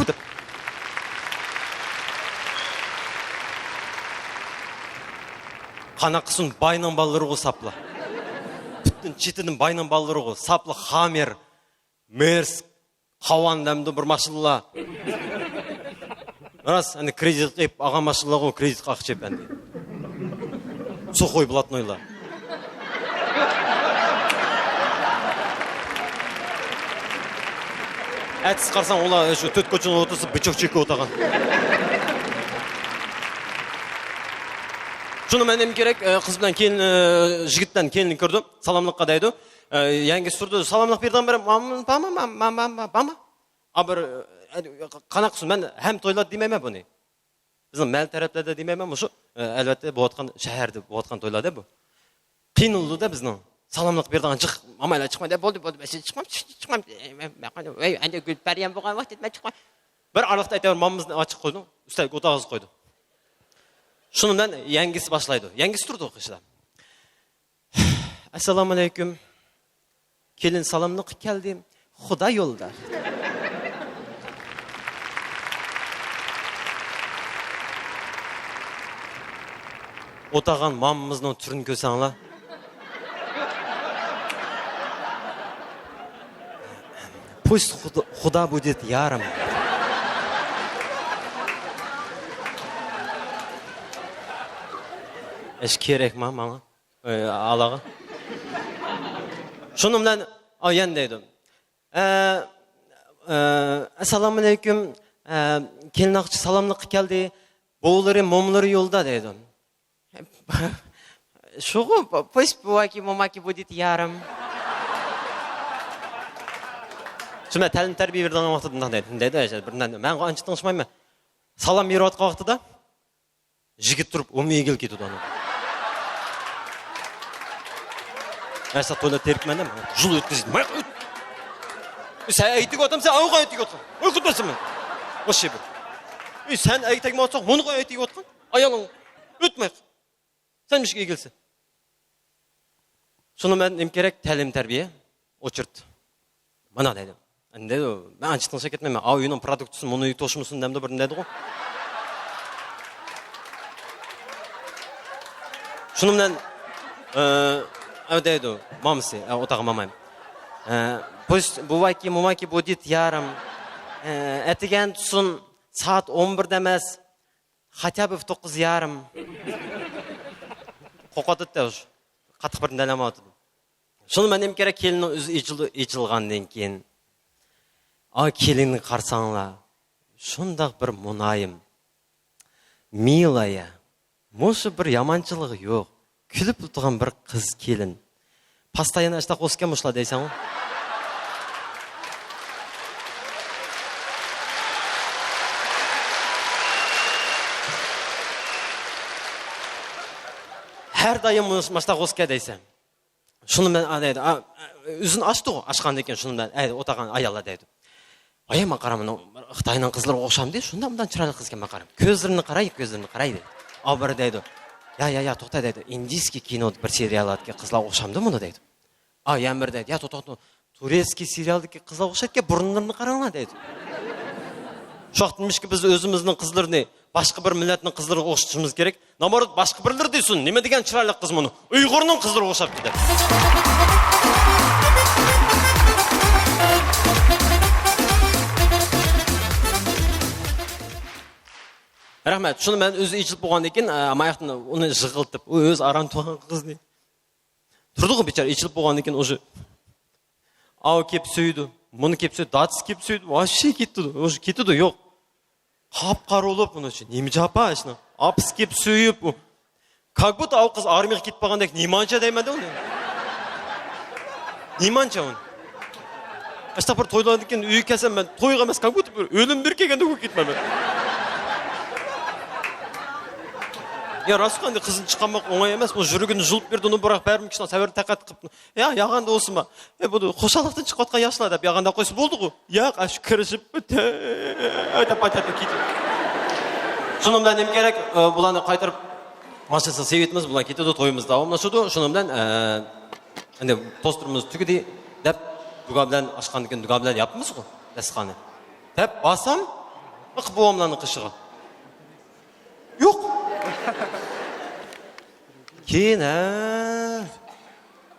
دەپ. قانداق قىلسۇن، باينىڭ بالىلىرىغۇ ساپلا. پۈتۈن چېتىدىن باينىڭ بالىلىرىغۇ ساپلا خامېر، مېرس، قاۋان دەمدۇ بىر ماشىنىلار. راست، ئەندى كرېدىت قىلىپ ئالغان ماشىنىلارغۇ كرېدىتقا ئاقچىپ ئەندى. سۇخوي بلاتنويلار. ئەتىسى قارىساڭ، ئۇلار شۇ تۆت كوچىنىڭ ئوتتۇرىسىدا بىچوك چېكىپ ئولتۇرغان. شۇنى مەن نېمە كېرەك، ئە، قىز بىلەن كېيىن، ئە، يىگىت بىلەن كېيىن كۆردۈم. سالاملىققا دەيدۇ. ئە، يەڭگىسى تۇرىدۇ، سالاملىق بېرىدىغان بىر مام-، بارمۇ، مام-، مام-، مام-، بارمۇ؟ ئا، بىر، ئە، قانداق قىلسۇن، مەن ھەم تويلار دېمەيمەن بۇنى. بىزنىڭ مەھەللە تەرەپلەردە دېمەيمەن، مۇشۇ، ئە، ئەلۋەتتە بولۇۋاتقان، شەھەردە بولۇۋاتقان تويلاردا بۇ. قىينىلىدۇ-دە بىزنىڭ. سالاملىق بېرىدىغان جىق، ماما ئەلە چىقماي دەپ، بولدى، بولدى، مەن چىقمام، چىقمام، مەن، مەن، مەن، ۋەي، ئەندى گۈلپەرىيەم بولغان ۋاقىت مەن چىقماي. بىر ئارىلىقتا ئەتەۋەر مامىمىزنى ئاچىق قويدۇڭ، ئۈستەلگە ئولتۇرغۇزۇپ قويدۇ. شۇنى بىلەن يەڭگىسى باشلايدۇ. يەڭگىسى تۇرىدۇ قېشىدا. ئەسسالامۇئەلەيكۇم. كېلىن سالاملىققا كەلدى. خۇدا يولدا. ئولتۇرغان مامىمىزنىڭ تۈرىنى كۆرسەڭلار. پۇشت خۇدا، خۇدا بۇدىت يارىم. ئىش كېرەكما ماڭا؟ ئالاغا. شۇنىڭ بىلەن ئايان دەيدۇ. ئە، ئە، ئەسسالامۇئەلەيكۇم. ئە، كېلىن ئاقچى سالاملىققا كەلدى. بوۋىلىرى، مومىلىرى يولدا دەيدۇ. شۇغۇ، پۇشت بۇۋاكى، موماكى بۇدىت يارىم. شۇ مەن تەلىم تەربىيە بېرىدىغان ۋاقتىدا مۇنداق دەيدۇ. دەيدۇ، بىر مەن ئانچە تىڭشىمايمەن. سالام بېرىۋاتقان ۋاقتىدا يىگىت تۇرۇپ، ئۇمۇ ئېگىلىپ كېتىدۇ ئانا. ئەسا تويدا تېرىكمەن دە، يول ئۆتكۈزدى. ماياق ئۆت. سەن ئەيتىگۈ ئاتام، سەن ئاۋغا ئەيتىگۈ ئاتام. ئۆكۈتمەسەن مەن. ئوشى بىر. ئى، سەن ئەيتەگمە ئاتساق، مۇنغا ئەيتىگۈ ئاتقان. ئايالىڭ ئۆتمەي. سەن مىشىك ئېگىلسە. شۇنى مەن نېمە كېرەك؟ تەلىم تەربىيە. ئوچۇرت. مانا دەيدۇ. ئەندى مەن ئانچە تىڭشاپ كەتمەيمەن. ئاۋۇ ئۆينىڭ پرودۇكتىسى مۇنۇ ئۆيگە توشمىسۇن دەمدۇ بىر دەيدىغۇ. شۇنىڭ بىلەن، ئە، ئەۋ دەيدۇ. مامىسى، ئە، ئوتاغا مامايم. ئە، بۇ، بۇ ۋايكى، مومايكى، بۇ دېيىت يارىم. ئە، ئەتىگەن تۇتسۇن سائەت ئون بىردە ئەمەس. خاتيا بى توققۇز يارىم. قوقۇۋاتىدۇ، قاتتىق بىر نەلەم ئاتىدۇ. شۇنى مەن نېمە كېرەك، كېلىننىڭ ئۆزى ئېچىل-، ئېچىلغاندىن كېيىن. ئا، كېلىنگە قارىساڭلار، شۇنداق بىر مۇلايىم، مىلايە، مۇشۇ بىر يامانچىلىقى يوق. كۈلۈپ تۇرغان بىر قىز كېلىن. پاستايان ئاشتاق بولسىكەن مۇشۇلار دەيسەنغۇ. ھەر دائىم مۇش-، ماشتاق بولسىكەن دەيسەن. شۇنى مەن، ئا، دەيدۇ، ئا، ئۆزىنى ئاچتىغۇ، ئاچقاندىن كېيىن شۇنى مەن، ئەي، ئولتۇرغان ئاياللار دەيدۇ. ئاي، ماڭا قارا، مانا خىتاينىڭ قىزلىرىغا ئوخشامدۇ، شۇنداق مۇنداق چىرايلىق قىز ئىكەن، ماڭا قارا. كۆزلىرىنى قاراي، كۆزلىرىنى قاراي دەيدۇ. ئا، بىرى دەيدۇ، يا، يا، يا، توختا دەيدۇ، ئىندىيسكىي كىنودىكى بىر سېرىياللاردىكى قىزلارغا ئوخشامدۇ مۇنۇ دەيدۇ. ئا، يەنە بىرى دەيدۇ، يا، توختا، توختا، تۇرېتسكىي سېرىيالدىكى قىزلارغا ئوخشايدىكەن، بۇرۇنلىرىنى قاراڭلار دەيدۇ. شۇ ۋاقىتتا نېمىشقا بىز ئۆزىمىزنىڭ قىزلىرىنى باشقا بىر مىللەتنىڭ قىزلىرىغا ئوخشىتىشىمىز كېرەك؟ نامرات باشقا بىرلىرى دېسۇن، نېمە دېگەن چىرايلىق قىز مۇنۇ؟ ئۇيغۇرنىڭ قىزلىرىغا ئوخشاپتۇ دەپ. رەھمەت. شۇنى مەن ئۆزى ئېچىلىپ بولغاندىن كېيىن، ئە، ماياقتىن ئۇنى يىغلىتىپ، ئۇ ئۆزى ئاران تۇغان قىزنى. تۇردىغۇ بىچارە، ئېچىلىپ بولغاندىن كېيىن ئۇژې ئاۋۇ كېلىپ سۆيىدۇ، مۇنى كېلىپ سۆيىدۇ، دادىسى كېلىپ سۆيىدۇ، ۋاھشىي كېتىدۇ، ئۇژې كېتىدۇ، يوق. قاپقارا بولۇپ ئۇنىڭ ئۈچۈن نېمە جاپا ئىشنىڭ. ئاپىسى كېلىپ سۆيۈپ، ئۇ كاك بۇددا ئاۋۇ قىز ئارمىيەگە كېتىپ بارغاندەك نېمانچە دەيمەن-دە ئۇنى. نېمانچە ئۇنى. ئاشتاق بىر تويلاردىن كېيىن ئۆيگە كەلسەم مەن تويغا ئەمەس، كاك بۇددا بىر ئۆلۈم بىر كەلگەندەك بولۇپ كېتىمەن مەن. يا راستقا ئەمدى قىزنى چىقارماق ئوڭاي ئەمەس. ئۇ يۈرىكىنى يۇلۇپ بېرىدۇ، ئۇنى بىراق بەرمىكىشنىڭ سەۋرى تاقەت قىلىپ. يا، ياغاندا بولسۇنما. ئە، بۇ خۇشاللىقتىن چىقىۋاتقان ياشلار دەپ ياغاندا قويسا بولدىغۇ. ياق، ئاشۇ كىرىشىپ، ئۆتەپ، ئۆتەپ كېتىدۇ. شۇنىڭ بىلەن نېمە كېرەك؟ ئە، بۇلارنى قايتۇرۇپ ماشىنىسىغا سېلىۋېتىمىز، بۇلار كېتىدۇ، تويىمىز داۋاملىشىدۇ. شۇنىڭ بىلەن، ئە، ئەندى توستىرىمىز تۈگىدى دەپ، دۇگا بىلەن ئاشخانىدىكىنى دۇگا بىلەن ياپمىزغۇ، داستىخاننى. دەپ بارسام، بىر بوۋاملارنىڭ قېشىغا. يوق. كېيىن، ھە،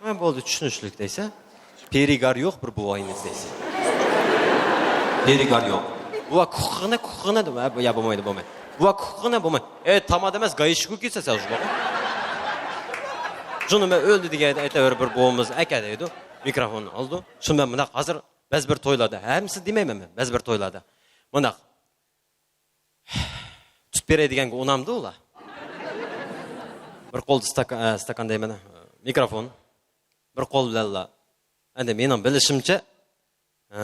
ھە، بولدى، چۈشىنىشلىك دەيسەن. پېرىگار يوق، بىر بوۋاينى ئىزدەيسەن. پېرىگار يوق. بوۋا، كۇخغىنا، كۇخغىنا دەپ، ھە، يا، بولمايدۇ، بولمايدۇ. بوۋا، كۇخغىنا، بولمايدۇ. ئەي، تامادا ئەمەس، گايىشكۇ كېسە سەن شۇ. شۇنى مەن ئۆلدى دېگەن، ئېيتىۋېرىپ، بىر بوۋىمىز ئەكە دەيدۇ. مىكروفوننى ئالىدۇ. شۇنى مەن مۇنداق ھازىر بەزى بىر تويلاردا، ھەممىسى دېمەيمەن مەن، بەزى بىر تويلاردا مۇنداق تۇت بېرەي دېگەنگە ئۇنامدۇ ئۇلار. بىر قولدا ستاكان، ئە، ستاكان دەيمەن، مىكروفون. بىر قول بىلەنلا. ئەندى مېنىڭ بىلىشىمچە، ئە،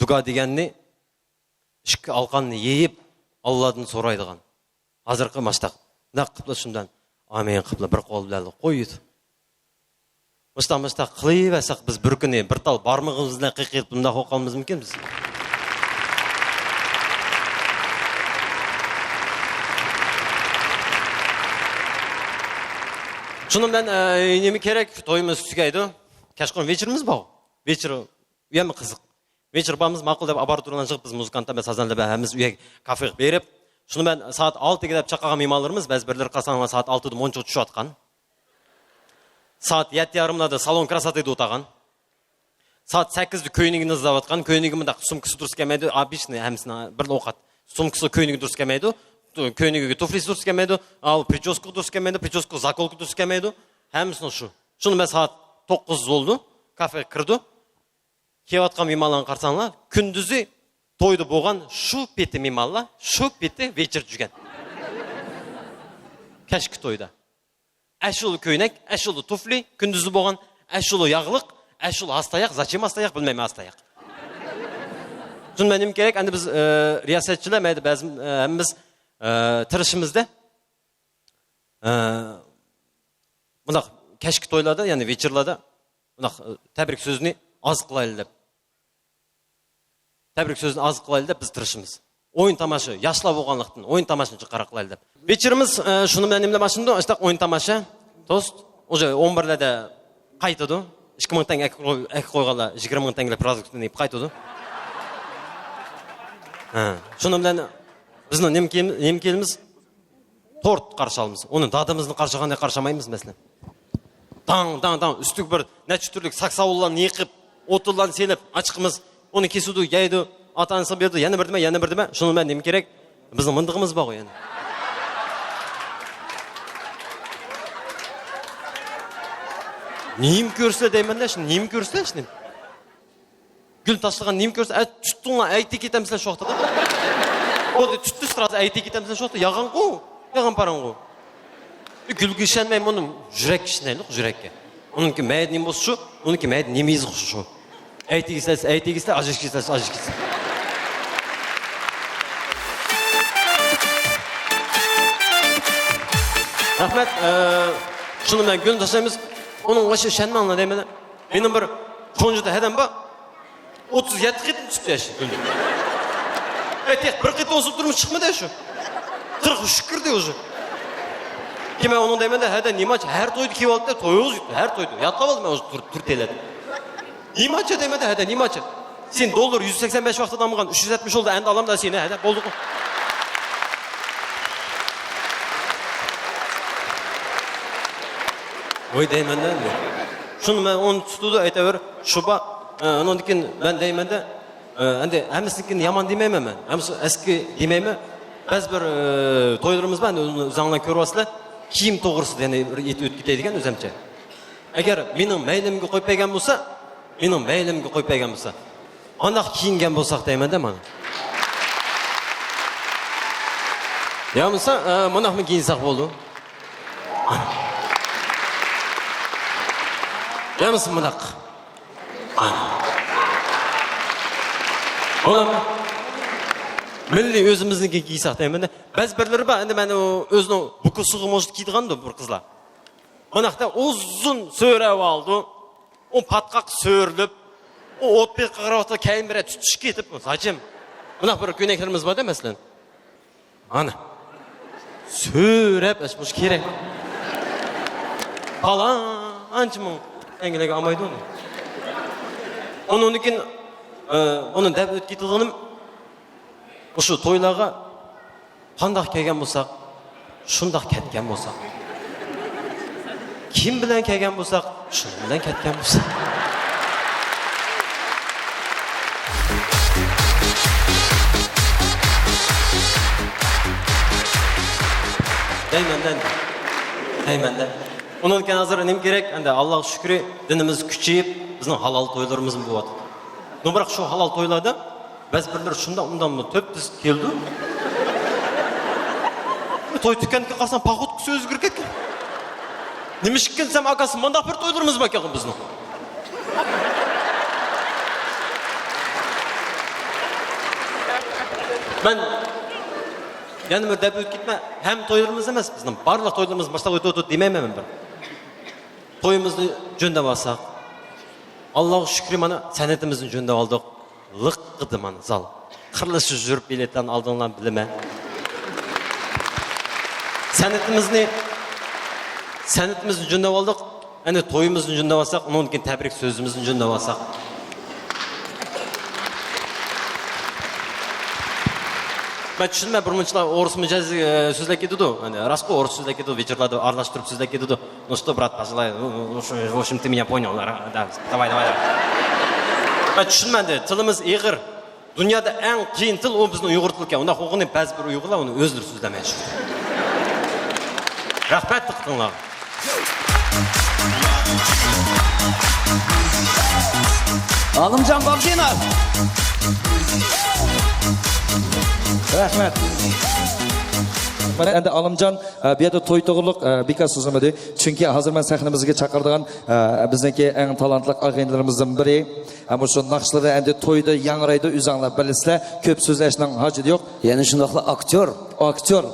دۇگا دېگەننى ئىككى ئالقاننى يېيىپ، ئاللادىن سورايدىغان. ھازىرقى ماشتاق. نەق قىپلا شۇنداق. ئامىن قىپلا بىر قول بىلەنلا قويىدۇ. مۇشتاق، مۇشتاق قىلىۋەرسەك، بىز بىر كۈنى بىر تال بارمىقىمىز بىلەن قېقىپ بۇنداق ئوقالمىز مۇمكىن بىز. شۇنىڭ بىلەن، ئە، نېمە كېرەك؟ تويىمىز تۈگەيدۇ. كەچقۇرۇن ۋېچىرىمىز بار. ۋېچىر ئۇيەممۇ قىزىق. ۋېچىر بارمىز، ماقۇل دەپ ئاپپاراتۇرىلارنى چىقىپ، بىز مۇزىكانتلار بىلەن سازەندىلەر بىلەن ھەممىمىز ئۆيگە، كافېغا بېرىپ، شۇنى مەن سائەت ئالتىگە دەپ چاقىرغان مېھمانلىرىمىز، بەزى بىرلىرى قارىساڭلار سائەت ئالتىدا مونچىغا چۈشۈۋاتقان. سائەت يەتتە يېرىملاردا سالون كراساتىدا ئولتۇرغان. سائەت سەككىزدە كۆينىكىنى ئىزدەۋاتقان، كۆينىكى مۇنداق سومكىسى دۇرۇس كەلمەيدۇ، ئابىشنى ھەممىسىنى بىرلا ئوقات. سومكىسى، كۆينىكى دۇرۇس كەلمەيدۇ، كۆينىكىگە تۇفلىسى دۇرۇس كەلمەيدۇ، ئاۋۇ پرىچوسكا دۇرۇس كەلمەيدۇ، پرىچوسكا زاكولكا دۇرۇس كەلمەيدۇ، ھەممىسىنىڭ شۇ. شۇنى مەن سائەت توققۇز بولدى، كافېغا كىردى. كېلىۋاتقان مېھمانلارنى قارىساڭلار، كۈندۈزى تويدا بولغان شۇ پېتى مېھمانلار، شۇ پېتى ۋېچىر جۈگەن. كەچكى تويدا. ئەشۇلا كۆينەك، ئەشۇلا تۇفلى، كۈندۈزى بولغان ئەشۇلا ياغلىق، ئەشۇلا ھاستاياق، زاچېم ھاستاياق، بىلمەيمەن ھاستاياق. شۇنى مەن نېمە كېرەك؟ ئەندى بىز، ئە، رىياسەتچىلەر، مەيلى بەزى، ئە، ھەممىمىز، ئە، تىرىشىمىزدە. ئە، بۇنداق كەچكى تويلاردا، يەنى ۋېچىرلاردا بۇنداق، ئە، تەبرىك سۆزىنى ئاز قىلايلى دەپ. تەبرىك سۆزىنى ئاز قىلايلى دەپ بىز تىرىشىمىز. ئويۇن تاماشا، ياشلار بولغانلىقتىن، ئويۇن تاماشىنى قاراپ قىلايلى دەپ. ۋېچىرىمىز، ئە، شۇنىڭ بىلەن نېمىلەر باشلىنىدۇ؟ ئاشۇنداق ئويۇن تاماشا. توست. ئۇژې ئون بىرلەردە قايتىدۇ. ئىككى مىڭ تەڭگە ئەكە قوي-، ئەكە قويغانلار يىگىرمە مىڭ تەڭگىلىك پرودۇكتنى يەپ قايتىدۇ. ھە. شۇنىڭ بىلەن بىزنىڭ نېمە كىيىم-، نېمە كىيىمىز؟ تورت قارشى ئالىمىز. ئۇنى دادىمىزنى قارشىغاندەك قارشىمايمىز، مەسىلەن. داڭ، داڭ، داڭ، ئۈستىگە بىر نەچچە تۈرلۈك ساكساۋۇللارنى يېقىپ، ئوتۇنلارنى سېلىپ، ئاچىقىمىز. ئۇنى كېسىدۇ، يەيدۇ، ئاتا-ئانىسىغا بېرىدۇ، يەنە بىر دېمە، يەنە بىر دېمە. شۇنىڭ بىلەن نېمە كېرەك؟ بىزنىڭ مىندىقىمىز بارغۇ يەنە. نېمە كۆرسە دەيمەن-دە، شۇ نېمە كۆرسە، شۇ نېمە؟ گۈل تاشلىغان نېمە كۆرسە، ئە، تۇتتۇڭلار، ئەيتىپ كېتەمسىلەر شۇ ۋاقىتتا. بولدى، تۇتتى سىراز، ئەيتىپ كېتەمسىلەر شۇ ۋاقىتتا. ياغانغۇ، ياغان پاراڭغۇ. گۈلگە ئىشەنمەي، بۇنى يۈرەككە ئىشىنەيلى، يۈرەككە. ئۇنىڭكى مەيدە نېمە بولسا شۇ، ئۇنىڭكى مەيدە نېمە يېزىقى شۇ. ئەيتىپ كېتىسىلەر، ئەيتىپ كېتىسىلەر، ئاجىز كېتىسىلەر، ئاجىز كېتىسىلەر. رەھمەت. ئە، شۇنى مەن گۈلنى تاشلايمىز. ئۇنىڭغا ئىشەنمەڭلار دەيمەن. مېنىڭ بىر كونجۇدا ھەدەم بار. ئوتتۇز يەتتە قېتىم چىقتى ئەشە. ئەي، تېخى بىر قېتىم بولسا تۇرمۇش چىقمىدى شۇ. قىرىق ئۈچكە كىردى ئۇژې. كېيىن مەن ئۇنىڭ دەيمەن-دە، ھەدە نېماچە ھەر تويدا كېلىۋالدى، تويىغۇز يۈتتى، ھەر تويدا. ياتقان بولدۇم مەن ئۇژې تۇر-، تۇرۇپ تېلەدە. نېماچە دەيمەن-دە، ھەدە نېماچە. سېنى دوللار يۈز سەكسەن بەش ۋاقتىدا ئالمىغان، ئۈچ يۈز يەتمىش بولدى، ئەمدى ئالامدا سېنى، ھەدە بولدىغۇ. ۋاي دەيمەن-دە. شۇنى مەن ئۇنى تۇتىدۇ، ئېيتاۋېرە، شۇ بار. ئە، ئۇنىڭدىن كېيىن مەن دەيمەن-دە، ئە، ئەمدى ھەممىسىنىڭكىنى يامان دېمەيمەن مەن. ھەممىسى ئەسكى دېمەيمەن. بەزى بىر، ئە، تويلىرىمىز بار، ئەمدى ئۆزۈڭلار كۆرۈۋالىسىلەر. كىيىم توغرىسىدا يەنە بىر ئېيتىپ ئۆتۈپ كېتەي دېگەن ئۆزەمچە. ئەگەر مېنىڭ مەيلىمگە قويۇپ بەرگەن بولسا، مېنىڭ مەيلىمگە قويۇپ بەرگەن بولسا، قانداق كىيىنگەن بولساق دەيمەن-دە مانا. يا بولمىسا، ئە، مۇنداقمۇ كىيىنسەك بولىدۇ. يا بولمىسا مۇنداق. بولامدۇ؟ مىللىي ئۆزىمىزنىڭكىنى كىيسەك دەيمەن-دە. بەزى بىرلىرى بار، ئەمدى مەن ئۇ ئۆزىنىڭ بۇكىسىغا مۇشۇ كىيىدىغاندۇ بىر قىزلار. مۇنداقتا ئۇزۇن سۆرەۋالىدۇ. ئۇ پاتقاق سۆرىلىپ، ئۇ ئوت بېقىغان ۋاقىتتا كەينى بىرەر تۇتۇشۇپ كېتىپ، ساچىم. مۇنداق بىر كۆينەكلىرىمىز بار-دە، مەسىلەن. ئانا. سۆرەپ، ئەش، مۇشۇ كېرەك. پالانچە مىڭ. ئەڭگىلەرگە ئالمايدۇ ئۇنى. ئۇنىڭدىن كېيىن، ئە، ئۇنى دەپ ئۆتۈپ كېتىدىغىنىم، مۇشۇ تويلارغا قانداق كەلگەن بولساق، شۇنداق كەتكەن بولساق. كىم بىلەن كەلگەن بولساق، شۇنىڭ بىلەن كەتكەن بولساق. دەيمەن-دە، دەيمەن-دە. ئۇنىڭدىن كېيىن ھازىر نېمە كېرەك؟ ئەمدى ئاللاغا شۈكرى، دىنىمىز كۈچىيىپ، بىزنىڭ ھالال تويلىرىمىزمۇ بولۇۋاتىدۇ. نو، بىراق شۇ ھالال تويلاردا بەزى بىرلىرى شۇنداق ئۇنداممۇ تۆپ تۈز كېلىدۇ. توي تۈكەنگە قارىسام، پاخوتكىسى ئۆزگىرىپ كەتكەن. نېمىشقىكىن دېسەم، ئاكاسى، مۇنداق بىر تويلىرىمىز بار ئىكەن بىزنىڭ. مەن يەنە بىر دەپ ئۆتۈپ كېتىمەن، ھەممە تويلىرىمىز ئەمەس، بىزنىڭ بارلىق تويلىرىمىز مۇشۇنداق ئۆتۈۋاتىدۇ دېمەيمەن مەن بىر. تويىمىزنى جۆندەپ ئالساق، ئاللاغا شۈكرى، مانا سەنئىتىمىزنى جۆندەپ ئالدۇق. لىققىدە مانا زال. قىرلىشىپ يۈرۈپ بېلەتلەرنى ئالدىڭلار بىلىمەن. سەنئىتىمىزنى، سەنئىتىمىزنى جۆندەپ ئالدۇق. ئەنە تويىمىزنى جۆندەپ ئالساق، ئۇنىڭدىن كېيىن تەبرىك سۆزىمىزنى جۆندەپ ئالساق. مەن چۈشىنىمەن، بىر مۇنچىلار ئورۇس مىجەز، ئە، سۆزلەپ كېتىدۇ. ئەنە راستقۇ، ئورۇس سۆزلەپ كېتىدۇ، ۋېچىرلاردا ئارىلاشتۇرۇپ سۆزلەپ كېتىدۇ. Ну что, брат, пожелай, ну, ну, в общем, в общем, ты меня понял, да, давай, давай, давай. مەن چۈشىنىمەن، تىلىمىز ئېغىر. دۇنيادا ئەڭ قىيىن تىل ئۇ بىزنىڭ ئۇيغۇر تىلى ئىكەن. ئۇنداق بولغىنى بەزى بىر ئۇيغۇرلار ئۇنى ئۆزلىرى سۆزلەمەي يۈرىدۇ. رەھمەت دىققىتىڭلارغا. ئالىمجان بابدىنوف. رەھمەت. مانا ئەمدى ئالىمجان، ئە، بۇ يەردە توي توغرۇلۇق، ئە، بىكار سۆزلىمىدى. چۈنكى ھازىر مەن سەھنىمىزگە چاقىرىدىغان، ئە، بىزنىڭكى ئەڭ تالانتلىق ئاغىنىلىرىمىزدىن بىرى. ھەم شۇ ناخشىلىرى ئەمدى تويدا ياڭرايدۇ، ئۆزۈڭلار بىلىسىلەر. كۆپ سۆزلەشنىڭ ھاجىتى يوق. يەنە شۇنداقلا ئاكتيور. ئاكتيور.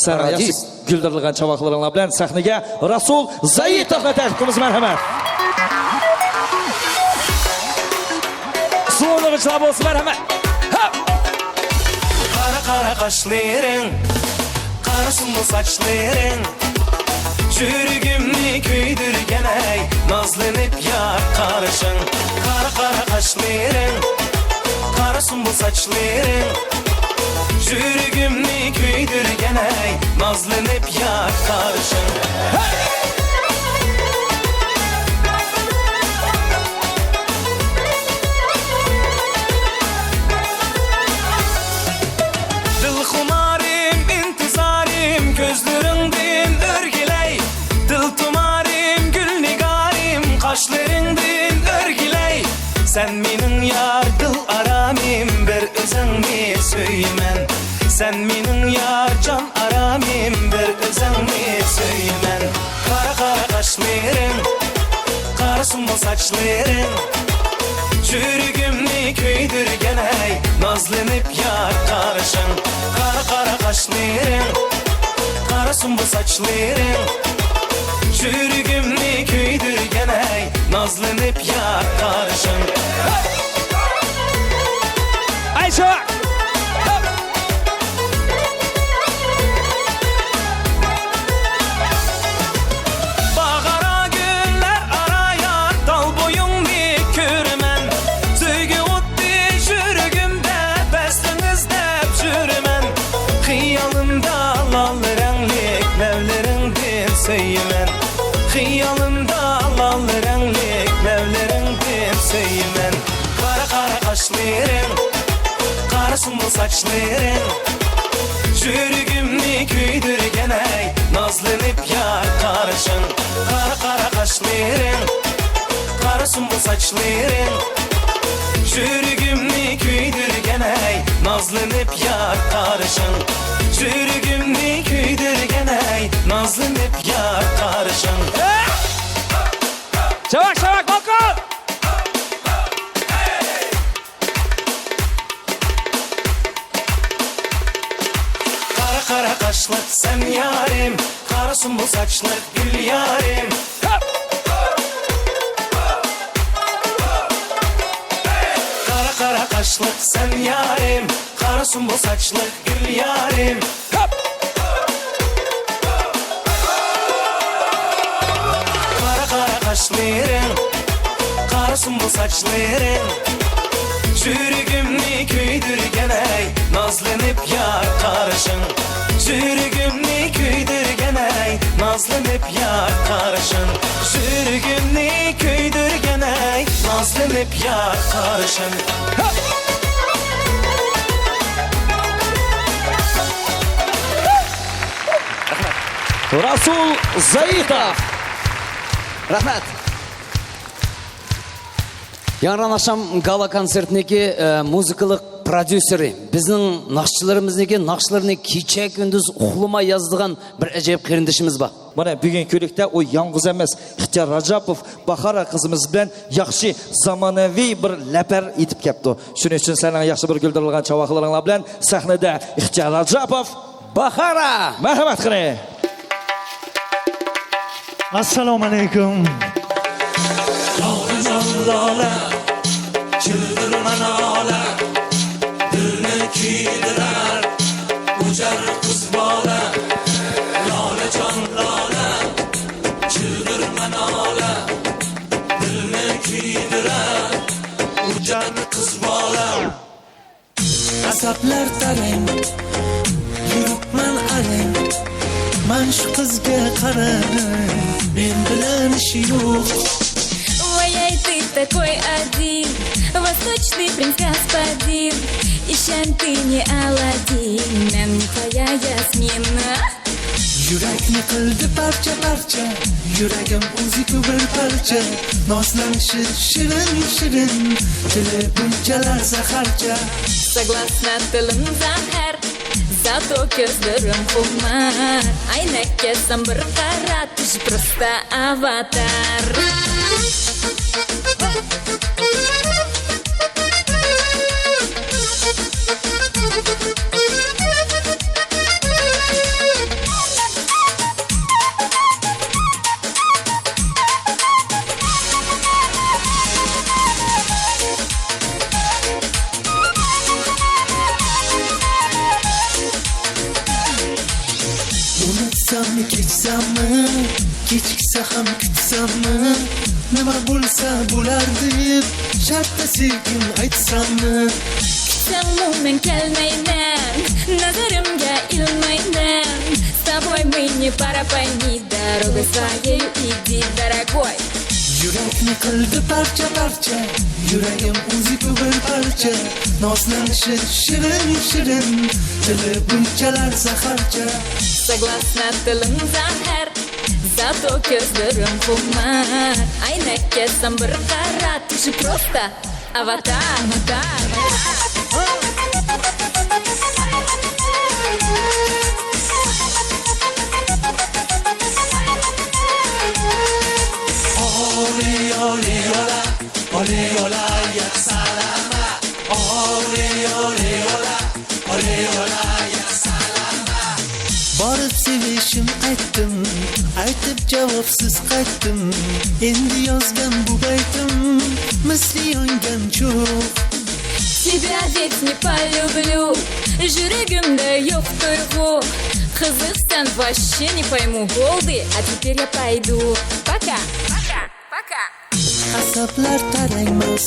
سەن ياخشى گۈلدۈرلىگەن چاۋاكلىرىڭلار بىلەن سەھنىگە رەسۇل زايىتوفنى تەكلىپ قىلىمىز، مەرھەمەت. سۇنغۇچىلار بولسۇن، مەرھەمەت. ھە! قارا، قارا قاشلىرىڭ، قارا سۇمبۇل ساچلىرىڭ، يۈرىكىمنى كۆيدۈرگەن ئەي، نازلىنىپ يار قارىشىڭ. قارا، قارا قاشلىرىڭ، قارا سۇمبۇل ساچلىرىڭ، يۈرىكىمنى كۆيدۈرگەن ئەي، نازلىنىپ يار قارىشىڭ. ھەي! دىلخۇمارىم، ئىنتىزارىم، كۆزلىرىڭدىن ئۆرگىلەي. دىلتۇمارىم، گۈلنىگارىم، قاشلىرىڭدىن ئۆرگىلەي. سەن مېنىڭ يار دىل ئارامىم، بىر ئۆزۈڭنى سۆيىمەن. سەن مېنىڭ يار جان ئارامىم، بىر ئۆزۈڭنى سۆيىمەن. قارا، قارا قاشلىرىڭ، قارا سۇمبۇل ساچلىرىڭ، يۈرىكىمنى كۆيدۈرگەن ئەي، نازلىنىپ يار قارىشىڭ. قارا، قارا قاشلىرىڭ، قارا سۇمبۇل ساچلىرىڭ، يۈرىكىمنى كۆيدۈرگەن ئەي، نازلىنىپ يار قارىشىڭ. ئەي شۇ! باغارا گۈللەر ئارا يار، تال بويۇڭنى كۆرىمەن. سۆيگۈ ئوتى يۈرىكىمدە، بەستىڭىز دەپ يۈرىمەن. خىيالىمدا لال رەڭلىك لەۋلىرىڭدىن سۆيىمەن. خىيالىمدا لال رەڭلىك لەۋلىرىڭدىن سۆيىمەن. قارا، قارا قاشلىرىڭ، قارا سۇمبۇل ساچلىرىڭ، يۈرىكىمنى كۆيدۈرگەن ئەي، نازلىنىپ يار قارىشىڭ. قارا، قارا قاشلىرىڭ، قارا سۇمبۇل ساچلىرىڭ، يۈرىكىمنى كۆيدۈرگەن ئەي، نازلىنىپ يار قارىشىڭ. يۈرىكىمنى كۆيدۈرگەن ئەي، نازلىنىپ يار قارىشىڭ. شاۋاق، شاۋاق، بالكون! قارا، قارا قاشلىق سەن يارىم، قارا سۇمبۇل ساچلىق گۈل يارىم. قارا، قارا قاشلىق سەن يارىم، قارا سۇمبۇل ساچلىق گۈل يارىم. قارا، قارا قاشلىرىڭ، سۇمبۇل ساچلىرىڭ يۈرىكىمنى كۆيدۈرگەن ئەي، نازلىنىپ يار قارىشىڭ. يۈرىكىمنى كۆيدۈرگەن ئەي، نازلىنىپ يار قارىشىڭ. يۈرىكىمنى كۆيدۈرگەن ئەي، نازلىنىپ يار قارىشىڭ. رەھمەت. رەسۇل زەيىتوف. رەھمەت. ياڭران ئاخشام گالا كونسېرتنىڭكى، ئە، مۇزىكىلىق پروديۇسېرى، بىزنىڭ ناخشىچىلىرىمىزنىڭكى ناخشىلىرىنى كېچە-كۈندۈز ئۇخلىماي يازىدىغان بىر ئەجايىپ قېرىندىشىمىز بار. مانا، بۈگۈن كۆرۈكتە ئۇ يالغۇز ئەمەس، ئىختىيار راجاپوف باھارا قىزىمىز بىلەن ياخشى زامانىۋى بىر لەپەر ئېيتىپ كەپتۇ. شۇنىڭ ئۈچۈن سىلەرنىڭ ياخشى بىر گۈلدۈرلىغان چاۋاكلىرىڭلار بىلەن سەھنىدە ئىختىيار راجاپوف، باھارا! مەرھەمەت قىلىڭ! ئەسسالامۇ ئەلەيكۇم. لالىجان لالە، چىلدىرما نالە، دىلنى كۆيدۈرەر ئۇجار قىز بالا. لالىجان لالە، چىلدىرما نالە، دىلنى كۆيدۈرەر ئۇجار قىز بالا. Asablar tarang, yuribman arang. Man shu qizga qarang, men bilan ishi yo'q. Ваяй, ты такой один, восточный принц господин. Ишан, ты не Аладдин, нам не твоя Ясмина. Yurakni qildi parcha-parcha, yuragim o'ziku bir parcha. Nozlanishi shirin-shirin, tili bunchalar zaharcha. Согласна, tilim zahar, зато ko'zlarim xumar. Aynakka san bir qara, ты же просто аватар. Unutsammi, kechsammi, kechiksa ham kutsammi? Nima bo'lsa bo'lar deb, shartta sekin aytsammi? Kutsangmi, men kelmayman, nazarimga ilmayman. С тобой мы не пара по ней, дорогой своей иди, дорогой. Yurakni qildi parcha-parcha, yuragim o'ziku bir parcha. Nozlanishi shirin-shirin, tili bunchalar zaharcha. Согласна, tilim zahar, зато ko'zlarim xumar. Aynakka san bir qara, ты же просто аватар. Oli, oli, ola, oli, ola, ya salama. Oli, oli, ola, oli, ola, ya salama. Borib sevishim aytdim, aytib javobsiz qaytdim. Endi yozgan bu baytim, misli yongan cho'g'. Тебя ведь не полюблю, yuragimda yo'q tuyg'u. Qiziq, sen вообще не пойму, bo'ldi, а теперь я пойду. Пока, пока, пока. Asablar tarangmas,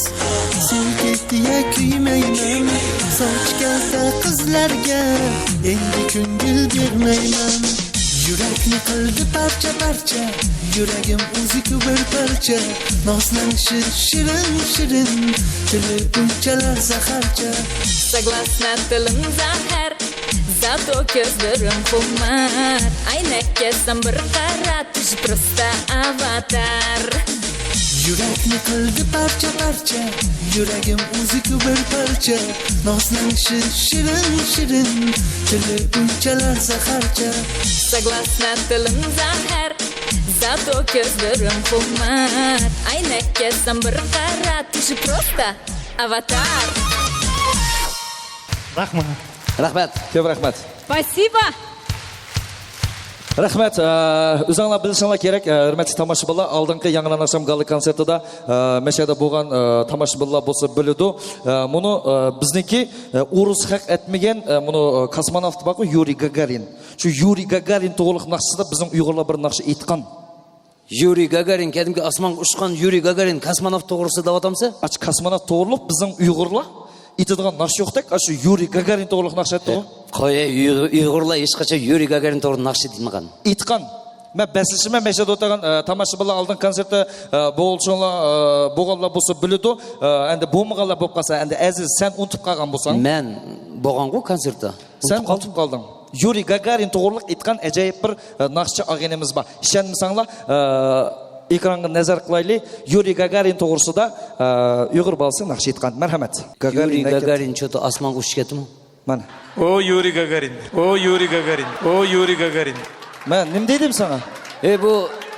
suv ketdiya kuymayman. Soch kalta qizlarga endi ko'ngil bermayman. Yurakni qildi parcha-parcha, yuragim o'ziku bir parcha. Nozlanishi shirin-shirin, tili bunchalar zaharcha. Согласна, tilim zahar, зато ko'zlarim xumar. Aynakka san bir qara, ты же просто аватар. Yurakni qildi parcha-parcha, yuragim o'ziku bir parcha. Nozlanishi shirin-shirin, tili bunchalar zaharcha. Согласна, tilim zahar, зато ko'zlarim xumar. Aynakka san bir qara, ты же просто аватар. Rahmat. Рахмат. Көп рахмат. Спасибо. Рахмат. Ә, өзіңлер білсеңлер керек, ә, hörмәтлі тамашабинлар, алдыңғы яңынан ашам гала концертіда, ә, мәшәдә болған, ә, тамашабинлар болса біледі. Ә, мұны, ә, біздіңкі, ә, орыс хақ әтмеген, ә, мұны, ә, космонавт бар ғой, Юрий Гагарин. Шу Юрий Гагарин тоғылық нақшыда біздің ұйғырлар бір нақшы айтқан. يۇرىي گاگارىن، قەدىمكى ئاسمانغا ئۇچقان يۇرىي گاگارىن، كاسموناۋت توغرىسىدا دەۋاتامسىز؟ ئاچ، كاسموناۋت توغرىلىق بىزنىڭ ئۇيغۇرلار ئېيتىدىغان ناخشا يوقتەك، ئاشۇ يۇرىي گاگارىن توغرىلىق ناخشا ئېيتتىغۇ. قوي، ئۇيغۇر، ئۇيغۇرلار ھېچقاچان يۇرىي گاگارىن توغرىلىق ناخشا ئېيتمىغان. ئېيتقان. مەن بەسلىشىمەن، مەشەدە ئولتۇرغان، ئە، تاماشىبىنلار ئالدىنقى كونسېرتتا، ئە، بولغۇچىلار، ئە، بولغانلار بولسا بىلىدۇ. ئە، ئەمدى بولمىغانلار بولۇپ قالسا، ئەمدى ئەزىز، سەن ئۇنتۇپ قالغان بولساڭ. مەن بولغانغۇ كونسېرتتا. سەن ئۇنتۇپ قالدىڭ. يۇرىي گاگارىن توغرىلىق ئېيتقان ئەجايىپ بىر، ئە، ناخشىچى ئاغىنىمىز بار. ئىشەنمىسەڭلار، ئە، ئېكرانغا نەزەر قىلايلى. يۇرىي گاگارىن توغرىسىدا، ئە، ئۇيغۇر بالىسى ناخشا ئېيتقان. مەرھەمەت. گاگارىن يۇرىي گاگارىن چوتى ئاسمانغا ئۇچۇپ كەتتىمۇ؟ مانا. ئو يۇرىي گاگارىن، ئو يۇرىي گاگارىن، ئو يۇرىي گاگارىن. مەن نېمە دېدىم ساڭا؟ ئەي، بۇ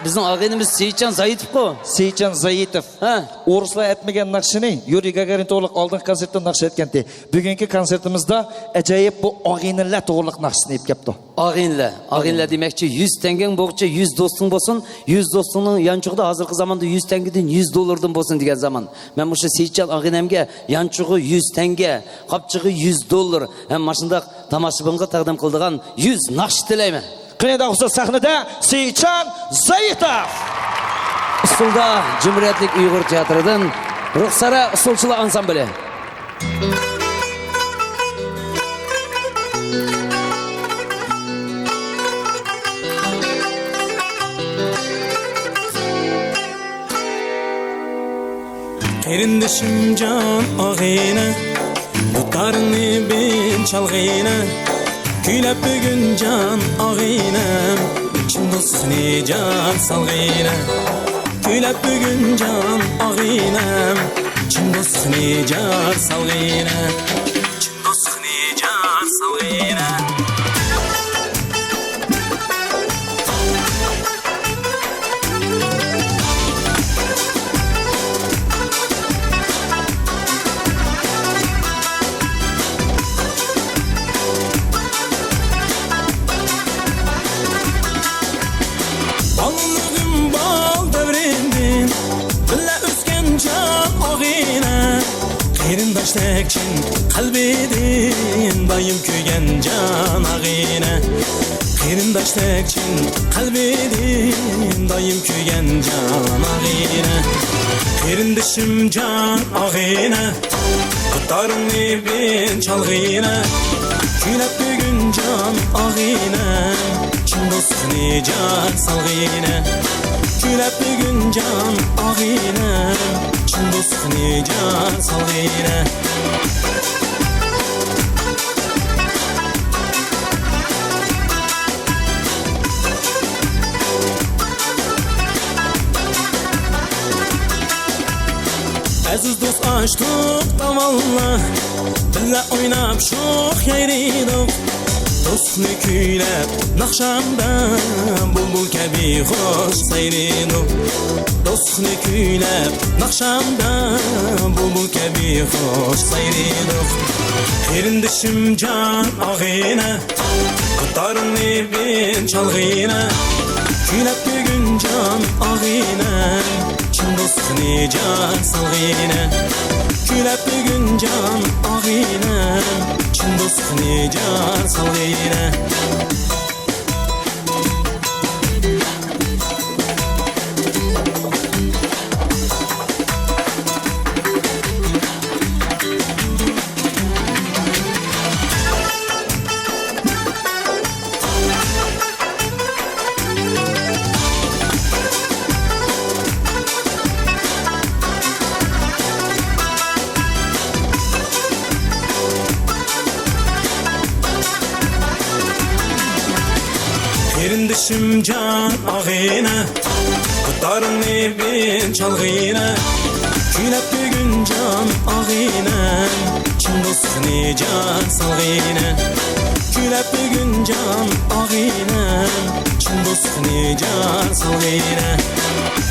بىزنىڭ ئاغىنىمىز سېيىتجان زايىتوفقۇ. سېيىتجان زايىتوف. ھە. ئورۇسلار ئەتمىگەن ناخشىنى يۇرىي گاگارىن توغرىلىق ئالدىنقى كونسېرتتا ناخشا ئېيتكەنتى. بۈگۈنكى كونسېرتىمىزدا ئەجايىپ بۇ ئاغىنىلەر توغرىلىق ناخشىسىنى ئېلىپ كەپتۇ. ئاغىنىلەر، ئاغىنىلەر دېمەكچى، يۈز تەڭگەڭ بولغۇچە يۈز دوستۇڭ بولسۇن، يۈز دوستۇڭنىڭ يانچۇقىدا ھازىرقى زاماندا يۈز تەڭگىدىن يۈز دوللاردىن بولسۇن دېگەن زامان. مەن مۇشۇ سېيىتجان ئاغىنەمگە يانچۇقى يۈز تەڭگە، قاپچىقى يۈز دوللار ھەم ماشۇنداق تاماشىبىنغا تەقدىم قىلىدىغان يۈز ناخشا تىلەيمەن. قېنى، ئۇستا سەھنىدە سېيىتجان زايىتوف. ئۇسسۇلدا جۇمھۇرىيەتلىك ئۇيغۇر تىياتىرىدىن رۇخسارە ئۇسسۇلچىلار ئانسامبىلى. قېرىندىشىم جان ئاغىنە، دۇتارنى بىر چالغىنە، كۈيلەپ بۈگۈن جان ئاغىنەم، چىن دوستنى جار سالغىنە. كۈيلەپ بۈگۈن جان ئاغىنەم، چىن دوستنى جار سالغىنە. چىن دوستنى جار سالغىنە. بالىلىقىم بال دەۋرىدىن بىللە ئۆسكەن جان ئاغىنە، قېرىنداشتەك چىن قەلبىدىن دائىم كۆيگەن جان ئاغىنە. قېرىنداشتەك چىن قەلبىدىن دائىم كۆيگەن جان ئاغىنە. قېرىندىشىم جان ئاغىنە، دۇتارنى بىر چالغىنە. كۈيلەپ بۈگۈن جان ئاغىنە، چىن دوستنى جار سالغىنە. كۈيلەپ بۈگۈن جان ئاغىنە، چىن دوستنى جار سالغىنە. ئەزىز دوست ئاچتۇق داۋانلا، بىللە ئويناپ شوخ يايرىدۇق. دوستنى كۈيلەپ ناخشامدا بۇلبۇل كەبى خوش سايرىدۇق. دوستنى كۈيلەپ ناخشامدا بۇلبۇل كەبى خوش سايرىدۇق. قېرىندىشىم جان ئاغىنە، دۇتارنى بىر چالغىنە. كۈيلەپ بۈگۈن جان ئاغىنە، چىن دوستنى جار سالغىنە. كۈيلەپ بۈگۈن جان ئاغىنە، چىن دوستنى جار سالغىنە. قېرىندىشىم جان ئاغىنە، دۇتارنى بىر چالغىنە. كۈيلەپ بۈگۈن جان ئاغىنەم، چىن دوستنى جار سالغىنە. كۈيلەپ بۈگۈن جان ئاغىنەم، چىن دوستنى جار سالغىنە.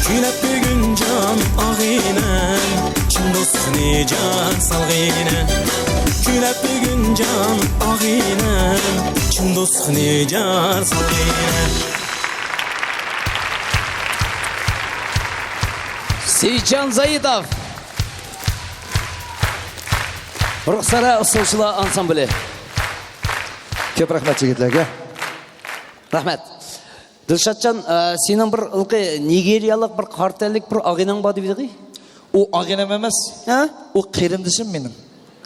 كۈيلەپ بۈگۈن جان ئاغىنەم، چىن دوستنى جار سالغىنە. كۈيلەپ بۈگۈن جان ئاغىنەم، چىن دوستنى جار سالغىنە. سېيىتجان زايىتوف. رۇخسارە ئۇسسۇلچىلار ئانسامبىلى. كۆپ رەھمەت يىگىتلەرگە. رەھمەت. دىلشاتجان، ئە، سېنىڭ بىر ھېلىقى نىگېرىيەلىك بىر قارا تەنلىك بىر ئاغىنەڭ بار دېدىغى؟ ئۇ ئاغىنەم ئەمەس. ھە؟ ئۇ قېرىندىشىم مېنىڭ.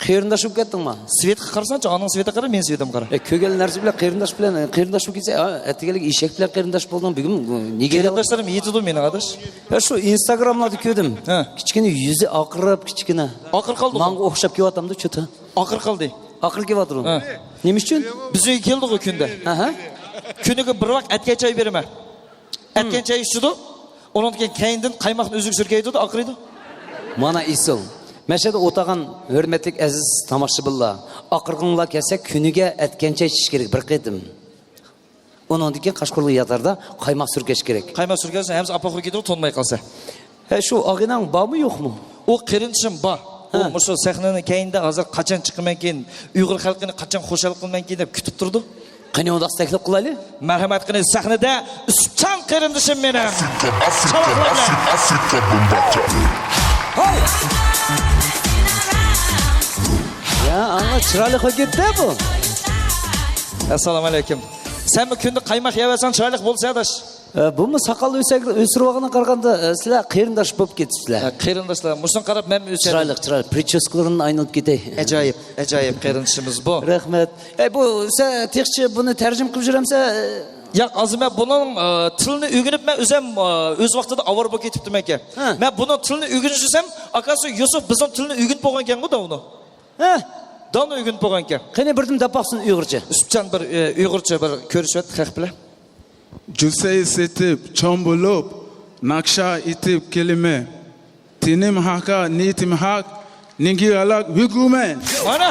قېرىنداش بولۇپ كەتتىڭما؟ سۈۋىتىگە قارىساڭچۇ، ئانىڭ سۈۋىتىگە قارا، مېنىڭ سۈۋىتىمگە قارا. ئە، كۆرگەن نەرسە بىلەن قېرىنداش بىلەن، قېرىنداش بولۇپ كەتسە، ئە، ئەتىگەنلىك ئېشەك بىلەن قېرىنداش بولدۇڭ، بۈگۈن نىگېرىيەلىك. قېرىنداشلىرىم يېتىدۇ مېنىڭ، ئاداش. ھە، شۇ ئىنستاگراملاردا كۆردۈم. ھە. كىچىككىنە يۈزى ئاقىرىپ، كىچىككىنە. ئاقىرىپ قالدىغۇ. ماڭا ئوخشاپ كېلىۋاتامدۇ، چوتا. ئاقىرىپ قالدى. ئاقىرىپ كېلىۋاتىدۇ. ھە. نېمە ئۈچۈن؟ بىزنىڭ ئۆيگە كېلىدىغۇ كۈندە. ئەھە. كۈنىگە بىر ۋاق ئەتكەن چاي بېرىمەن. ئەتكەن چاي ئىچىدۇ. ئۇنىڭدىن كېيىن كەينىدىن قايماقنى ئۆزىگە سۈركەيدۇ، ئاقىرىدۇ. مانا ئېسىل. مەشەدە ئولتۇرغان ھۆرمەتلىك ئەزىز تاماشىبىنلار، ئاقىرغۇڭلار كەلسە كۈنىگە ئەتكەن چاي ئىچىش كېرەك بىر قېتىم. ئۇنىڭدىن كېيىن قاشقۇرلۇق ياتاردا قايماق سۈركەش كېرەك. قايماق سۈركەلسە ھەممىسى ئاپئاقىرىپ كېتىدۇ، تونماي قالسا. ھە، شۇ ئاغىنەڭ بارمۇ يوقمۇ؟ ئۇ قېرىندىشىم بار. ئۇ ھە. مۇشۇ سەھنىنىڭ كەينىدە ھازىر قاچان چىقىمەنكىن، ئۇيغۇر خەلقىنى قاچان خۇشال قىلىمەنكىن دەپ كۈتۈپ تۇرىدۇ. قېنى ئۇنداق تەكلىپ قىلايلى. مەرھەمەت، قېنى سەھنىدە ئۈسۈپجان قېرىندىشىم مېنىڭ. چاۋاكلار بىلەن. يا، ئاڭا چىرايلىق بولۇپ كەتتى بۇ. ئەسسالامۇ ئەلەيكۇم. سەنمۇ كۈندە قايماق يەۋەرسەڭ چىرايلىق بولىسەن، ئاداش. ئە، بۇمۇ ساقال ئۆسەك-، ئۆستۈرۈۋالغانغا قارىغاندا، ئە، سىلەر قېرىنداش بولۇپ كېتىپسىلەر. ئە، قېرىنداشلار، مۇشۇنى قاراپ مەنمۇ ئۆسەم. چىرايلىق، چىرايلىق. پرىچوسكىلىرىنى ئايلىنىپ كېتەي. ئەجايىپ، ئەجايىپ قېرىندىشىمىز بۇ. رەھمەت. ئەي، بۇ سەن تېخىچە بۇنى تەرجىمە قىلىپ يۈرەمسەن؟ ياق، ھازىر مەن بۇنىڭ، ئە، تىلىنى ئۆگىنىپ، مەن ئۆزۈم، ئە، ئۆز ۋاقتىدا ئاۋارە بولۇپ كېتىپتىمەنكەن. ھە. مەن بۇنىڭ تىلىنى ئۆگىنىپ يۈرسەم، ئاكاسى يۈسۈپ بىزنىڭ تىلنى ئۆگىنىپ بولغانكەنغۇ داۋنى. ھە؟ داۋنى ئۆگىنىپ بولغانكەن. قېنى، بىردىن دەپ باقسۇن ئۇيغۇرچە. ئۈسۈپجان بىر، ئە، ئۇيغۇرچە بىر كۆرۈشۈۋەت خەق بىلەن. جۈسەي سېتىپ چوڭ بولۇپ، ناخشا ئېيتىپ كېلىمەن. تېنىم ھاكا، نىيىتىم ھاك، نىگېرىيەلىك ئۇيغۇرمەن. مانا.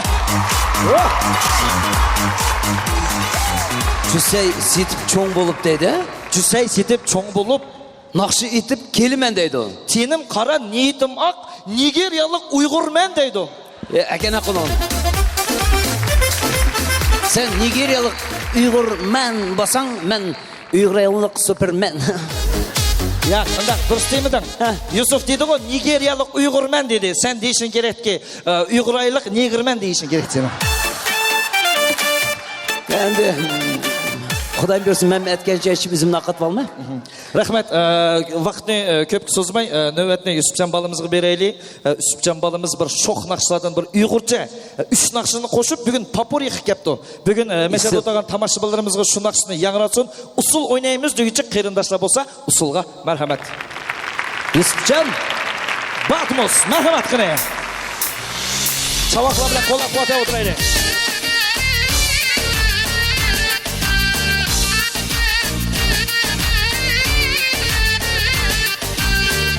جۈسەي سېتىپ چوڭ بولۇپ دەيدۇ. جۈسەي سېتىپ چوڭ بولۇپ، ناخشا ئېيتىپ كېلىمەن دەيدۇ. تېنىم قارا، نىيىتىم ئاق، نىگېرىيەلىك ئۇيغۇرمەن دەيدۇ. ئە، ئەكەن ئاقۇنۇڭ. سەن نىگېرىيەلىك ئۇيغۇرمەن بولساڭ، مەن ئۇيغۇرىيەلىك سۇپېرمەن. ياق، ئۇنداق دۇرۇس دېمىدىڭ. ھە. يۈسۈپ دېدىغۇ، نىگېرىيەلىك ئۇيغۇرمەن دېدى. سەن دېيىشىڭ كېرەككى، ئە، ئۇيغۇرىيەلىك نېگىرمەن دېيىشىڭ كېرەك سېنىڭ. ئەمدى، خۇدايىم بۇيرۇسا، مەن ئەتكەنچە ئىچىپ ئۆزۈمنى ئاقىتىۋالماي. رەھمەت. ئە، ۋاقىتنى، ئە، كۆپكە سوزماي، ئە، نۆۋەتنى يۈسۈپجان بالىمىزغا بېرەيلى. ئە، يۈسۈپجان بالىمىز بىر شوخ ناخشىلاردىن بىر ئۇيغۇرچە، ئە، ئۈچ ناخشىنى قوشۇپ، بۈگۈن پاپۇر يېقىپ كەپتۇ. بۈگۈن، ئە، مەشەدە ئولتۇرغان تاماشىبىنلىرىمىزغا شۇ ناخشىنى ياڭراتسۇن. ئۇسسۇل ئوينايمىز دېگۈچە قېرىنداشلار بولسا ئۇسسۇلغا مەرھەمەت. يۈسۈپجان باتموس، مەرھەمەت قېنى. چاۋاكلار بىلەن قوللاپ قۇۋۋەتلەپ ئولتۇرايلى.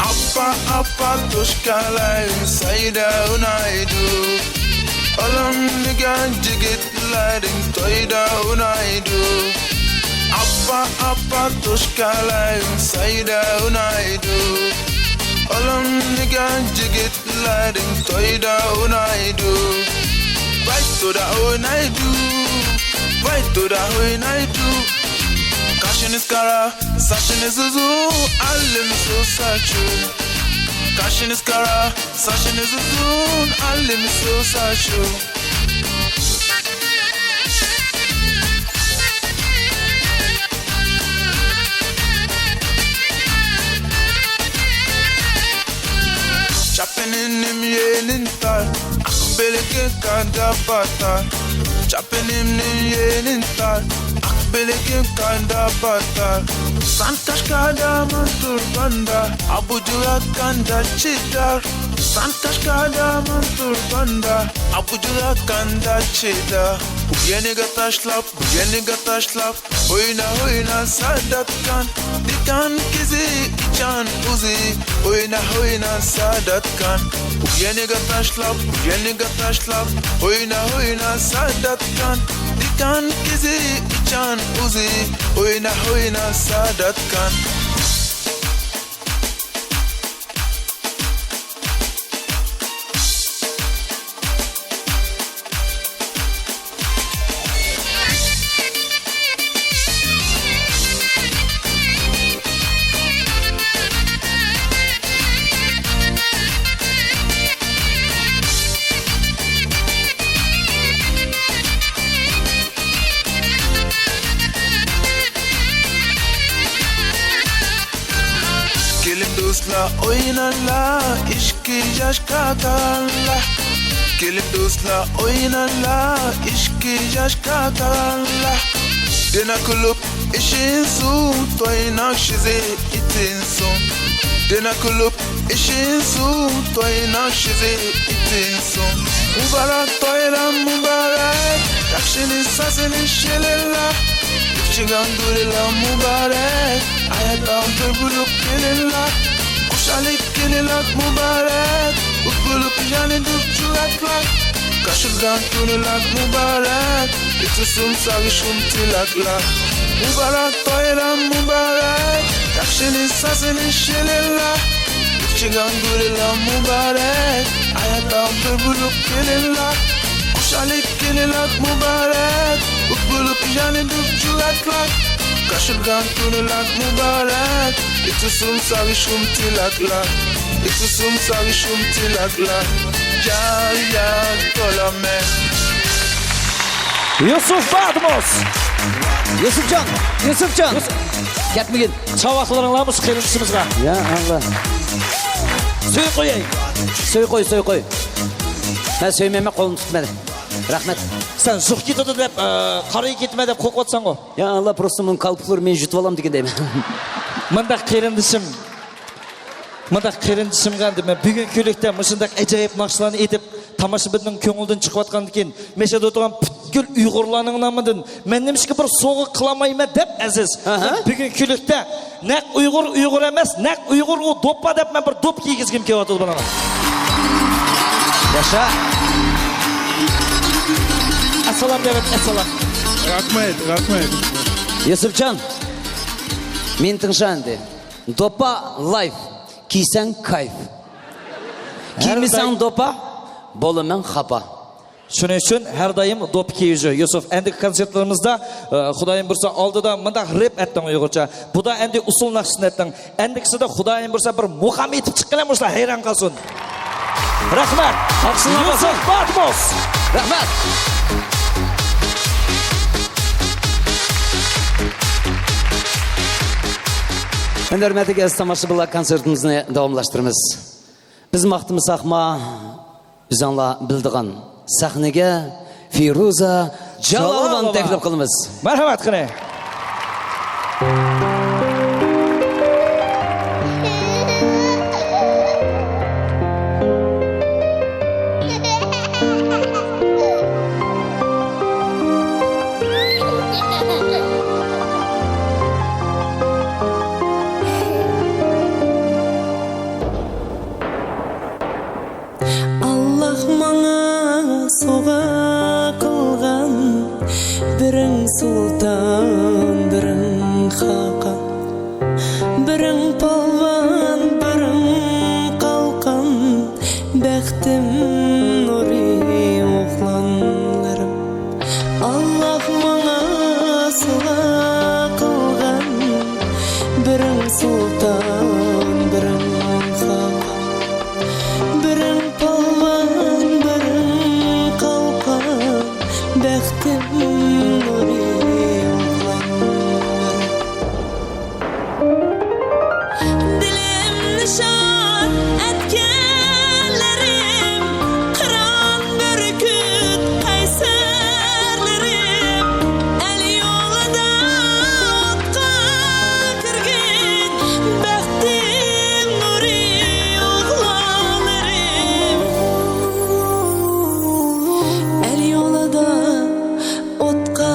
ئاپپا، ئاپپا توشكالايم سايدا ئۇنايدۇ. ئالام دېگەن جىگىتلەرنىڭ تويدا ئۇنايدۇ. ئاپپا، ئاپپا توشكالايم سايدا ئۇنايدۇ. ئالام دېگەن جىگىتلەرنىڭ تويدا ئۇنايدۇ. ۋاي تودا ئوينايدۇ، ۋاي تودا ئوينايدۇ. قاشىنىز قارا، ساچىنىز ئۇزۇن، ئاللىمسۇ ساچۇ. قاشىنىز قارا، ساچىنىز ئۇزۇن، ئاللىمسۇ ساچۇ. چاپىنىمنىڭ يېنىن تار، ئاق بىلىكىم قاندا پاتار. چاپىنىمنىڭ يېنىن تار، ئاق بىلىكىم قاندا پاتار. سەن قەشقەردە مەن تۇرغاندا، ئابۇجۇلار قاندا چىدار. سەن قەشقەردە مەن تۇرغاندا، ئابۇجۇلار قاندا چىدار. ئۇ يەنىگە تاشلاپ، بۇ يەنىگە تاشلاپ، ئوينا، ئوينا ساداتكان، دىكان كىزى، ئىچان ئۇزى، ئوينا، ئوينا ساداتكان. ئۇ يەنىگە تاشلاپ، بۇ يەنىگە تاشلاپ، ئوينا، ئوينا ساداتكان، دىكان كىزى، ئىچان ئۇزى، ئوينا، ئوينا ساداتكان. ئويناڭلار، ئىككى ياش كاكالا. كېلىڭ دوستلار، ئويناڭلار، ئىككى ياش كاكالا. دېنا كۇلۇب ئېشىنسۇن، توي ناخشىسى ئېيتىلسۇن. دېنا كۇلۇب ئېشىنسۇن، توي ناخشىسى ئېيتىلسۇن. مۇبارەك تويلار مۇبارەك، ياخشىنى سازىنى شېلىنلار. ئىچىگەن گۈللەر مۇبارەك، ھاياتلار بىر بولۇپ كېلىنلار. خۇشاللىق كېلىنلار مۇبارەك، ئوت بولۇپ يانىدۇ چىراغلار. كاشۇرغان كۈنلەر مۇبارەك، ئېيتىلسۇن ساغىشىم تىلەكلەر. مۇبارەك تويلار مۇبارەك، ياخشىنى سازىنى شېلىنلار. ئىچىگەن گۈللەر مۇبارەك، ھاياتلار بىر بولۇپ كېلىنلار. خۇشاللىق كېلىنلار مۇبارەك، ئوت بولۇپ يانىدۇ چىراغلار. كاشۇرغان كۈنلەر مۇبارەك، ئېيتىلسۇن ساغىشىم تىلەكلەر. ئېيتىلسۇن ساغىشىم تىلەكلەر. يار، يار، تولىمەن. يۈسۈپ باتموس. يۈسۈپجان. يۈسۈپجان. يۈسۈپ. كەتمىگىن. چاۋاقلىرىڭلار مۇشۇ قېرىندىشىمىزغا. يا ئاللا. سۆي قوياي. سۆي قوي، سۆي قوي. مەن سۆيمەيمەن، قولۇمنى تۇتمىدى. رەھمەت. سەن زۇق كېتىدۇ دەپ، ئە، قارىيى كېتىمەن دەپ قورقۇۋاتساڭغۇ. يا ئاللا، پروستو مېنىڭ كالپۇكلىرىم مېنى يۇتۇۋالامدىكىن دەيمەن. مۇنداق قېرىندىشىم، مۇنداق قېرىندىشىمغا ئەمدى مەن بۈگۈنكى كۈنلۈكتە مۇشۇنداق ئەجايىپ ناخشىلارنى ئېيتىپ، تاماشىبىننىڭ كۆڭلىدىن چىقىۋاتقاندىكىن، مەشەدە ئولتۇرغان پۈتكۈل ئۇيغۇرلارنىڭ نامىدىن مەن نېمىشقا بىر سوۋغا قىلالمايمەن دەپ ئەزىز. ئاھا. مەن بۈگۈنكى كۈنلۈكتە نەق ئۇيغۇر ئۇيغۇر ئەمەس، نەق ئۇيغۇر ئۇ دوپپا دەپ مەن بىر دوپپا كىيگۈزگۈم كېلىۋاتىدۇ بۇنىڭغا. ياشا. ئەسسالام دەۋەت، ئەسسالام. رەھمەت، رەھمەت. يۈسۈپجان، مېنى تىڭشا ئەمدى. دوپپا لايف، كىيسەڭ كايف. كىيمىسەڭ دوپپا، بولىمەن خاپا. شۇنىڭ ئۈچۈن ھەر دائىم دوپپا كىيىۋېرىڭ، يۈسۈپ. ئەندىكى كونسېرتلىرىمىزدا، ئە، خۇدايىم بۇيرۇسا، ئالدىدا مۇنداق رېپ ئەتتىڭ ئۇيغۇرچە. بۇدا ئەمدى ئۇسسۇل ناخشىسىنى ئەتتىڭ. ئەندىكىسىدە خۇدايىم بۇيرۇسا بىر مۇقام ئېيتىپ چىققىلى، مۇشۇلار ھەيران قالسۇن. رەھمەت. ئالقىشلار يۈسۈپ باتموس. رەھمەت. ئەمدى ھۆرمەتلىك ئەزىز تاماشىبىنلار، كونسېرتىمىزنى داۋاملاشتۇرىمىز. بىز ماختىمىساقما، ئۆزۈڭلار بىلىدىغان سەھنىگە فىرۇزە جالالوۋانى تەكلىپ قىلىمىز. مەرھەمەت قېنى. ئاللاھ ماڭا سوۋغا قىلغان، بىرىڭ سۇلتان، بىرىڭ خاقان، بىرىڭ پالۋان، بىرىڭ قالقان، بەختىم نۇرى ئوغلانلىرىم. ئاللاھ ماڭا سوۋغا قىلغان، بىرىڭ سۇلتان، بىرىڭ خاقان، بىرىڭ پالۋان، بىرىڭ قالقان، بەختىم نۇرى ئوغلانلىرىم. دىلىمنى شاد ئەتكەنلىرىم، قىران بۈركۈت قەيسەرلىرىم، ئەل يولىدا ئوتقا كىرگەن بەختىم نۇرى ئوغلانلىرىم. ئەل يولىدا ئوتقا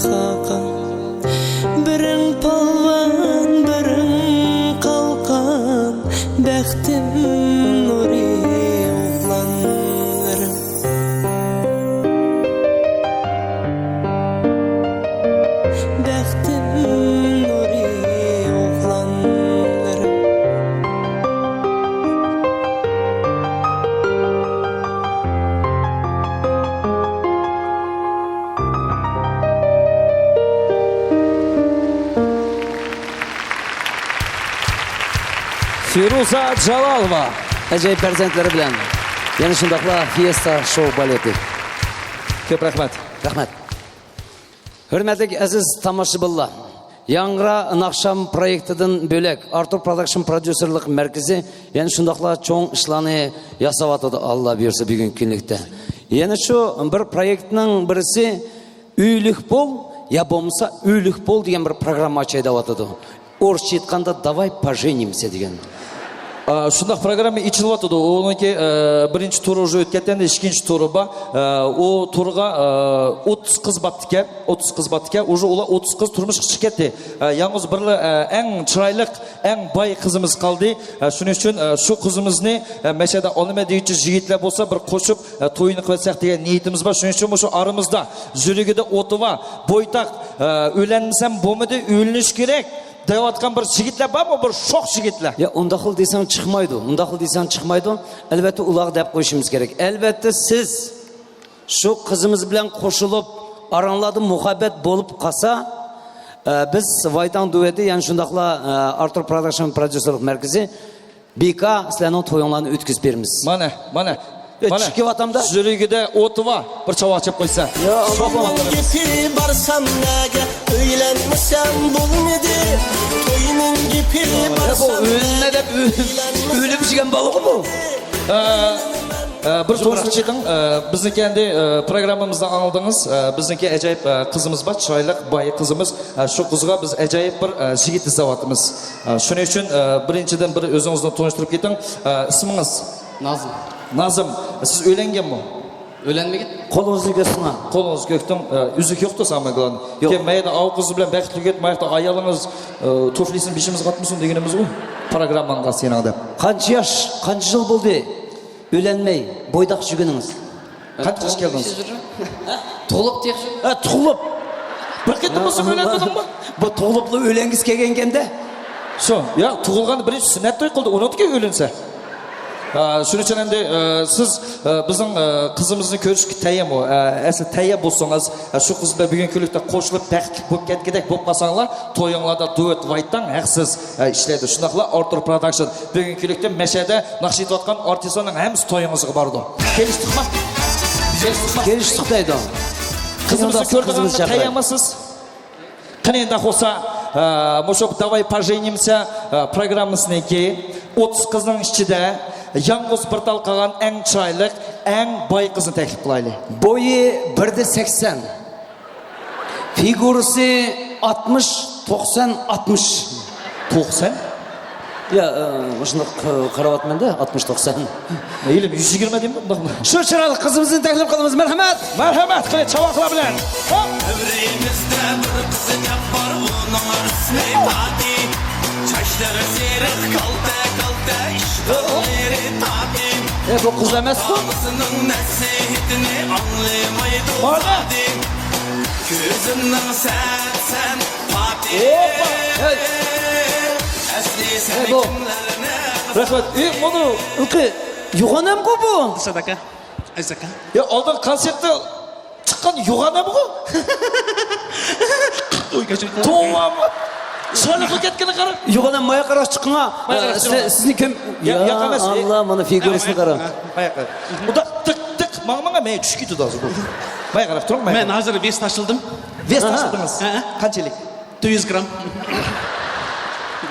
قاقان. بىرىڭ پالۋان، بىرىڭ قالقان، بەختىم نۇرى ئوغلانلىرىم. بەختىم نۇرى ئوغلانلىرىم. فىرۇزە جالالوۋا ئەجايىپ پەرزەنتلىرى بىلەن يەنە شۇنداقلا فىيېستا شوۋ بالېتى. كۆپ رەھمەت. رەھمەت. ھۆرمەتلىك ئەزىز تاماشىبىنلار، ياڭرا ناخشام پرويېكتىدىن بۆلەك، ئارتۇر پروداكشن پروديۇسېرلىق مەركىزى يەنە شۇنداقلا چوڭ ئىشلارنى ياساۋاتىدۇ، ئاللا بۇيرۇسا، بۈگۈنكى كۈنلۈكتە. يەنە شۇ بىر پرويېكتنىڭ بىرسى، ئۆيلۈك بول يا بولمىسا ئۆلۈك بول دېگەن بىر پروگرامما ئاچاي دەۋاتىدۇ. ئورۇسچە ئېيتقاندا، داۋاي پاژېنىمسە دېگەن. ئا، شۇنداق پروگرامما ئېچىلىۋاتىدۇ. ئۇنىڭكى، ئە، بىرىنچى تۇرى ئۇژې ئۆتكەن، ئەمدى ئىككىنچى تۇرى بار. ئە، ئۇ تۇرغا، ئە، ئوتتۇز قىز بارتىكەن، ئوتتۇز قىز بارتىكەن. ئۇژې ئۇلار ئوتتۇز قىز تۇرمۇشقا چىقىپ كەتتى. ئە، يالغۇز بىرلا، ئە، ئەڭ چىرايلىق، ئەڭ باي قىزىمىز قالدى. ئە، شۇنىڭ ئۈچۈن، ئە، شۇ قىزىمىزنى، ئە، مەشەدە ئالىمەن دېگۈچى يىگىتلەر بولسا بىر قوشۇپ، ئە، تويىنى قىلىۋەتسەك دېگەن نىيىتىمىز بار. شۇنىڭ ئۈچۈن مۇشۇ ئارىمىزدا يۈرىكىدە ئوتى بار، بويتاق، ئە، ئۆيلەنمىسەم بولمىدى، ئۆيلىنىش كېرەك دەۋاتقان بىر يىگىتلەر بارمۇ؟ بىر شوخ يىگىتلەر. يا، ئۇنداقلا دېسەڭ چىقمايدۇ، ئۇنداقلا دېسەڭ چىقمايدۇ. ئەلۋەتتە، ئۇلارغا دەپ قويۇشىمىز كېرەك. ئەلۋەتتە، سىز شۇ قىزىمىز بىلەن قوشۇلۇپ، ئاراڭلاردا مۇھەببەت بولۇپ قالسا، ئە، بىز ۋايتاڭ دۇۋېتى، يەنە شۇنداقلا، ئە، ئارتۇر پروداكشن پروديۇسېرلىق مەركىزى بىكا سىلەرنىڭ تويۇڭلارنى ئۆتكۈزۈپ بېرىمىز. مانا، مانا، ئۆ، مانا. چىقىپ كېۋاتامدا. يۈرىكىدە ئوتى بار، بىر چاۋاك چېلىپ قويسا. يا، ئاللا. گېپى بارسام نەگە، ئۆيلەنمىسەم بولمىدى. توينىڭ گېپى يا، بارسام بۇ ئۆلمە دەپ ئۆ-، ئۆلۈپ يۈرگەن بالىغۇ بۇ. ئە، ئە، بىر توسۇپ كېتىڭ. ئە، بىزنىڭكى ئەمدى، ئە، پروگراممىمىزنى ئاڭلىدىڭىز. ئە، بىزنىڭكى ئەجايىپ، ئە، قىزىمىز بار، چىرايلىق، باي قىزىمىز. ئە، شۇ قىزغا بىز ئەجايىپ بىر، ئە، يىگىت ئىزدەۋاتىمىز. ئە، شۇنىڭ ئۈچۈن، ئە، بىرىنچىدىن بىر ئۆزىڭىزنى تونۇشتۇرۇپ كېتىڭ. ئە، ئىسمىڭىز؟ نازىم. نازىم، سىز ئۆيلەنگەنمۇ؟ ئۆيلەنمىگەن. قولىڭىزنى كۆرسىڭە. قولىڭىزنى كۆرسىتىڭ. ئە، ئۈزۈك يوقتۇ ساڭا گۇلان. يوق. كېيىن مەيدە ئاۋۇ قىز بىلەن بەختلىك ئۆتۈپ، ماياقتا ئايالىڭىز، ئە، تۇفلىسىنى بېشىمىزغا ئاتمىسۇن دېگىنىمىزغۇ. پروگرامماڭغا سېنىڭ دەپ. قانچە ياش، قانچە يىل بولدى ئۆيلەنمەي، بويتاق چۈشكىنىڭىز؟ قانچە ياش كەلدىڭىز؟ تۇغۇلۇپ تېخى. ھە، تۇغۇلۇپ. بىر قېتىم بولسا ئۆيلەنمىدىڭمۇ؟ بۇ تۇغۇلۇپلا ئۆيلەنگۈسى كەلگەنكەندە. شۇ، يا، تۇغۇلغاندا بىرىنچى سۈننەت توي قىلدى، ئۇنىڭدىن كېيىن ئۆيلەنسە. ئا، شۇنىڭ ئۈچۈن ئەمدى، ئا، سىز، ئا، بىزنىڭ، ئا، قىزىمىزنى كۆرۈشكە تەييارمۇ؟ ئا، ئەسلى تەييار بولسىڭىز، ئا، شۇ قىز بىلەن بۈگۈنكى كۈنلۈكتە قوشۇلۇپ بەختلىك بولۇپ كەتكۈدەك بولۇپ قالساڭلار، تويۇڭلاردا دۇۋېت ۋايتاڭ ھەقسىز، ئا، ئىشلەيدۇ. شۇنداقلا ئارتۇر پروداكشن بۈگۈنكى كۈنلۈكتە مەشەدە ناخشا ئېيتىۋاتقان ئارتىسلارنىڭ ھەممىسى تويىڭىزغا بارىدۇ. كېلىشتۇقما؟ كېلىشتۇقما؟ كېلىشتۇق دەيدۇ. قىزىمىزنى كۆرىدىغانغا تەييارمۇسىز؟ قېنى، ئۇنداق بولسا، ئە، مۇشۇ داۋاي پاژېنىمسە، ئە، پروگراممىسىنىڭكى ئوتتۇز قىزنىڭ ئىچىدە يالغۇز بىر تال قالغان ئەڭ چىرايلىق، ئەڭ باي قىزنى تەكلىپ قىلايلى. بويى بىر دە سەكسەن. فىگۇرىسى ئاتمىش، توقسان، ئاتمىش. توقسان؟ يا، ئە، مۇشۇنداق، ئە، قاراۋاتىمەن-دە، ئاتمىش، توقسان. ھېلى يۈز يىگىرمە دەيمەن، بۇنداق. شۇ چىرايلىق قىزىمىزنى تەكلىپ قىلىمىز. مەرھەمەت! مەرھەمەت! قېنى، چاۋاكلار بىلەن. ھوپ! دەۋرىمىزدە بىر قىزچاق بار، ئۇنىڭ ئىسمى پاتى. چاچلىرى سېرىق، كالتە، كالتە، ئىشقىلىرى تاتى. ئە، بۇ قىز ئەمەسقۇ؟ ئاغىسىنىڭ نەسىھىتىنى ئاڭلىمايدۇ زادى. كۆزۈمنىڭ سەن، سەن پاتى. ھوپپا! ھەي! ئەسلى سەن ھەي، بۇ. كىملەرنىڭ؟ رەھمەت. ئى، مانا. ئۇكى، يوغان ئەمغۇ بۇ؟ ساداكا. ئەزەكە. يا، ئالدىن كونسېرتتا چىققان يوغان ئەمغۇ؟ توۋا. چىرايلىق بولۇپ كەتكىنىگە قارا. يوغان ئەم، مايا قارا چىقىڭا. مايا قارا ئە، چىقىڭا. سىز، سىزنى كىم؟ يا، يا، ياق ئەمەس. ئاللا، مانا فىگۇرىسىنى قارا. مايا قارا. ئۇنداق تىق، تىق، ماڭ، ماڭ، مەن چۈشۈپ كېتىدۇ ھازىر بۇ. مايا قاراپ تۇرۇڭ، مايا. مەن ھازىر ۋېس تاشلىدىم. ۋېس تاشلىدىڭىز؟ ھە، ھە. قانچىلىك؟ تۆت يۈز گرام.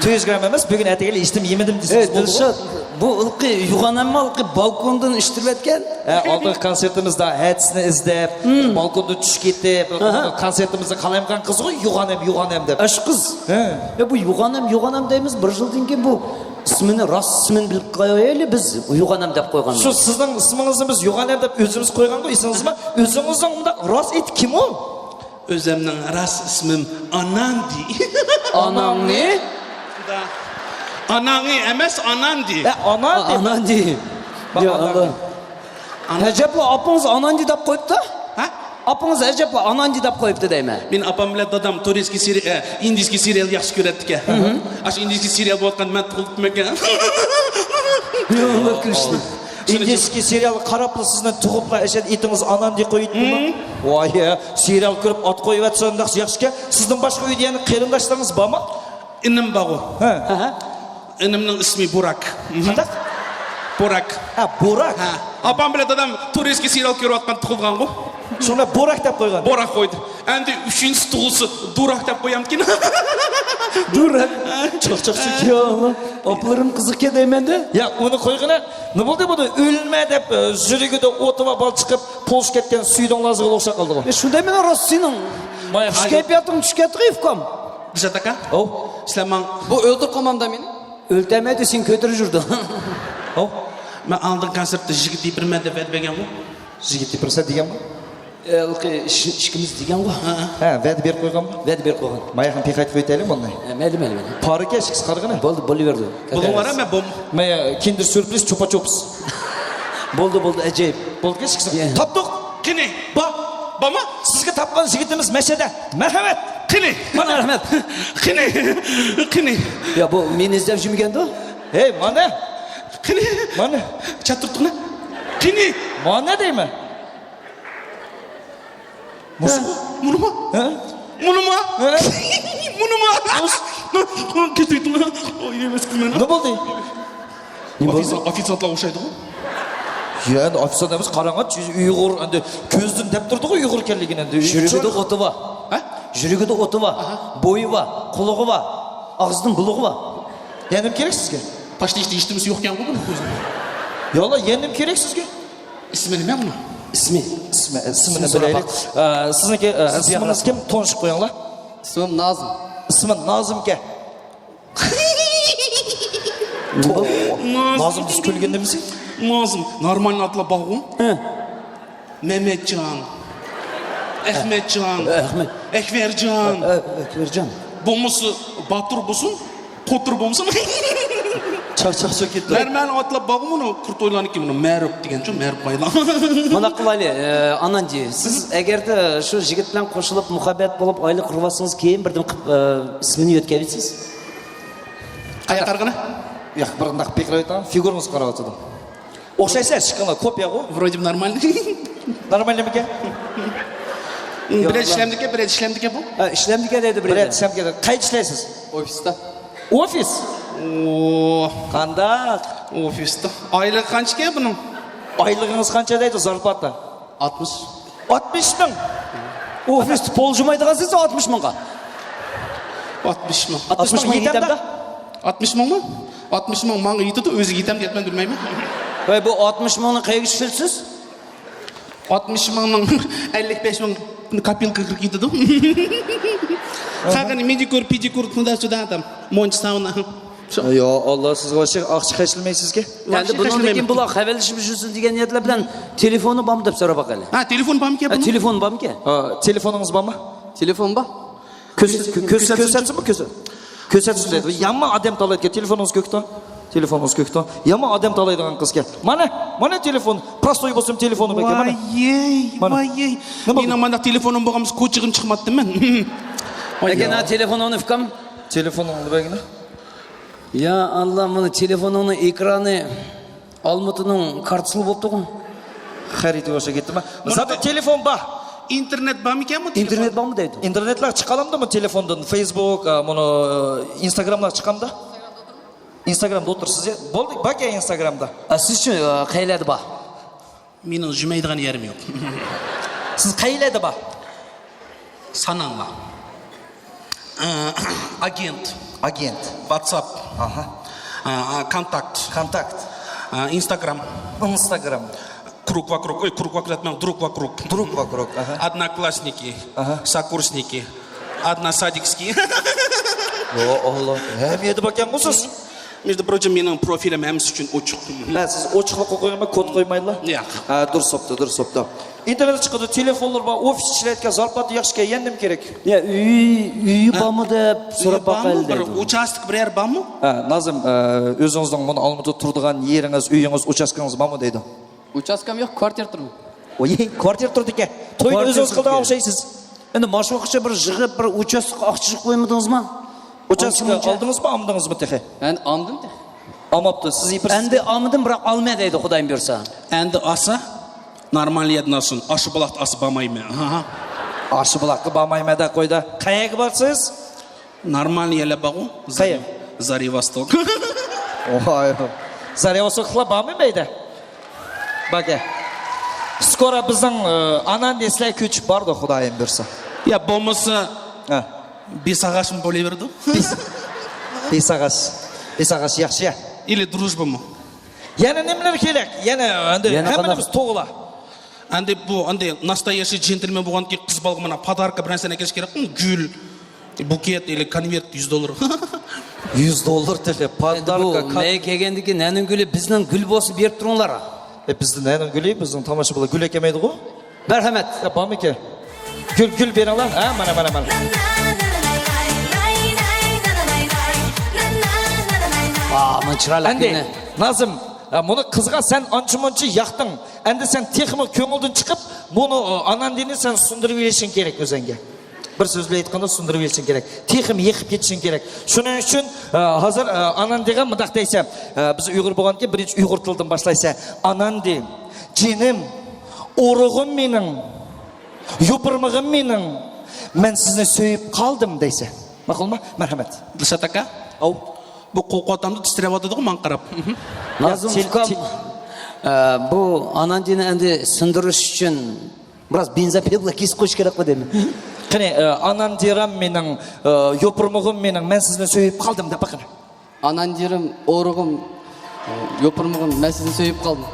تۆت يۈز گرام ئەمەس، بۈگۈن ئەتىگەنلەر ئېچىتىم يېمىدىم دېسىڭىز بولىدۇ. ئەي، دىلشات، بۇ ھېلىقى يوغان ئەمما ھېلىقى بالكوندىن ئىشتۈرۈۋەتكەن. ھە، ئالدىنقى كونسېرتىمىزدا ھەدىسىنى ئىزدەپ، بالكوندىن چۈشۈپ كېتىپ، كونسېرتىمىزنى قالايمىقان قىزغۇ يوغان ئەم، يوغان ئەم دەپ. ئاشۇ قىز. ھە. يا، بۇ يوغان ئەم، يوغان ئەم دەيمىز، بىر يىلدىن كېيىن بۇ ئىسمىنى، راست ئىسمىنى بىلىپ قويايلى بىز، يوغان ئەم دەپ قويغان. شۇ سىزنىڭ ئىسمىڭىزنى بىز يوغان ئەم دەپ ئۆزىمىز قويغانغۇ، ئېسىڭىزدىمۇ؟ ئۆزىڭىزنىڭ مۇنداق راست ئېتى كىم ئۇ؟ ئۆزۈمنىڭ راست ئىسمىم ئاناندى. ئاناڭنى؟ ئاناڭى ئەمەس، ئاناندى. ھە، ئاناندى. ئاناندى. يا ئاللا. ئەجەبلا ئاپىڭىز ئاناندى دەپ قويۇپتۇ. ھە؟ ئاپىڭىز ئەجەبلا ئاناندى دەپ قويۇپتۇ دەيمەن. مېنىڭ ئاپام بىلەن دادام تۇرىسكىي سېرى-، ئە، ئىندىسكىي سېرىيال ياخشى كۆرەتتىكەن. ئاشۇ ئىندىسكىي سېرىيال بولۇۋاتقاندا مەن تۇغۇلۇپتىمەنكەن. يا ئاللا، كۈلۈشتى. ئىندىسكىي سېرىيال قاراپلا سىزنى تۇغۇپلا ئەشەدە ئېتىڭىز ئاناندى قويۇپتىمۇ؟ ۋاي، سېرىيال كۆرۈپ ئات قويۇۋەتسە ئۇنداق ياخشىكەن. سىزدىن باشقا ئۆيدە يەنە قېرىنداشلىرىڭىز بارمۇ؟ ئىنىم بارغۇ. ھە. ئىنىمنىڭ ئىسمى بۇراك. قانداق؟ بۇراك. ھە، بۇراك. ھە. ئاپام بىلەن دادام تۇرىسكىي سېرىيال كۆرۈۋاتقان تۇغۇلغانغۇ. شۇڭا بۇراك دەپ قويغان. بۇراك قويدى. ئەمدى ئۈچىنچىسى تۇغۇلسا، دۇراك دەپ قويامدىكىن. دۇراك. چاقچاقچى. يا ئاللا. ئاپىلىرىم قىزىقكەن دەيمەن-دە. يا، ئۇنى قويغىنا. نېمە بولدى بۇنى؟ ئۆلمە دەپ، ئە، يۈرىكىدە ئوتى بار بالا چىقىپ، پوش كەتكەن سۈيدۈڭلارغا ئوخشاپ قالدىغۇ. يا، شۇ دەيمەن، راست سېنىڭ. مايا، كەيپىياتىڭ چۈشۈپ كەتتىغۇ، ئۇكام. دىلشات ئاكا. ئوۋ. سىلەر ماڭ. بۇ ئۆلتۈرۈپ قالمامدا مېنى؟ ئۆلتۈرمەيدۇ، سېنى كۆتۈرۈپ يۈرىدۇ. ئوۋ. مەن ئاندىن كونسېرتتا يىگىت تېپىرمەن دەپ ۋەدە بەرگەنغۇ. يىگىت تېپىرسەن دېگەنمۇ؟ ئە، ئىككىمىز دېگەنغۇ. ھە. ھە، ۋەدە بېرىپ قويغانمۇ؟ ۋەدە بېرىپ قويغان. ماياقنى پېقايتىپ ئۆتەيلى بۇنى. ئە، مەيلى، مەيلى، مەيلى. پارىكە ئىككىسى قارىغىنا. بولدى، بولۇۋەردى. بولۇڭلار، مەن بوم. مايا، كىندېر سيۇرپرىز، چۇپا چۇپس. بولدى، بولدى، ئەجەيىپ. بولدى، ئىككىسى. يە. تاپتۇق. قېنى، با-، بارما؟ سىزگە تاپقان يىگىتىمىز مەشەدە. مەرھەمەت! قېنى؟ مانا رەھمەت. قېنى؟ قېنى؟ يا، بۇ مېنى ئىزدەپ يۈرمىگەندۇ؟ ھەي، مانا. قېنى؟ مانا. چاتۇرتۇقنى. قېنى؟ مانا دەيمەن. مۇشۇ. ھە. مۇنۇما؟ ھە؟ مۇنۇما؟ ھە؟ مۇنۇما؟ كېتىۋېتىڭلار. ئوي، ئەمەس، مانا. نېمە بولدى؟ نېمە بولدى؟ ئوفىتسانتلار ئوخشايدىغۇ. يا، ئەمدى ئوفىتسانت ئەمەس، قاراڭا، ئۇيغۇر، ئەمدى كۆزدىن دەپ تۇرىدىغۇ ئۇيغۇر ئىكەنلىكىنى ئەمدى. يۈرىكىدە ئوتى بار. ھە؟ يۈرىكىدە ئوتى بار. ئاھا. بويى بار، قۇلىقى بار، ئاغزىدىن بۇلىقى بار. يەنە نېمە كېرەك سىزگە؟ پاشتا ھېچ، ھېچنېمىسى يوقكەنغۇ بۇنىڭ ئۆزىنىڭ. يا ئاللا، يەنە نېمە كېرەك سىزگە؟ ئىسمى نېمە بۇنىڭ؟ ئىسمى. ئىسمى، ئىسمىنى بىلەيلى. ئە، سىزنىڭكى، ئە، ئىسمىڭىز كىم؟ تونۇشۇپ قويۇڭلار. ئىسمىم نازىم. ئىسمى نازىمكەن. نازىم، بىز كۈلگەن نېمىسى؟ نازىم، نورمالنى ئاتلاپ باغۇ. ھە. مەمەتجان. ئەخمەتجان. ئەخمەت. ئەكبەرجان. ئە، ئەكبەرجان. بولمىسا باتۇر بولسۇن، قوتۇر بولمىسۇن. چاقچاق سۆكۈپ تۇر. نورمالنى ئاتلاپ باغۇ، مۇنۇ قۇرتويلارنىڭكى، مۇنۇ مەرۇپ دېگەنچۇ، مەرۇپ بايلار. مانا قىلايلى، ئە، ئانانجى، سىز ئەگەردە شۇ يىگىت بىلەن قوشۇلۇپ مۇھەببەت بولۇپ ئائىلە قۇرۇۋالسىڭىز، كېيىن بىردىن قىپ-، ئە، ئىسمىنى يۆتكەۋېتىسىز. قاياققا قارىغىنى؟ ياق، بىر ئۇنداق پىقىراۋېتىڭ، فىگۇرىڭىزغا قاراۋاتىدۇ. ئوخشايسىز، ئىشقىڭلار كوپىيەغۇ. Вроде нормальный. نورمالنىمىكەن؟ بىرەر ئىشلەمدىكەن، بىرەر ئىشلەمدىكەن بۇ. ھە، ئىشلەمدىكەن دەيدۇ بىرەر. بىرەر ئىشلەمدىكەن. قايدا ئىشلەيسىز؟ ئوفىستا. ئوفىس. ئوو. قانداق؟ ئوفىستا. ئايلىقى قانچىكەن بۇنىڭ؟ ئايلىقىڭىز قانچە دەيدۇ، زارپاتا؟ ئاتمىش. ئاتمىش مىڭ. ئوفىستا پول جۇمايدىغان سىز ئاتمىش مىڭغا. ئاتمىش مىڭ. ئاتمىش مىڭ يېتەمدۇ؟ ئاتمىش مىڭمۇ؟ ئاتمىش مىڭ ماڭا يېتىدۇ، ئۆزىگە يېتەمدۇ يەتمەيدۇ بىلمەيمەن. ۋاي، بۇ ئاتمىش مىڭنى قەيەرگە ئىشلىتىسىز؟ ئاتمىش مىڭنىڭ ئەللىك بەش مىڭ كاپىلكا كىرىپ كېتىدۇ. قالغىنى مېدىكۇر، پېدىكۇر، تۇدا، سۇدا، تام، مونچە ساۋنا. يا ئاللا، سىزگە ئاقچا خەجلىمەيسىزكى. ئەمدى بۇنىڭدىن كېيىن بۇلار خەۋەرلىشىپ يۈرسۇن دېگەن نىيەتلەر بىلەن تېلېفونى بارمۇ دەپ سوراپ باقايلى. ھە، تېلېفون بارمىكەن بۇنىڭ؟ تېلېفون بارمىكەن؟ ھە، تېلېفونىڭىز بارمۇ؟ تېلېفون بار. كۆرسەتسىمۇ؟ كۆرسەتسۇن دەيدۇ. يامان ئادەم تالايدىكەن. تېلېفونىڭىز كۆكتە. تېلېفونىڭىز كۆكتە. يامان ئادەم تالايدىغان قىزكەن. مانا، مانا تېلېفون. پروستوي بولسۇن، تېلېفونى باركەن. مانا. ۋايەي، ۋايەي. نېمە بولدى؟ مېنىڭ مانداق تېلېفونۇم بولغان بولسا كوچىغىمۇ چىقماتتىم مەن. ئەكەن، ھە، تېلېفونۇڭنى ئۇكام. تېلېفونۇڭنى بەرگىنە. يا ئاللا، مانا تېلېفونۇڭنىڭ ئېكرانى ئالمۇتىنىڭ كارتىسىلا بوپتۇغۇ. خەرىتىگە ئوخشاپ كەتتىما. زادى تېلېفون بار. ئىنتېرنېت بارمىكەنمۇ تېلېفون؟ ئىنتېرنېت بارمۇ دەيدۇ. ئىنتېرنېتلار چىقالامدىمۇ تېلېفوندىن؟ فېيسبۇك، ئا، مۇنۇ، ئىنستاگراملار چىقامدا؟ ئىنستاگرامدا ئولتۇرسىز يا. بولدى، باركەن ئىنستاگرامدا. ئا، سىزچۇ، ئا، قەيلەردە بار؟ مېنىڭ يۈرمەيدىغان يېرىم يوق. سىز قەيلەردە بار؟ ساناڭلار. ئە، ئاگېنت. ئاگېنت. ۋاتساپ. ئاھا. ئە، كونتاكت. كونتاكت. ئە، ئىنستاگرام. ئىنستاگرام. كروك ۋاكروك، ئۆي، كروك ۋاكروك دەپ ماڭ، دروك ۋاكروك. دروك ۋاكروك، ئاھا. ئادناكلاسنىكى. ئاھا. ساكۇرسنىكى. ئادناسادىكسكىي. يا ئاللا، ھەممە يەردە باركەنغۇ سىز. مىژدى پروچىم، مېنىڭ پروفىلىم ھەممىسى ئۈچۈن ئوچۇق. ھە، سىز ئوچۇقلۇققا قويۇڭ، كود قويمايلا. ياق. ھە، دۇرۇس بوپتۇ، دۇرۇس بوپتۇ. ئىنتېرنېتتا چىقىدۇ، تېلېفونلار بار، ئوفىس ئىشلەيدىكەن، زارپلاتا ياخشىكەن، يەنە نېمە كېرەك؟ يا، ئۆي، ئۆيى ھە؟ بارمۇ دەپ ئۆيى سوراپ بارمۇ؟ باقايلى بىر دەيدۇ. ئۇچاستك بىرەر بارمۇ؟ ھە، نازىم، ئە، ئۆزىڭىزنىڭ مۇنۇ ئالمىدا تۇرىدىغان يېرىڭىز، ئۆيىڭىز، ئۇچاستكىڭىز بارمۇ دەيدۇ. ئۇچاستكام يوق، كۋارتىرا تۇرىمەن. ۋاي، كۋارتىرا تۇردىكەن. توينى كۋارتىرا ئۆزىڭىز قىلىدىغان تۇردىكەن. ئوخشايسىز. ئەمدى ماشۇ ۋاقىتقىچە بىر يىغىپ، بىر ئۇچاستكىغا ئاقچا يىغىپ قويمىدىڭىزمۇ؟ ئۇچاستكا ئالدىڭىزمۇ، ئالمىدىڭىزمۇ تېخى؟ مەن ئالمىدىم تېخى. ئالماپتۇ، سىز بىر ئەمدى ئالمىدىم، بىراق ئالىمەن دەيدۇ، خۇدايىم بۇيرۇسا. ئەمدى ئالسا، نورمال يەردىن ئالسۇن. ئاشۇ بۇلاقتا ئالسا بارمايمەن. ھا، ھا. ئاشۇ بۇلاققا بارمايمەن دە قويدا. قەيەرگە بارسىز؟ نورمال يەرلەر بارغۇ. قەيەر؟ زاري-، زاريۋاستوك. ۋاي، زاريۋاستوكلار بارمۇ مەيدە؟ باكە. سكورا بىزنىڭ، ئە، ئاناندى سىلەرگە كۆچۈپ بارىدۇ، خۇدايىم بۇيرۇسا. يا بولمىسا، ھە. بېساغاچمۇ بولۇۋېرىدۇ. بېس-، بېساغاچ. بېساغاچ ياخشى يا. ئىلى دروژبىمۇ. يەنە نېمىلەر كېرەك؟ يەنە ئەمدى يەنە ھەممە قانداق؟ نېمىسى توغرا. ئەمدى بۇ ئەمدى ناستاياشىي جېنتلمېن بولغاندىكىن قىز بالىغا مانا پاداركا بىر نەرسىنى ئەكېلىش كېرەك. گۈل، بۇكېت ياكى كونۋېرت يۈز دوللار. يۈز دوللار تېخى، ئەمدى بۇ پاداركا، كون- مەن كەلگەندىن كېيىن نەنىڭ گۈلى، بىزنىڭ گۈل بولسا بېرىپ تۇرۇڭلار. ئە، بىزدە نەنىڭ گۈلى، بىزنىڭ تاماشىبىنلار گۈل ئەكەلمەيدىغۇ. مەرھەمەت. يا، بارمىكى؟ گۈل، گۈل بېرىڭلار. ھە، مانا، مانا، مانا. ۋا، مانا چىرايلىق ئەمدى گۈلنى. نازىم، ھە، بۇنى قىزغا سەن ئانچە-مۇنچە ياقتىڭ. ئەمدى سەن تېخىمۇ كۆڭۈلدىن چىقىپ، بۇنى، ئاناندىنى سەن سۇندۇرۇۋېلىشىڭ كېرەك ئۆزۈڭگە. بىر سۆز بىلەن ئېيتقاندا، سۇندۇرۇۋېلىشىڭ كېرەك. تېخىمۇ يېقىپ كېتىشىڭ كېرەك. شۇنىڭ ئۈچۈن، ئە، ھازىر، ئە، ئاناندىغا مۇنداق دەيسەن. ئە، بىز ئۇيغۇر بولغاندىكىن بىرىنچى ئۇيغۇر تىلىدىن باشلايسەن. ئاناندى، جېنىم، ئۇرۇغۇم مېنىڭ، يوپۇرمىغىم مېنىڭ، مەن سىزنى سۆيۈپ قالدىم دەيسەن. ماقۇلمۇ؟ مەرھەمەت. دىلشات ئاكا. ئاۋۇ. بۇ قوقۇۋاتامدۇ، تىترەۋاتىدىغۇ ماڭا قاراپ. نازىم يا، تىل-، ئۇكام، تىل- ئە، بۇ ئاناندىنى ئەمدى سۇندۇرۇش ئۈچۈن بىراز بېنزوپىل بىلەن كېسىپ قويۇش كېرەكلا دەيمەن. قېنى، ئە، ئاناندىرام مېنىڭ، ئە، يوپۇرمىغۇم مېنىڭ، مەن سىزنى سۆيۈپ قالدىم دەپ بېقىڭ. ئاناندىرام، ئۇرۇغۇم، يوپۇرمىغۇم، مەن سىزنى سۆيۈپ قالدىم.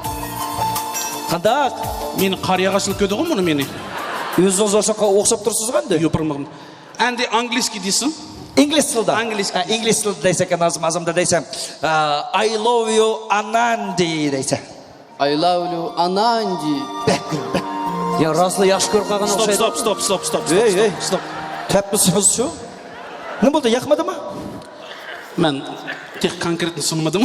قانداق؟ مېنى قار ياغاچلا كۆردىغۇ مۇنى مېنى. ئۆزىڭىز ئوخشاپ، ئوخشاپ تۇرسىز ئەمدى. يوپۇرمىغۇم. ئەمدى ئانگلىسكىي دېسۇن. ئىنگلىز تىلىدا. ئانگلىسكىي ھە، دېسۇن. ئىنگلىز تىلىدا دەيسەن، نازىم ئازىمدا دەيسەن. ئە، I love you, ئاناندى دەيسەن. I love you, ئاناندى. بەك، بەك. يا، راستلا ياخشى كۆرۈپ قالغان ئوخشايدۇ. ستوپ، ستوپ، ستوپ، ستوپ، ستوپ، ھەي، ھەي. ستوپ، ستوپ. تەپمىسىڭىز شۇ. نېمە بولدى، ياقمىدىمۇ؟ مەن تېخى كونكرېتنى سۇنمىدىم.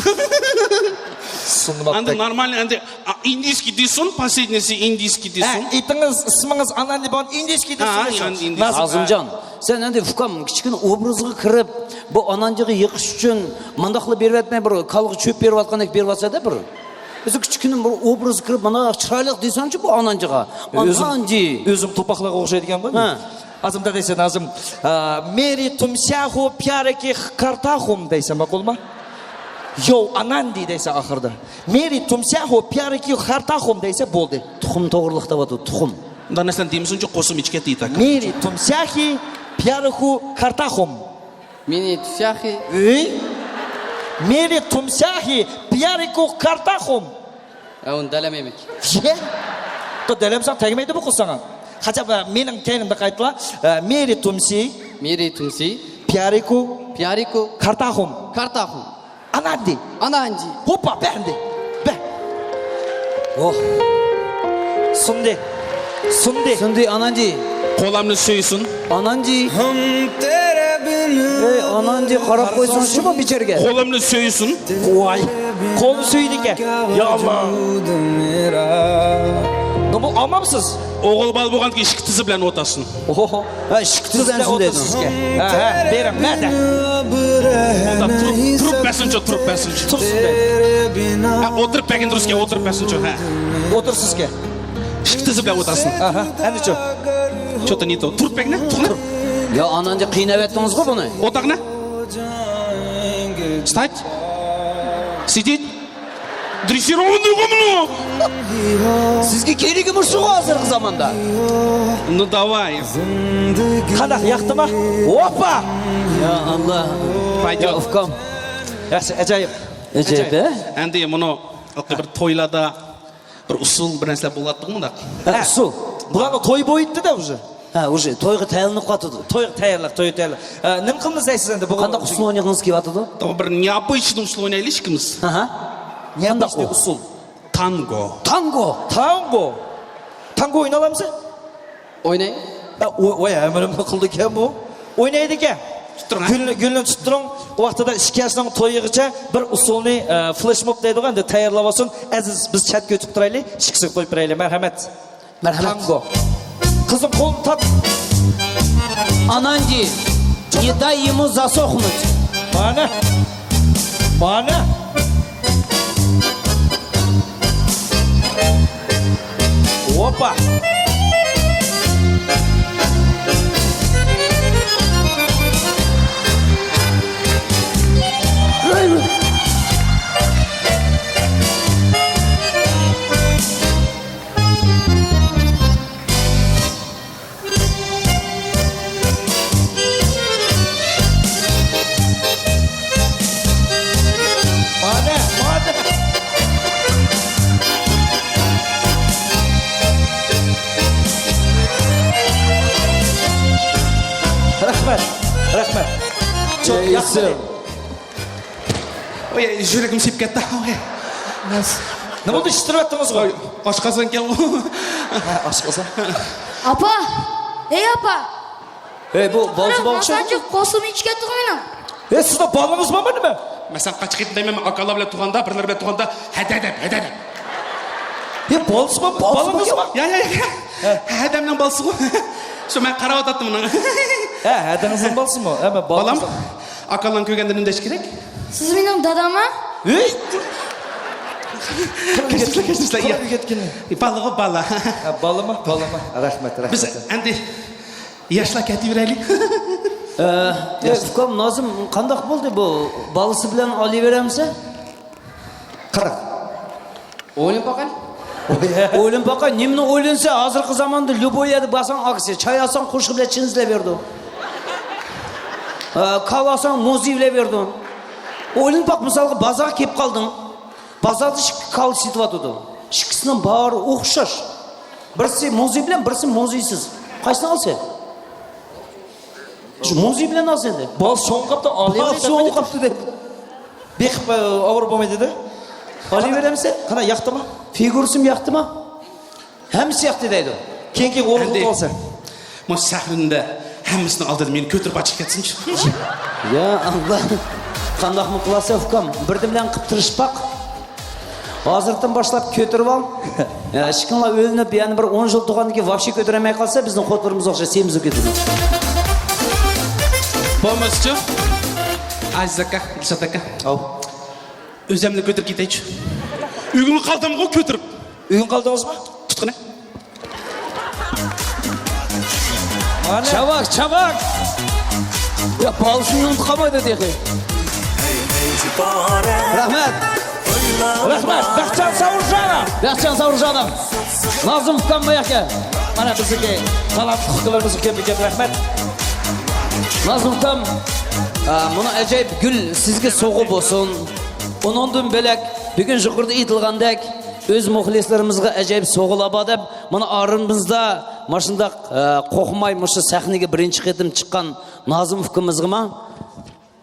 سۇنماپتىك. ئەمدى نورمال، ئەمدى، ئا، ئىندىيسكىي دېسۇن، последнийسى ئىندىيسكىي ھە، دېسۇن. ئېتىڭىز، ئىسمىڭىز ئاناندى بولغان ئىندىيسكىي ھە، دېسۇن. ئىندىيسكىي. نازىم. ئازىمجان، سەن ئەمدى ئۇكام كىچىككىنە ئوبرازغا كىرىپ، بۇ ئاناندىغا يېقىش ئۈچۈن مانداقلا بېرىۋەتمەي، بىر كالىغا چۆپ بېرىۋاتقاندەك بېرىۋاتسا-دە بىر. ئۆزى كىچىككىنە بىر ئوبرازغا كىرىپ، مانا چىرايلىق دېسەڭچۇ بۇ ئاناندىغا. ئۆزۈم، ئاناندى. ئۆزۈم توپاقلارغا ئوخشايدىكەنغۇ. ھە. ئازىمدا دەيسەن، ئازىم، ئا، مېرى تۇمسياخۇ پيارىكى خارتاخۇم دەيسەن، ماقۇلما؟ يو، ئاناندى دەيسەن ئاخىرىدا. مېرى تۇمسياخۇ پيارىكى خارتاخۇم دەيسەن، بولدى. تۇخۇم توغرىلىق دەۋاتىدۇ، تۇخۇم. ئۇنداق نەرسىلەرنى دېمىسۇنچە، قورسىقىم ئېچىپ كەتتى، يېتەك. مېرى تۇمسياخى پيارىخۇ خارتاخۇم. مېنى تۇسياخى. ئۆي؟ مېرى تۇمسياخى پيارىخۇ خارتاخۇم. ئە، ئۇنى دەلەمەيمەن. يە؟ تو دەلەمسەڭ تەگمەيدۇ بۇ قىز ساڭا. قاچا، مېنىڭ كەينىمدە قايتلا. ئە، مېرى تۇمسى. مېرى تۇمسى. پيارىخۇ. پيارىخۇ. خارتاخۇم. خارتاخۇم. ئاناندى. ئاناندى. ھوپپا، بەردى. بە. ئوھ. سۇندى. سۇندى. سۇندى، ئاناندى. قولامنى سۆيسۇن. ئاناندى. ھەم تېرە بىلەن. ئەي، ئاناندى، قاراپ قويسۇن شۇمۇ بىچارىگە. قولامنى سۆيسۇن. ۋاي. قولنى سۆيىدىكەن. يا ئاللا. نېمە ئالمامسىز؟ ئوغۇل بالا بولغاندىكىن ئىككى تىزى بىلەن ئولتۇرسۇن. ئوھو. ھە، ئىككى تىزدىن سىزدە سۇندى. ئولتۇرسىزكەن. ھە، ھە، بېرىڭ، مەدە. ئۇنداق تۇرۇپ، تۇرۇپ بەرسۇنچۇ، تۇرۇپ بەرسۇنچۇ. تۇرسۇن دەي. ھە، ئولتۇرۇپ بەرگىن تۇرسىكەن، ئولتۇرۇپ بەرسۇنچۇ، ھە. ئولتۇرسىزكەن. ئىككى تىزى بىلەن ئولتۇرسۇن. ئاھا، ئەنە شۇ. Что-то не то. تۇرۇپ بەرگىنە، تۇرۇپ. يا، ئانانجا قىيناۋەتتىڭىزغۇ بۇنى. ئولتۇرغىنە. Встать. Сидеть. Дрессированныйгۇ بۇنى. سىزگە كېرىكى مۇشۇغۇ ھازىرقى زاماندا. Ну, давай. قانداق، ياقتىما؟ ھوپپا! يا ئاللا. پايدىيوق. يا ئۇكام. ياخشى، ئاجايىپ. ئاجايىپ، ھە؟ ئەمدى مۇنۇ بىر تويلاردا بىر ئۇسسۇل بىر نەرسىلەر بولاتتىغۇ مۇنداق. ھە، ئۇسسۇل. بۇلارنىڭ تويى بولۇۋېتىپتۇ-دە ئۇزى. ھە، уже تويغا تەييارلىنىپ قاتىدۇ. تويغا تەييارلىق، تويغا تەييارلىق. ئە، نېمە قىلىمىز دەيسىز ئەمدى بۇ؟ قانداق ئۇسسۇل ئوينىغىڭىز كېلىۋاتىدۇ؟ بىر نياپويچنىي ئۇسسۇل ئوينايلى ئىككىمىز. ئاھا. نياپويچنىي ئۇسسۇل. تانگو. تانگو. تانگو. تانگو ئوينىيالامسەن؟ ئويناي. ۋاي، ھەممىنى قىلىدىكەن بۇ. ئوينايدىكەن. تۇتتۇرۇڭ، ھە؟ گۈلنى، گۈلنى تۇتتۇرۇڭ. ئۇ ۋاقتىدا ئىككى ياشنىڭ تويىغىچە بىر ئۇسسۇلنى، ئە، فلېشموب دەيدىغۇ، ئەمدى تەييارلاۋالسۇن. ئەزىز، بىز چەتكە ئۆتۈپ تۇرايلى، ئىككىسىگە قويۇپ بېرەيلى. مەرھەمەت. مەرھەمەت. تانگو. قىزىم، قولنى تارت. Ананди, не дай ему засохнуть. مانا. مانا. ھوپا. مانا، مانا. رەھمەت، رەھمەت. چوڭ ياخشى. ۋاي، يۈرىكىم سىيىپ كەتتى. ۋاي. نېمە بولدى، شىتىرىۋەتتىڭىزغۇ؟ ۋاي، ئاشقازانكەن ئۇ. ھە، ئاشقازان. ئاپا! ھەي، ئاپا! ھەي، بۇ بالىسى بار ئوخشايدۇ. قارا، ماسانچۇ قورسىقىم ئېچىپ كەتتىغۇ مېنىڭ. ھەي، سىزنىڭ بالىڭىز بارمۇ نېمە؟ مەن ساڭا قاچا قېتىم دەيمەن، ئاكاڭلار بىلەن تۇرغاندا، بىرلىرى بىلەن تۇرغاندا، ھەدە دەپ، ھەدە دەپ. ھەي، بالىسى بار، بالىڭىز بار؟ يا، يا، يا. ھە. ھەدەمنىڭ بالىسىغۇ. شۇ مەن قاراۋاتاتتىم ئۇنىڭ. ھە، ھەدىڭىزنىڭ بالىسىمۇ؟ ھە، مەن بالام. بالىسى. ئاكاڭلارنى كۆرگەندە نېمە دەش كېرەك؟ سىز مېنىڭ دادامما؟ ھەي! كەچۈرسىلەر، كەچۈرسىلەر. يا. ئۆگەتكىنى. بالىغۇ، بالا. ھە، بالىما، بالىما. رەھمەت، رەھمەت. بىز ئەمدى ياشلار كېتىۋېرەيلى. ئە، ئۇكام نازىم قانداق بولدى بۇ؟ بالىسى بىلەن ئالىيىۋېرەمسە؟ قانداق؟ ئويلىنىپ باقاي. ئويلىنىپ باقاي، نېمىنى ئويلىنىسەن؟ ھازىرقى زاماندا لوبوي يەردە بارساڭ ئاكسىيە، چاي ئالساڭ قوشۇق بىلەن چىن ئىزدەۋېرىدۇ. ئە، كاۋا ئالساڭ مۇزى بىلەن بېرىدۇ. ئويلىنىپ باق، مىسالغا بازارغا كېلىپ قالدىڭ. بازاردا ئىككى كاۋا سېتىۋاتىدۇ. ئىككىسىنىڭ باھارى ئوخشاش. بىرسى مۇزى بىلەن، بىرسى مۇزىسىز. قايسىنى ئالىسەن؟ شۇ مۇزى بىلەن ئالسا ئىدى. بالا سوڭۇپ قاپتۇ، ئالىۋېرىڭ. بالا سوڭۇپ قاپتۇ دەپ. بېقىپ، ئاۋارە بولمايدۇ دە. ئالىۋېرەمسەن؟ قانداق، ياقتىمۇ؟ فىگۇرىسىمۇ ياقتىمۇ؟ ھەممىسى ياقتى دەيدۇ. كېيىنكى ئورۇنغا ئەمدى قالسا. مۇشۇ سەھنىدە ھەممىسىنىڭ ئالدىدا مېنى كۆتۈرۈپ ئاچىقىپ كەتسىنچۇ. يا ئاللا. قانداقمۇ قىلاسەن ئۇكام؟ بىردىن بىلەن قىپ تىرىشىپ باق. ھازىردىن باشلاپ كۆتۈرۈۋال. يا، ئىشىكىڭلار ئۆيلىنىپ، يەنە بىر ئون يىل تۇرغاندىن كېيىن ۋاپشې كۆتۈرەلمەي قالسا، بىزنىڭ قوتلىرىمىز ئوخشاش سېمىزلىپ كېتىدۇ. بولمىسىچۇ؟ ئازىز ئاكا، دىلشات ئاكا. ئاۋ. ئۆزۈمنى كۆتۈرۈپ كېتەيچۇ. ئۆيگە قالدىمغۇ كۆتۈرۈپ. ئۆيگە قالدىڭىزمۇ؟ تۇتقىنە. مانا. چاۋاك، چاۋاك! يا، بالىسىنى ئۇنتۇپ قالمايدۇ تېخى. رەھمەت. رەھمەت، بەختىيار ساۋۇرجانوف. بەختىيار ساۋۇرجانوف. نازىم ئۇكام بۇ ياققا. مانا بىزنىڭكى تالانت ئۇكىلىرىمىزغا كۆپتىن كۆپ رەھمەت. نازىم ئۇكام، ئا، مۇنۇ ئەجايىپ گۈل سىزگە سوۋغا بولسۇن. ئۇنىڭدىن بۆلەك، بۈگۈن يۇقىرىدا ئېيتىلغاندەك، ئۆز مۇخلىسلىرىمىزغا ئەجايىپ سوۋغىلار بار دەپ، مانا ئارىمىزدا ماشۇنداق، ئە، قورقماي مۇشۇ سەھنىگە بىرىنچى قېتىم چىققان نازىم ئۇكىمىزغىمۇ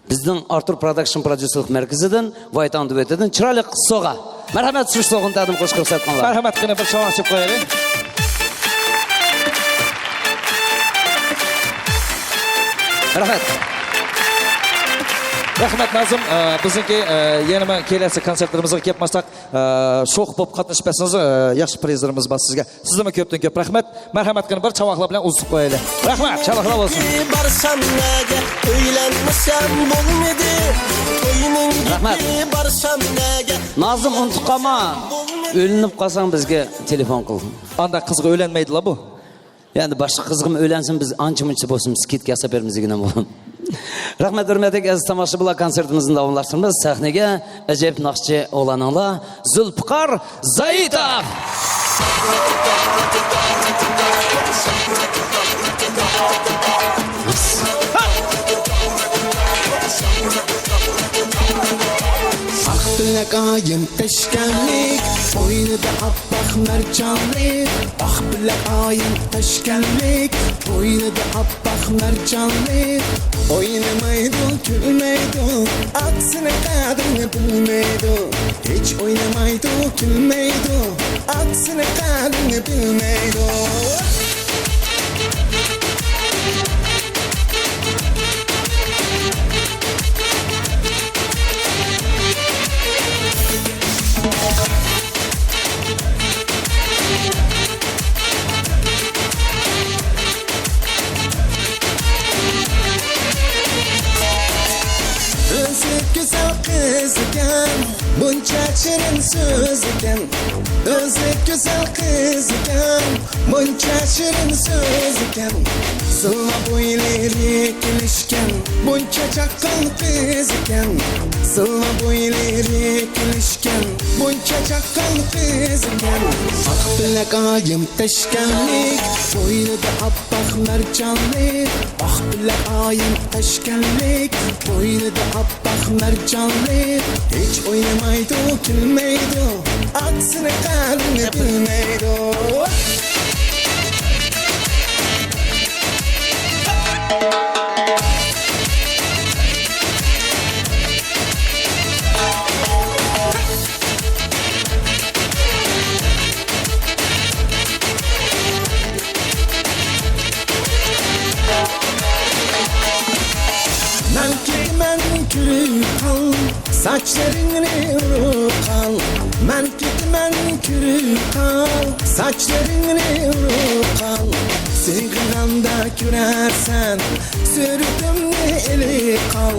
بىزنىڭ ئارتۇر پروداكشن پروديۇسېرلىق مەركىزىدىن، ۋايتاڭ دۇۋېتىدىن چىرايلىق سوۋغا. مەرھەمەت، شۇ سوۋغىنى تەقدىم قىلىشقا رۇخسەت قىلىڭلار. مەرھەمەت، قېنى بىر چاۋاك چېلىپ قويايلى. رەھمەت. رەھمەت، نازىم. ئە، بىزنىڭكى، ئە، يەنىمۇ كېلەسى كونسېرتلىرىمىزغا كېلىپ ماستاق، ئە، شوخ بولۇپ قاتنىشىپ بەرسىڭىز، ئە، ياخشى پرىزلىرىمىز بار سىزگە. سىزدىنمۇ كۆپتىن كۆپ رەھمەت. مەرھەمەت قىلىپ بىر چاۋاكلاپ بىلەن ئۇزىتىپ قويايلى. رەھمەت، چاۋاكلاپ بولسۇن. بارسام نەگە، ئۆيلەنمىسەم بولمىدى. توينىڭ رەھمەت. گېپى بارسام نەگە. نازىم، ئۇنتۇپ قالما. ئۆيلىنىپ قالساڭ بىزگە تېلېفون قىل. ئانداق قىزغا ئۆيلەنمەيدىلا بۇ. يا، ئەمدى باشقا قىزغىمۇ ئۆيلەنسۇن، بىز ئانچە-مۇنچە بولسۇن، سكىدكا ياساپ بېرىمىز دېگىنىم بۇ. رەھمەت، ھۆرمەتلىك ئەزىز تاماشىبىنلار، كونسېرتىمىزنى داۋاملاشتۇرىمىز. سەھنىگە ئەجايىپ ناخشىچى ئوغلانىڭلار زۇلپىقار زايىتوف. ئاق تۈلەك ئايىم تەشكەنلىك، ئوينىدى ئاپپاق مەرجانلىق، ئاق بىلەك ئايىم تاشكەنتلىك، بوينىدا ئاپئاق مەرجانلىق. ئوينىمايدۇ، كۈلمەيدۇ، ئاتىسىنى قەدرىنى بىلمەيدۇ. ھېچ ئوينىمايدۇ، كۈلمەيدۇ، ئاتىسىنى قەدرىنى بىلمەيدۇ. ئۆزى گۈزەل قىز ئىكەن، بۇنچە شېرىن سۆز ئىكەن. ئۆزى گۈزەل قىز ئىكەن، بۇنچە شېرىن سۆز ئىكەن. زىللا بويلىرى كېلىشكەن، بۇنچە چاققان قىز ئىكەن. زىللا بويلىرى كېلىشكەن، بۇنچە چاققان قىز ئىكەن. ئاق بىلەك ئايىم تاشكەنتلىك، بوينىدا ئاپئاق مەرجانلىق. ئاق بىلەك ئايىم تاشكەنتلىك، بوينىدا ئاپئاق مەرجانلىق. ھېچ ئوينىمايدۇ، كۈلمەيدۇ، ئاتىسىنى قەدرىنى بىلمەيدۇ. مەن كېتىمەن، كۆرۈپ قال، ساچلىرىڭنى ئۇرۇپ قال. مەن كېتىمەن، كۆرۈپ قال، ساچلىرىڭنى ئۇرۇپ قال. سېغىنغاندا كۆرەرسەن، سۈرىتىمنى ئېلىپ قال.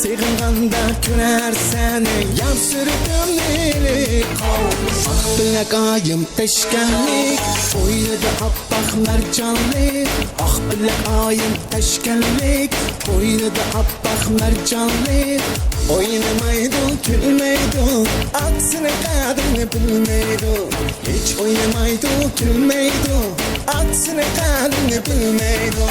سېغىنغاندا كۆرەرسەن، يار سۈرىتىمنى ئېلىپ قال. ئاق بىلەك ئايىم تاشكەنتلىك، بوينىدا ئاپئاق مەرجانلىق. ئاق بىلەك ئايىم تاشكەنتلىك، بوينىدا ئاپئاق مەرجانلىق. ئوينىمايدۇ، كۈلمەيدۇ، ئاتىسىنى قەدرىنى بىلمەيدۇ. ھېچ ئوينىمايدۇ، كۈلمەيدۇ، ئاتىسىنى قەدرىنى بىلمەيدۇ.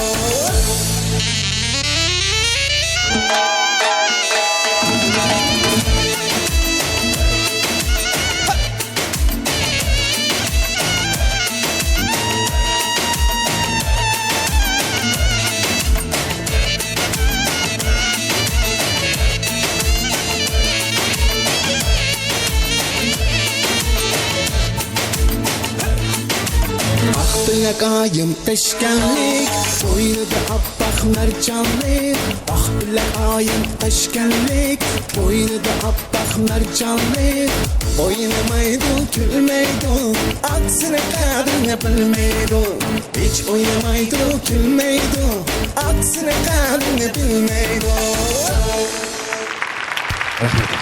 ئاق بىلەك ئايىم تاشكەنتلىك، بوينىدا ئاپئاق مەرجانلىق. ئاق بىلەك ئايىم تاشكەنتلىك، بوينىدا ئاپئاق مەرجانلىق. ئوينىمايدۇ، كۈلمەيدۇ، ئاتىسىنى قەدرىنى بىلمەيدۇ. ھېچ ئوينىمايدۇ، كۈلمەيدۇ، ئاتىسىنى قەدرىنى بىلمەيدۇ. رەھمەت.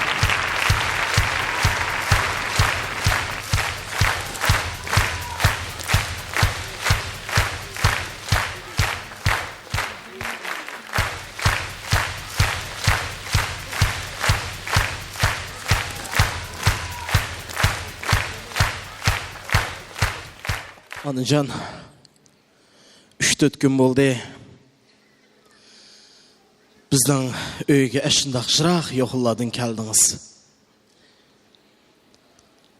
ئانىجان، ئۈچ تۆت كۈن بولدى، بىزنىڭ ئۆيگە ئەشۇنداق يىراق ياقىنلاردىن كەلدىڭىز.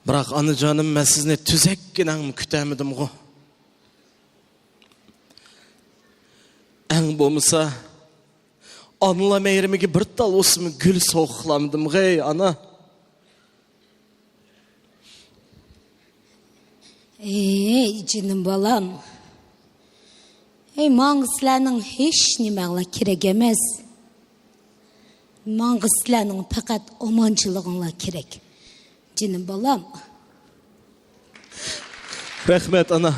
بىراق، ئانىجانىم، مەن سىزنى تۈزەككىنەڭمۇ كۈتەلمىدىمغۇ؟ ئەڭ بولمىسا، ئانىلار مەيرىمىگە بىر تال بولسىمۇ گۈل سوۋغا قىلالمىدىمغۇ، ئانا؟ ئەي، جېنىم بالام. ئەي، ماڭا سىلەرنىڭ ھېچ نېمەڭلار كېرەك ئەمەس. ماڭا سىلەرنىڭ پەقەت ئامانچىلىقىڭلار كېرەك، جېنىم بالام. رەھمەت، ئانا.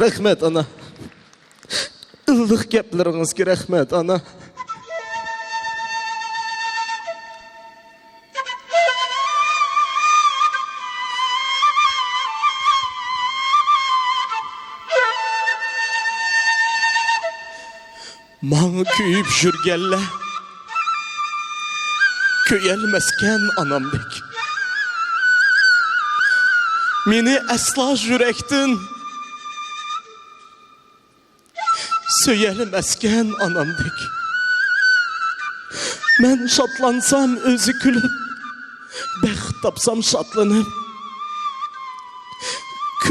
رەھمەت، ئانا. ئىللىق گەپلىرىڭىزگە رەھمەت، ئانا. ماڭا كۆيۈپ يۈرگەنلەر كۆيەلمەسكەن ئانامدەك. مېنى ئەسلا يۈرەكتىن سۆيەلمەسكەن ئانامدەك. مەن شادلانسام ئۆزى كۈلۈپ، بەخت تاپسام شادلىنىپ،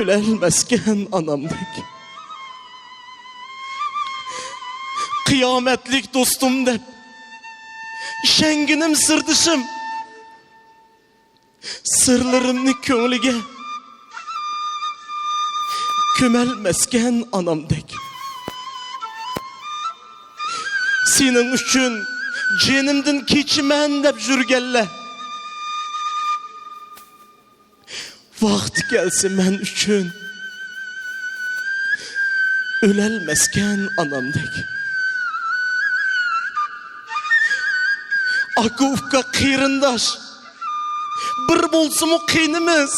ئۆلەلمەسكەن ئانامدەك. قىيامەتلىك دوستۇم دەپ ئىشەنگىنىم سىردىشىم، سىرلىرىمنى كۆڭلىگە كۆمەلمەسكەن ئانامدەك. سېنىڭ ئۈچۈن جېنىمدىن كېچىمەن دەپ يۈرگەنلەر، ۋاقتى كەلسە مەن ئۈچۈن ئۆلەلمەسكەن ئانامدەك. ئاكا-ئۇكا قېرىنداش بىر بولسىمۇ قېنىمىز،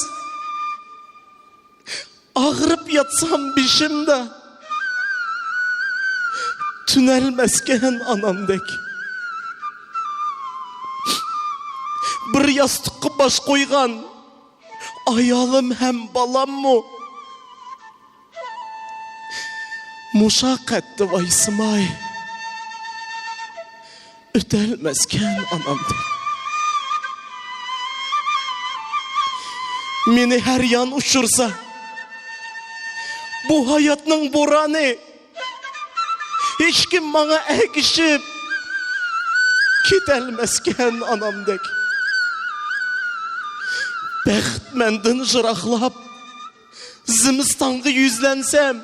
ئاغرىپ ياتسام بېشىمدا تۈنەلمەسكەن ئانامدەك. بىر ياستۇققا باش قويغان ئايالىم ھەم بالاممۇ مۇشۇ قەددە ۋايسىماي ئۆتەلمەسكەن ئانامدەك. مېنى ھەر يان ئۇچۇرسا بۇ ھاياتنىڭ بورانى، ھېچكىم ماڭا ئەگىشىپ كېتەلمەسكەن ئانامدەك. بەخت مەندىن يىراقلاپ زىمىستانغا يۈزلەنسەم،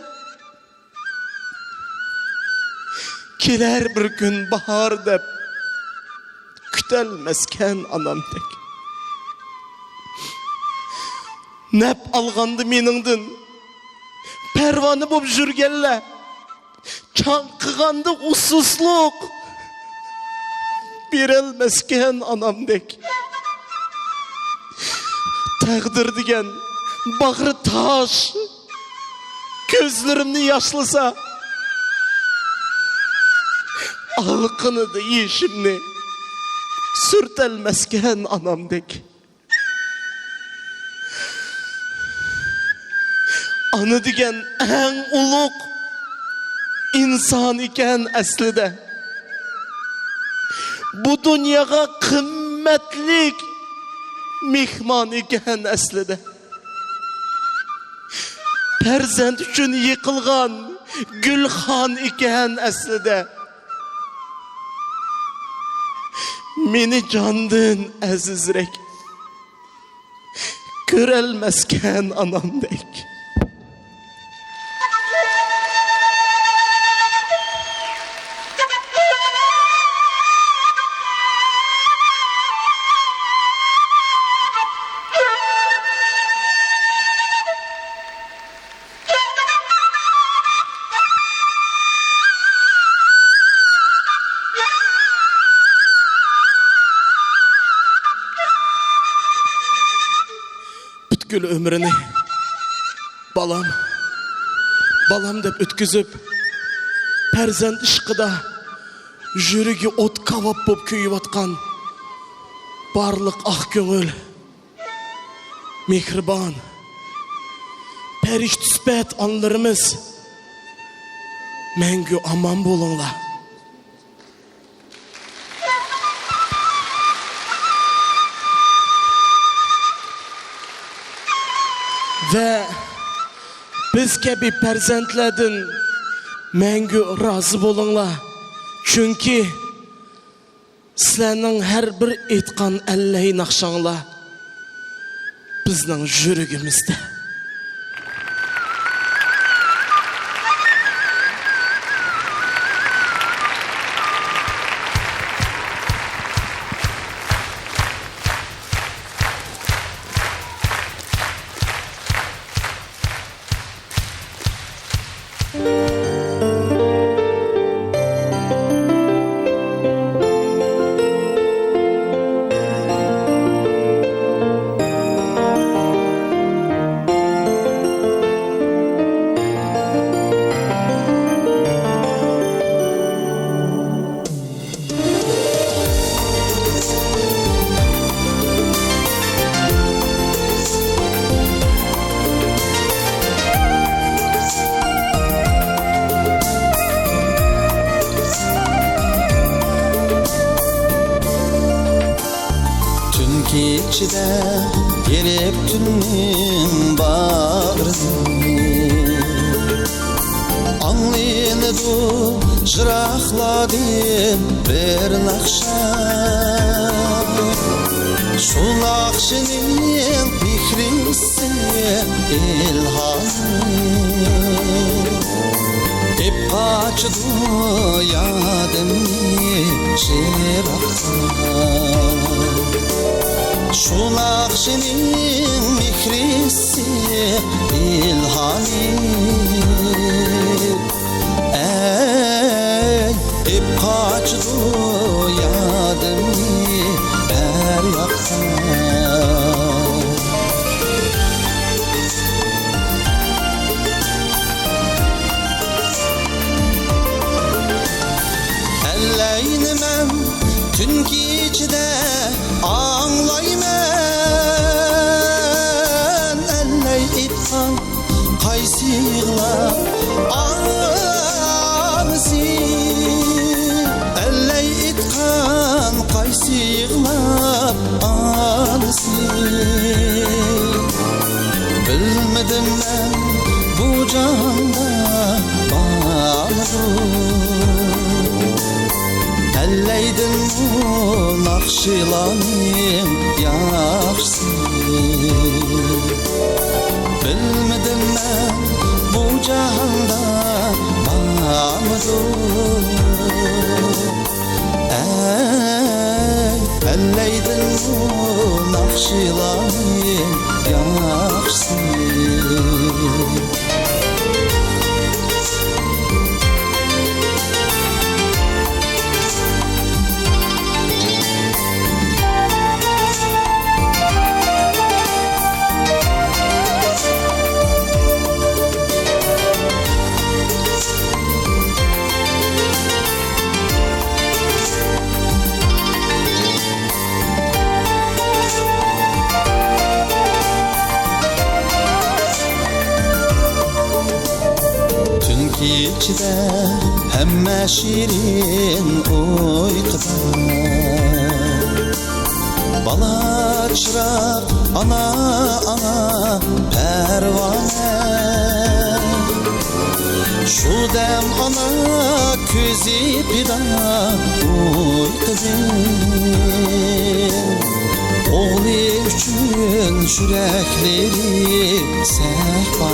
كېلەر بىر كۈن باھار دەپ كۈتەلمەسكەن ئانامدەك. نەپ ئالغاندا مېنىڭدىن پەرۋانە بولۇپ يۈرگەنلەر، چاڭقىغاندا ئۇسسۇزلۇق بېرەلمەسكەن ئانامدەك. تەقدىر دېگەن باغرى تاش كۆزلىرىمنى ياشلىسا، ئالىقىنىدا يېشىمنى سۈرتەلمەسكەن ئانامدەك. ئانا دېگەن ئەڭ ئۇلۇغ ئىنسان ئىكەن ئەسلىدە. بۇ دۇنياغا قىممەتلىك مېھمان ئىكەن ئەسلىدە. پەرزەنت ئۈچۈن يىقىلغان گۈلخان ئىكەن ئەسلىدە. مېنى جاندىن ئەزىزرەك كۆرەلمەسكەن ئانامدەك. پۈتكۈل ئۆمرىنى بالام، بالام دەپ ئۆتكۈزۈپ، پەرزەنت ئىشقىدا يۈرىكى ئوت كاۋاپ بولۇپ كۆيۈۋاتقان بارلىق ئاق كۆڭۈل، مېھرىبان، پەرىشتە سۈپەت ئانىلىرىمىز، مەڭگۈ ئامان بولۇڭلار. ۋە بىز كەبى پەرزەنتلەردىن مەڭگۈ رازى بولۇڭلار. چۈنكى سىلەرنىڭ ھەر بىر ئېيتقان ئەللەي ناخشاڭلار بىزنىڭ يۈرىكىمىزدە. ئىچىدە يېرىپ تۈننىڭ باغرىنى، ئاڭلىنىدۇ يىراقلاردىن بىر ناخشا. شۇ ناخشىنىڭ مېھرىسى، ئىلھامى، ئېپ قاچىدۇ يادىمنى يىراققا. شۇ ناخشىنىڭ مېھرىسى، ئىلھامى، ئەي، ئېپ قاچىدۇ يادىمنى ھەر ياققا. ئەللەينى مەن تۈن كېچىدە ئاڭلايمەن، ئەللەي ئېيتقان قايسى يىغلاپ ئانىسى، ئەللەي ئېيتقان قايسى يىغلاپ ئانىسى. بىلمىدىم مەن بۇ جاھاندا بارمىدۇ ئەللەيدىنمۇ ناخشىلارنىڭ ياخشىسى. بىلمىدىم مەن بۇ جاھاندا بارمىدۇ ئەي، ئەللەيدىنمۇ ناخشىلارنىڭ ياخشىسى. تۈن كېچىدە ھەممە شېرىن ئۇيقۇدا، بالا چىراغ ئانا، ئانا پەرۋانە. شۇ دەم ئانا كۆزى پىدا ئۇيقۇدىن، ئوغلى ئۈچۈن يۈرەكلىرى سەھپا.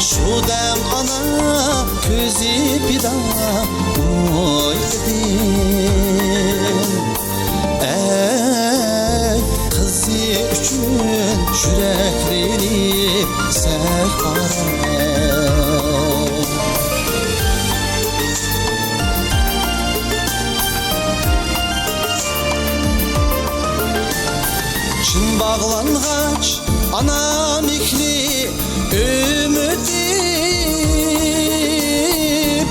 شۇ دەم ئانا كۆزى پىدا ئۇيقۇدىن، ئەي، قىزى ئۈچۈن يۈرەكلىرى سەھپا. چىن باغلانغاچ ئانا مېھرى ئۈمىدى،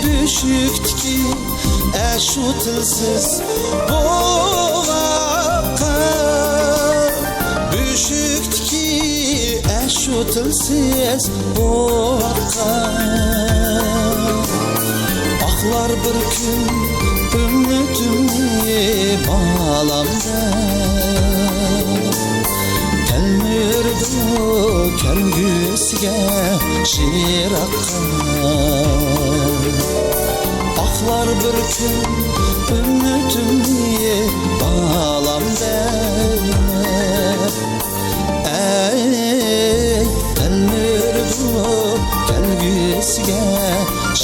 بۆشۈكتىكى ئەشۇ تىلسىز بوۋاققا، بۆشۈكتىكى ئەشۇ تىلسىز بوۋاققا. ئاقلار بىر كۈن ئۈمىدىمنى بالام دەپ، تەلمۈرىدۇ كەلگۈسىگە يىراققا. ئاقلار بىر كۈن ئۈمىدىمنى بالام دەپ، ئەي، تەلمۈرىدۇ كەلگۈسىگە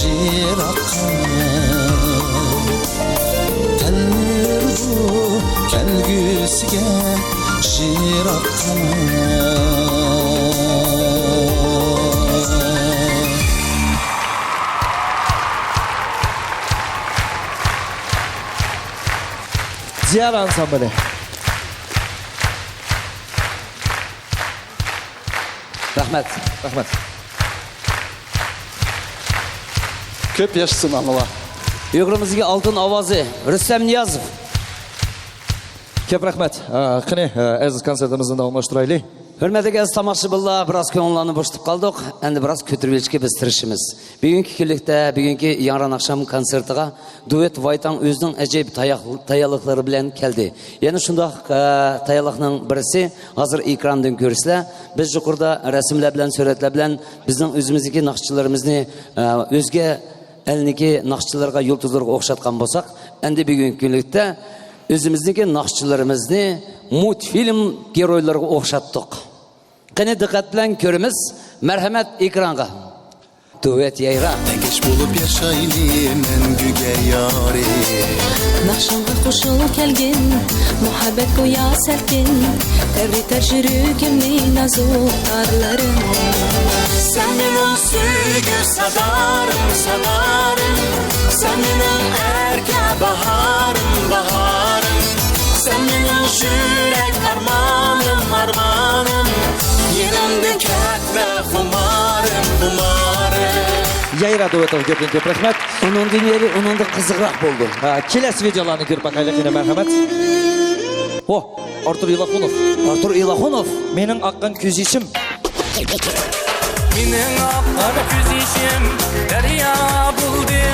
يىراققا. تەلمۈرىدۇ كەلگۈسىگە يىراققا. زىيار ئانسامبىلى. رەھمەت، رەھمەت. كۆپ ياشىسۇن ئاڭىلار. ئۇيغۇرىمىزدىكى ئالتۇن ئاۋازى رۇستەم نىيازوف. كۆپ رەھمەت. ئا، قېنى، ئا، ئەزىز كونسېرتىمىزنى داۋاملاشتۇرايلى. ھۆرمەتلىك ئەزىز تاماشىبىنلار، بىراز كۆڭۈللارنى بوشىتىپ قالدۇق. ئەمدى بىراز كۆتۈرۈۋېلىشكە بىز تىرىشىمىز. بۈگۈنكى كۈنلۈكتە، بۈگۈنكى ياڭران ئاخشام كونسېرتىغا دۇۋېت ۋايتاڭ ئۆزىنىڭ ئەجايىپ تاياق-، تەييارلىقلىرى بىلەن كەلدى. يەنە شۇنداق، ئە، تەييارلىقنىڭ بىرسى، ھازىر ئېكراندىن كۆرىسىلەر. بىز يۇقىرىدا رەسىملەر بىلەن، سۈرەتلەر بىلەن بىزنىڭ ئۆزىمىزدىكى ناخشىچىلىرىمىزنى، ئە، ئۆزگە ئەلنىڭكى ناخشىچىلىرىغا، يۇلتۇزلىرىغا ئوخشاتقان بولساق، ئەمدى بۈگۈنكى كۈنلۈكتە ئۆزىمىزنىڭكى ناخشىچىلىرىمىزنى مۇلتفىلىم گېرويلىرىغا ئوخشاتتۇق. قېنى، دىققەت بىلەن كۆرىمىز. مەرھەمەت، ئېكرانغا. دۇۋېت يايرا. تەڭكەش بولۇپ ياشايلى مەڭگۈگە يارى. ناخشاڭغا قوشۇلۇپ كەلگىن، مۇھەببەت گويا سەلكىن، تەۋرىتەر يۈرىكىمنى نازۇك تارلىرىڭ. سەن مېنىڭ سۆيگۈ سادارىم، سادارىم، سەن مېنىڭ ئەركە باھارىم، باھارىم، سەن مېنىڭ يۈرەك ئارمانىم، ئارمانىم، يېنىمدىن كەتمە خۇمارىم، خۇمارىم. يايرا دۇۋېتىغا كۆپتىن كۆپ رەھمەت. ئۇنىڭدىن يېرى، ئۇنىڭدىن قىزىقراق بولدى. ھە، كېلەسى ۋىدېئولارنى كۆرۈپ باقايلى، قېنى، مەرھەمەت. ھو، ئارتۇر ئىلاخۇنوف. ئارتۇر ئىلاخۇنوف. مېنىڭ ئاققان كۆز يېشىم. مېنىڭ ئاققان كۆز يېشىم دەريا بولدى.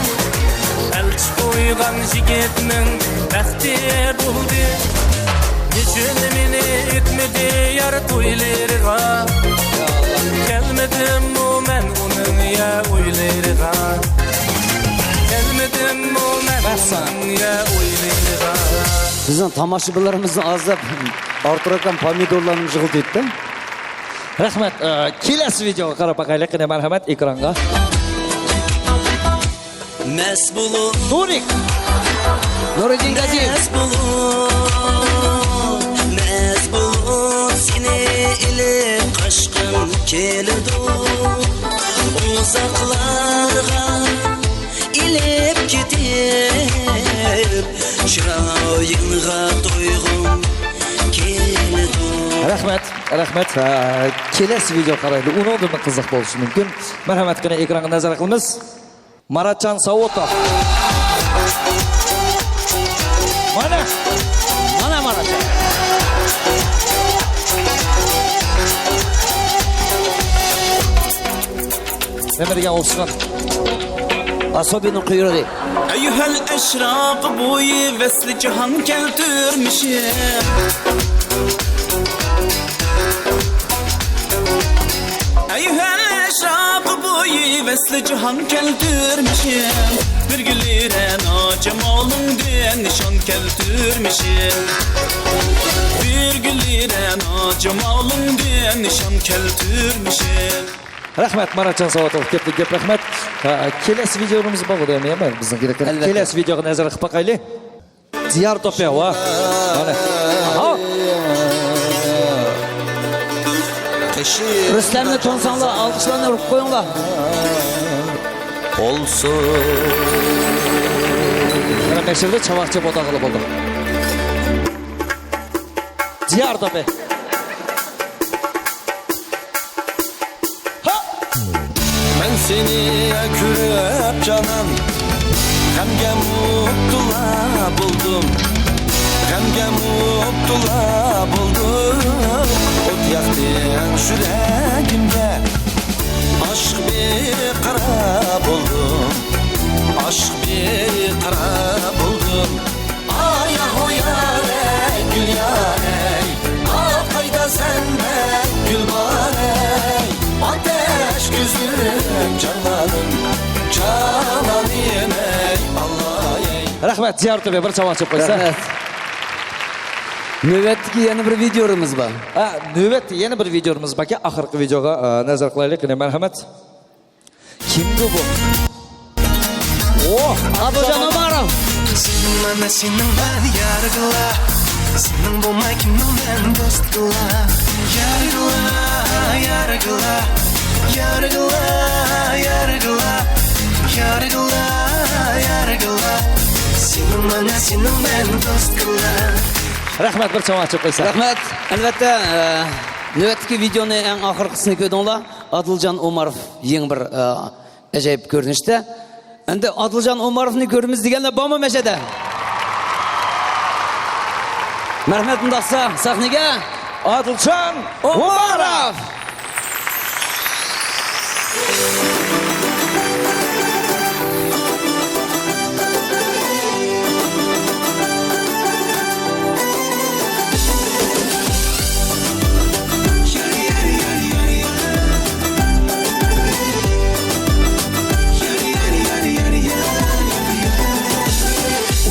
ئەلچى قويغان يىگىتنىڭ بەختى بولدى. نېچۈن مېنى ئېيتمىدى يار تويلىرىغا؟ كەلمىدىممۇ مەن ئۇنىڭ يا ئۆيلىرىغا؟ كەلمىدىممۇ مەن ئۇنىڭ يا ئۆيلىرىغا؟ بىزنىڭ تاماشىبىنلىرىمىزنى ئازداپ، ئارتۇر ئاكام پامىدورلارنى يىغلىتىۋەتتى. رەھمەت. ئە، كېلەسى ۋىدېئوغا قاراپ باقايلى، قېنى، مەرھەمەت، ئېكرانغا. مەست بولۇپ، نۇرىك. نۇرىدىن گاجىيېۋ. مەست بولۇپ، مەست بولۇپ سېنى ئېلىپ قاچقۇم كېلىدۇ. ئۇزاقلارغا ئېلىپ كېتىپ، چىرايىڭغا تويغۇم كېلىدۇ. رەھمەت، رەھمەت. ھە، كېلەسى ۋىدېئو قارايلى. ئۇنىڭدىنمۇ قىزىق بولۇشى مۇمكىن. مەرھەمەت، قېنى، ئېكرانغا نەزەر قىلىمىز. ماراتجان ساۋۇتوف. مانا. مانا ماراتجان. نېمە دېگەن ئوخشىغان؟ ئاسوبىنىڭ قۇيرۇقى. ئەييۇھەل ئەشراق بويى ۋەسلى جاھان كەلتۈرمىشى. ئەييۇھەل ئەشراق بويى ۋەسلى جاھان كەلتۈرمىشى. بىر گۈلى رەنا جامالىڭدىن نىشان كەلتۈرمىشى. بىر گۈلى رەنا جامالىڭدىن نىشان كەلتۈرمىشى. رەھمەت، ماراتجان ساۋۇتوف، كۆپتىن كۆپ رەھمەت. ھە، كېلەسى ۋىدېئومىز بار، دەيمەن، بىزنىڭ كېلەسى ۋىدېئوغا نەزەر قىلىپ باقايلى. دىيار توپى، ۋا. مانا. ھا. رۇستەمنى تونۇساڭلار، ئالقىشلارنى ئۇرۇپ قويۇڭلار. بولسۇن. مانا مەشرىدە چاۋاك چېلىپ ئولتۇرغىلى بولىدۇ. دىيار توپى. مەن سېنى كۆرۈپ جانان، غەمگە مۇپتىلا بولدۇم، غەمگە مۇپتىلا بولدۇم. ئوت ياقتىڭ يۈرىكىمگە، ئاشىق بىر قارا بولدۇم، ئاشىق بىر قارا بولدۇم. ئاياغ ئويارەي، گۈل يارەي، ئاقايدا سەندەك گۈل بارەي. ئاتەش كۆزۈم، جانانىم، جانانىمەي، ئاللايەي. رەھمەت، دىيار توپى، بىر چاۋاك چېلىپ قويسا. رەھمەت. نۆۋەتتىكى يەنە بىر ۋىدېئومىز بار. ھە، نۆۋەتتە يەنە بىر ۋىدېئومىز باركەن، ئاخىرقى ۋىدېئوغا، ئە، نەزەر قىلايلى، قېنى، مەرھەمەت. كىمدۇ بۇ؟ ئوھ، ئابدۇجان ئوماروف. سېنىڭ مانا سېنىڭ مەن يارىغىلا، سېنىڭ بولماي كىمنىڭ مەن دوستىغىلا؟ يارىغىلا، يارىغىلا، يارىغىلا، يارىغىلا، يارىغىلا، يارىغىلا. سېنىڭ مانا سېنىڭ مەن دوستىغىلا. رەھمەت، بىر چاۋاك چېلىپ قويسا. رەھمەت. ئەلۋەتتە، ئە، نۆۋەتتىكى ۋىدېئونى ئەڭ ئاخىرقىسىنى كۆردۈڭلار. ئادىلجان ئوماروف يېڭى بىر، ئە، ئەجايىپ كۆرۈنۈشتە. ئەمدى ئادىلجان ئوماروفنى كۆرىمىز دېگەنلەر بارمۇ مەشەدە؟ مەرھەمەت، ئۇنداقسا سەھنىگە ئادىلجان ئومارov.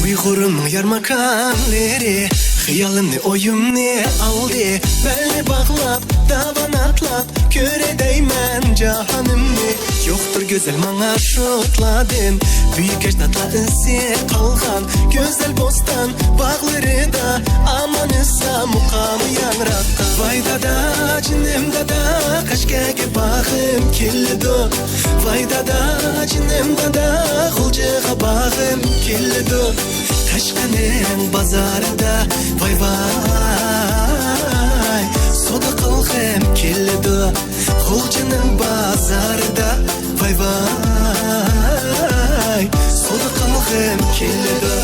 ئۇيغۇرۇمنىڭ يارماكانلىرى خىيالىمنى، ئويۇمنى ئالدى. بەلنى باغلاپ، داۋان ئاتلاپ، كۆرەي دەيمەن جاھانىمنى. يوقتۇر گۈزەل ماڭا شۇتلاردىن، بۈيۈك ئەجدادلار ئىزى قالغان گۈزەل بوستان باغلىرىدا ئامان ئېسىن مۇقامى ياڭراتقان. ۋاي دادا، جېنىم دادا، قەشقەرگە بارغۇم كېلىدۇ. ۋاي دادا، جېنىم دادا، غۇلجىغا بارغۇم كېلىدۇ. قەشقەرنىڭ بازارىدا، ۋاي ۋاي، سودا قىلغۇم كېلىدۇ. غۇلجىنىڭ بازارىدا، ۋاي ۋاي، سودا قىلغۇم كېلىدۇ.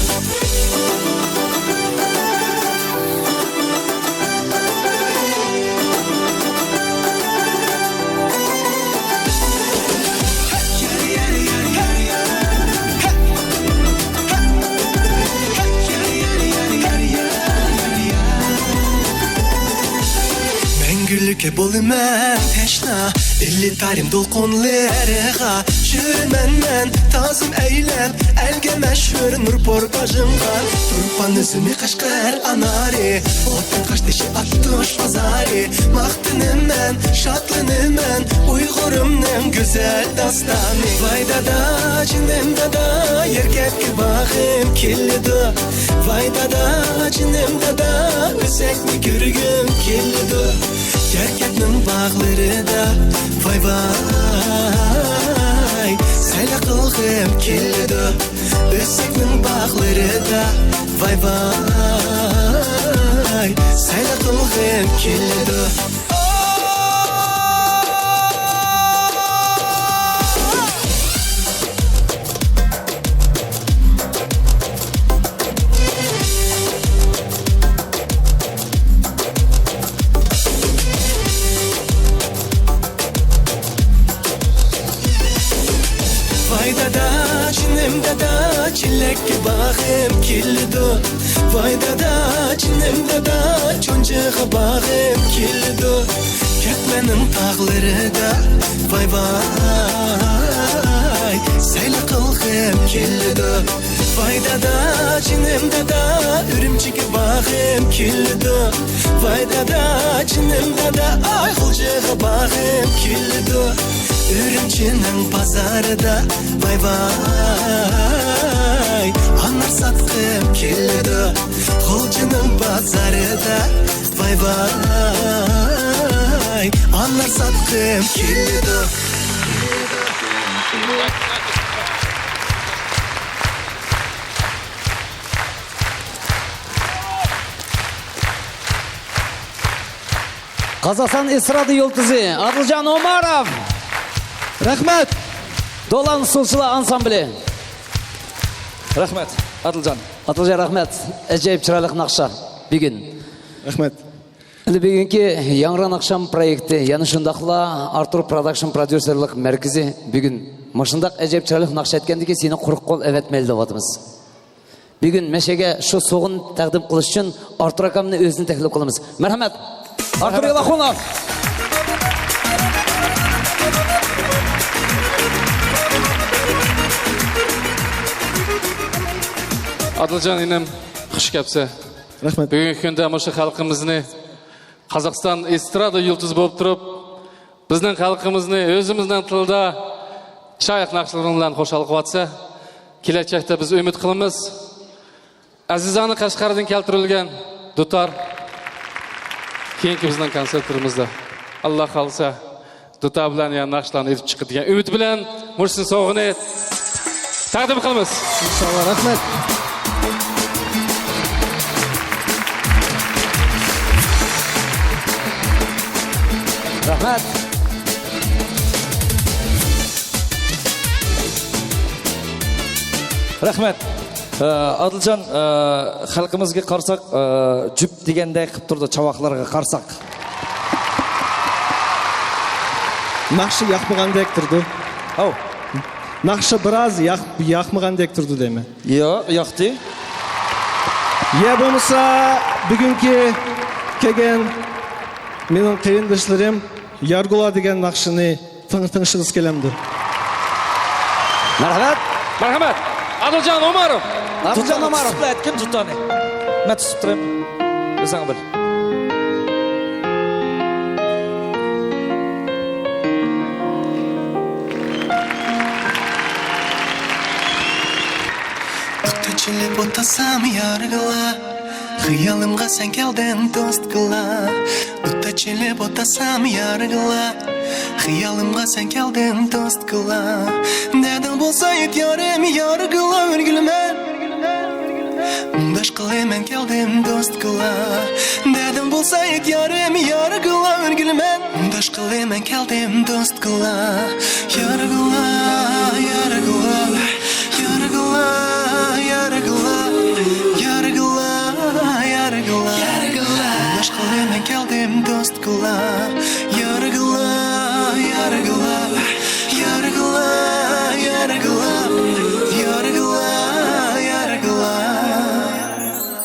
مەڭگۈلۈككە بولىمەن تەشنا، ئىللىي تارىم دولقۇنلىرىغا. يۈرىمەن مەن تازىم ئەيلەپ، ئەلگە مەشھۇر نۇر پور باغرىمغا. تۇرپان ئۈزۈمى، قەشقەر ئانارى، ئوتتىن قاشتېشى، ئاتۇش بازارى. ماختىنىمەن، شادلىنىمەن ئۇيغۇرۇمنىڭ گۈزەل داستانى. ۋاي دادا، جېنىم دادا، يەركەككە بارغۇم كېلىدۇ. ۋاي دادا، جېنىم دادا، ئۆسەكنى كۆرگۈم كېلىدۇ. يەركەكنىڭ باغلىرىدا، ۋاي ۋاي، سەيلە قىلغۇم كېلىدۇ. ئۆسەكنىڭ باغلىرىدا، ۋاي ۋاي، سەيلە قىلغۇم كېلىدۇ. ۋاي دادا، جېنىم دادا، چېلەككە بارغۇم كېلىدۇ. ۋاي دادا، جېنىم دادا، چونجىغا بارغۇم كېلىدۇ. كەتمەننىڭ تاغلىرىدا، ۋاي ۋاي، سەيلە قىلغۇم كېلىدۇ. ۋاي دادا، جېنىم دادا، ئۈرۈمچىگە بارغۇم كېلىدۇ. ۋاي دادا، جېنىم دادا، ئاي غۇلجىغا بارغۇم كېلىدۇ. ئۈرۈمچىنىڭ بازارىدا، ۋاي ۋاي، ئانار ساتقۇم كېلىدۇ. غۇلجىنىڭ بازارىدا، ۋاي ۋاي، ئانار ساتقۇم كېلىدۇ. قازاقىستان ئېسترادا يۇلتۇزى ئادىلجان ئوماروف. رەھمەت. دولان ئۇسسۇلچىلار ئانسامبىلى. رەھمەت، ئادىلجان. ئادىلجان، رەھمەت. ئەجايىپ چىرايلىق ناخشا بۈگۈن. رەھمەت. ئەمدى بۈگۈنكى ياڭران ئاخشام پرويېكتى، يەنە شۇنداقلا ئارتۇر پروداكشن پروديۇسېرلىق مەركىزى بۈگۈن مۇشۇنداق ئەجايىپ چىرايلىق ناخشا ئېيتكەندىن كېيىن سېنى قۇرۇق قول ئەۋەتمەيلى دەۋاتىمىز. بۈگۈن مەشەگە شۇ سوغۇن تەقدىم قىلىش ئۈچۈن ئارتۇر ئاكامنى ئۆزىنى تەكلىپ قىلىمىز. مەرھەمەت! ئارتۇر يالاخۇنوف! ئادىلجان ئىنىم، خۇش كەپسە. رەھمەت. بۈگۈنكى كۈندە مۇشۇ خەلقىمىزنى قازاقىستان ئېسترادا يۇلتۇزى بولۇپ تۇرۇپ، بىزنىڭ خەلقىمىزنى ئۆزىمىزنىڭ تىلىدا چىرايلىق ناخشىلىرىڭ بىلەن خۇشال قىلىۋاتىسەن. كېلەچەكتە بىز ئۈمىد قىلىمىز، ئەزىزانە قەشقەردىن كەلتۈرۈلگەن دۇتار كېيىنكى بىزنىڭ كونسېرتلىرىمىزدا، ئاللا خالىسا، دۇتار بىلەن يەنە ناخشىلارنى ئېيتىپ چىقىدىغان ئۈمىد بىلەن مۇشۇ سوۋغىنى تەقدىم قىلىمىز. ئىنشاللا، رەھمەت. رەھمەت. رەھمەت. ئادىلجان، خەلقىمىزگە قارىساق، جۈپ دېگەندەك قىلىپ تۇرىدۇ، چاۋاكلارغا قارىساق. ناخشا ياقمىغاندەك تۇرىدۇ. ھاۋ. ناخشا بىراز ياق-، ياقمىغاندەك تۇرىدۇ دەيمەن. ياق، ياقتى. يا بولمىسا، بۈگۈنكى كەلگەن مېنىڭ قېرىنداشلىرىم يارغۇلار دېگەن ناخشىنى تىڭ-، تىڭشىغۇسى كېلەمدۇ؟ مەرھەمەت. مەرھەمەت. ئادىلجان ئوماروف. ئادىلجان ئوماروف. تۇتۇپ ئەتكىن دۇتارنى. مەن تۇتۇپ تۇراي. ئۆزۈڭ بىل. دۇتا چېلىپ ئولتۇرسام يارغىلا، خىيالىمغا سەن كەلدىڭ دوستقىلا. دۇتا چېلىپ ئولتۇرسام يارغىلا، خىيالىمغا سەن كەلدىڭ دوستقىلا. دەردىڭ بولسا ئېيت يارىم، يارغىلا ئۆرگۈلمەن. مۇڭداش قىلىمەن كەلدىم دوستقىلا. دەردىڭ بولسا ئېيت يارىم، يارغىلا ئۆرگۈلمەن. مۇڭداش قىلىمەن كەلدىم دوستقىلا. يارغىلا، يارغىلا، يارغىلا، يارغىلا، يارغىلا، يارغىلا. مۇڭداش قىلىمەن كەلدىم دوستقىلا. يارغىلا، يارغىلا، يارغىلا، يارغىلا، يارغىلا، يارغىلا.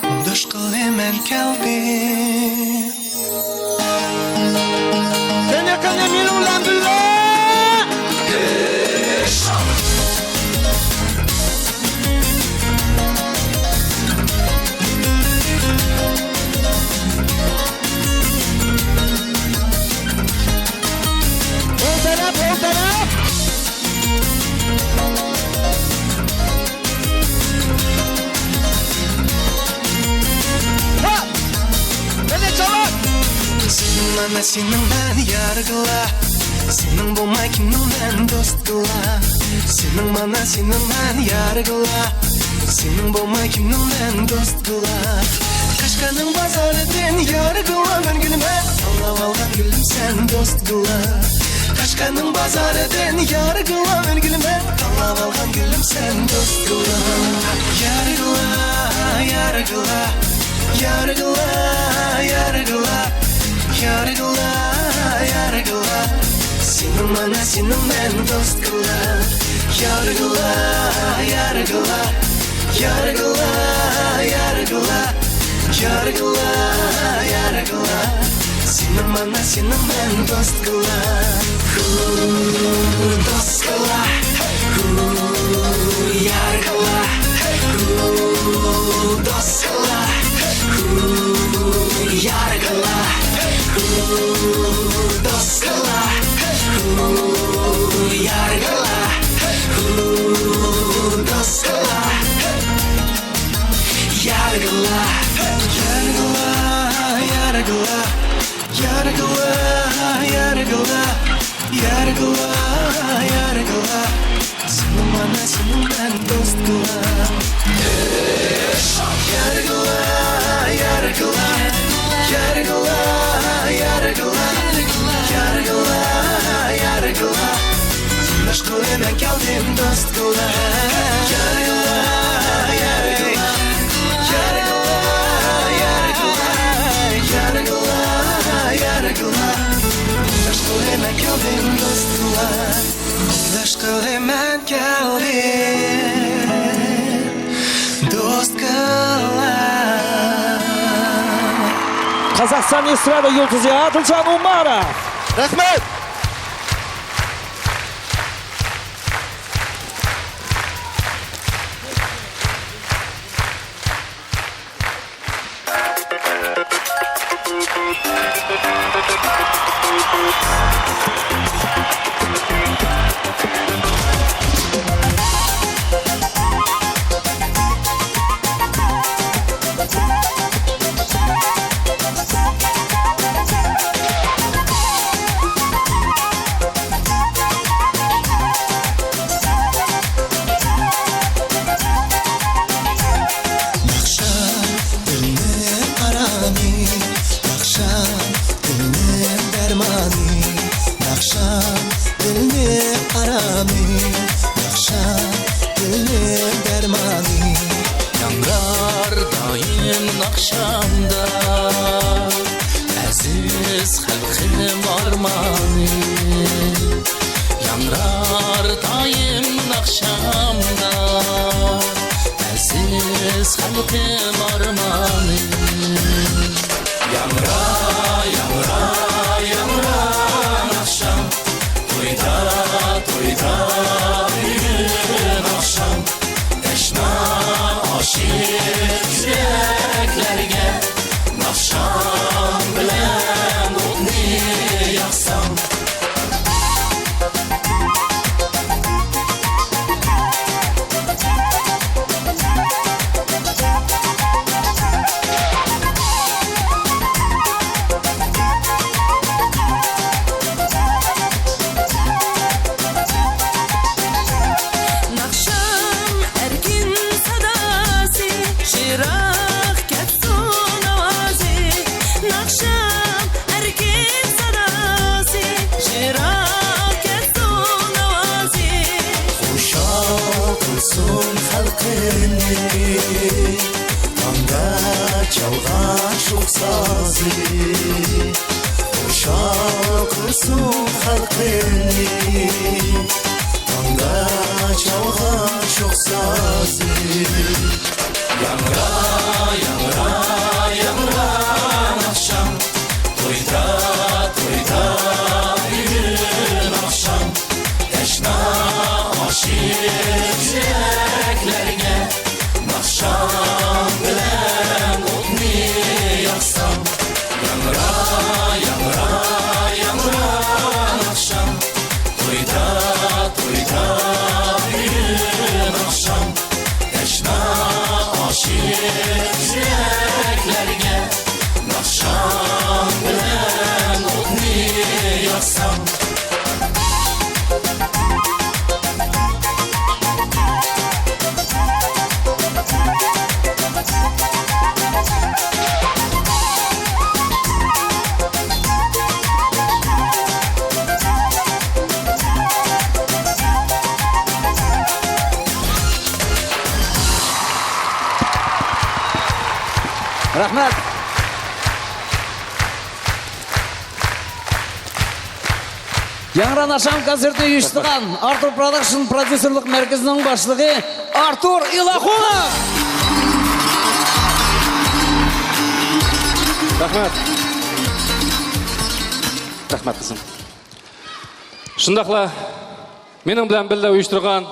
مۇڭداش قىلىمەن كەلدىم. سەن يېقىندا مېنىڭ بىلەن بىللە. ئوڭ تەرەپ، ئوڭ تەرەپ. ھا! قېنى چالا! سېنىڭ مانا سېنىڭ مەن يارغىلا. سېنىڭ بولماي كىمنىڭ مەن دوستىلا؟ سېنىڭ مانا سېنىڭ مەن يارغىلا. سېنىڭ بولماي كىمنىڭ مەن دوستىلا؟ قەشقەرنىڭ بازارىدىن يارغىلا مەن گۈلىمەن. تاللاپ ئالغان گۈلۈم سەن دوستىلا. قەشقەرنىڭ بازارىدىن يارغىلا مەن گۈلىمەن. تاللاپ ئالغان گۈلۈم سەن دوستىلا. يارغىلا، يارغىلا، يارغىلا، يارغىلا، يارغىلا، يارغىلا. سېنىڭ مانا سېنىڭ مەن دوستىلا. يارغىلا، يارغىلا، يارغىلا، يارغىلا، يارغىلا، يارغىلا. سېنىڭ مانا سېنىڭ مەن دوستىلا. ھۇ، دوستىلا. ھۇ، يارغىلا. ھۇ، دوستىلا. ھۇ، يارغىلا. ھۇ، دوستىلا. ھۇ، يارغىلا. ھۇ، دوستىلا. يارغىلا. يارغىلا، يارغىلا. يارغىلا، يارغىلا، يارغىلا، يارغىلا. سېنىڭ مانا سېنىڭ مەن دوستىلا. يارغىلا، يارغىلا، يارغىلا، يارغىلا، يارغىلا، يارغىلا. مۇڭداش قىلىمەن كەلدىم دوستىلا. يارغىلا، يارغىلا، يارغىلا، يارغىلا، يارغىلا، يارغىلا. مۇڭداش قىلىمەن كەلدىم دوستىلا. مۇڭداش قىلىمەن كەلدىم دوستىلا. قازاقىستان ئېسترادا يۇلتۇزى ئادىلجان ئۇماروف. رەھمەت. ئارمانىم. ياڭرا، ياڭرا، ياڭرا ناخشام، تويدا، تويدا بۈگۈن ئاخشام. تەشنا ئاشىق يۈرەكلەرگە ناخشام بىلەن ئوتنى ياقسام. ناخشام ئەركىن ساداسى، يىراق كەتسۇن ئاۋازى. ناخشام ئەركىن ساداسى، يىراق كەتسۇن ئاۋازى. خۇشال قىلسۇن خەلقىنى، تاڭدا چالغان شوخ سازى. خۇشال قىلسۇن خەلقىنى، تاڭدا چالغان شوخ سازى. ياڭرا، ياڭرا، ياڭرا ناخشام، تويدا، تويدا بۈگۈن ئاخشام. تەشنا ئاشىق يۈرەكلەرگە ناخشام بىلەن ئوتنى ياقسام. ياڭرا، ياڭرا، ياڭرا ناخشام، تويدا، تويدا بۈگۈن ئاخشام. تەشنا ئاشىق يۈرەكلەرگە ناخشام بىلەن ئوتنى ياقسام. رەھمەت. ياڭرا ناخشام كونسېرتىنى ئۇيۇشتۇرغان ئارتۇر پروداكشن پروديۇسېرلىق مەركىزىنىڭ باشلىقى ئارتۇر ئىلاخۇنوف. رەھمەت. رەھمەت، قىزىم. شۇنداقلا مېنىڭ بىلەن بىللە ئۇيۇشتۇرغان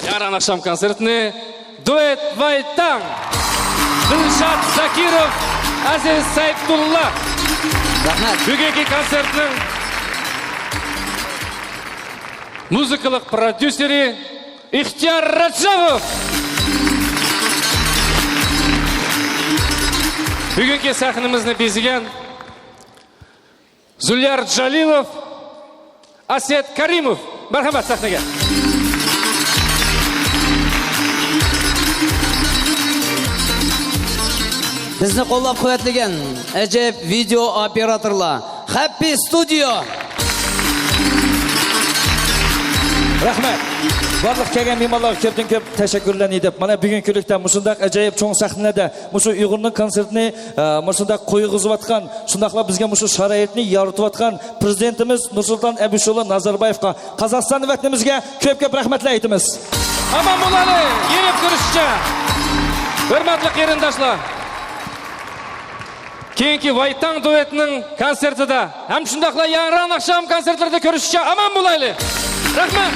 ياڭرا ئاخشام كونسېرتىنى دوئېت ۋايتاڭ، دىلشات زاكىروف، ئەزىز سەيپۇللا. رەھمەت. بۈگۈنكى كونسېرتنىڭ مۇزىكىلىق پروديۇسېرى ئىختىيار رەجەپوف. بۈگۈنكى سەھنىمىزنى بېزىگەن زۇليار جالىلوف، ئەسەت كەرىموف، مەرھەمەت سەھنىگە. بىزنى قوللاپ-قۇۋۋەتلىگەن ئەجەيىپ ۋىدېئو ئوپېراتورلار، خەپپى ستۇدىيو. رەھمەت. بارلىق كەلگەن مېھمانلارغا كۆپتىن كۆپ تەشەككۈرلەرنى ئېيتىپ، مانا بۈگۈنكى كۈنلۈكتە مۇشۇنداق ئەجەيىپ چوڭ سەھنىلەردە مۇشۇ ئۇيغۇرنىڭ كونسېرتىنى، ئە، مۇشۇنداق قويغۇزۇۋاتقان، شۇنداقلا بىزگە مۇشۇ شارائىتنى يارىتىۋاتقان پىرېزىدېنتىمىز نۇرسۇلتان ئەبۇشۇلى نازاربايېۋقا، قازاقىستان ۋەتىنىمىزگە كۆپ-كۆپ رەھمەتلەر ئېيتىمىز. ئامان بولايلى، يېڭى كۆرۈشكىچە. ھۆرمەتلىك قېرىنداشلار. كېيىنكى ۋايتاڭ دۇئېتىنىڭ كونسېرتىدا ھەم شۇنداقلا ياڭرا ئاخشام كونسېرتلىرىدا كۆرۈشكىچە ئامان بولايلى. رەھمەت.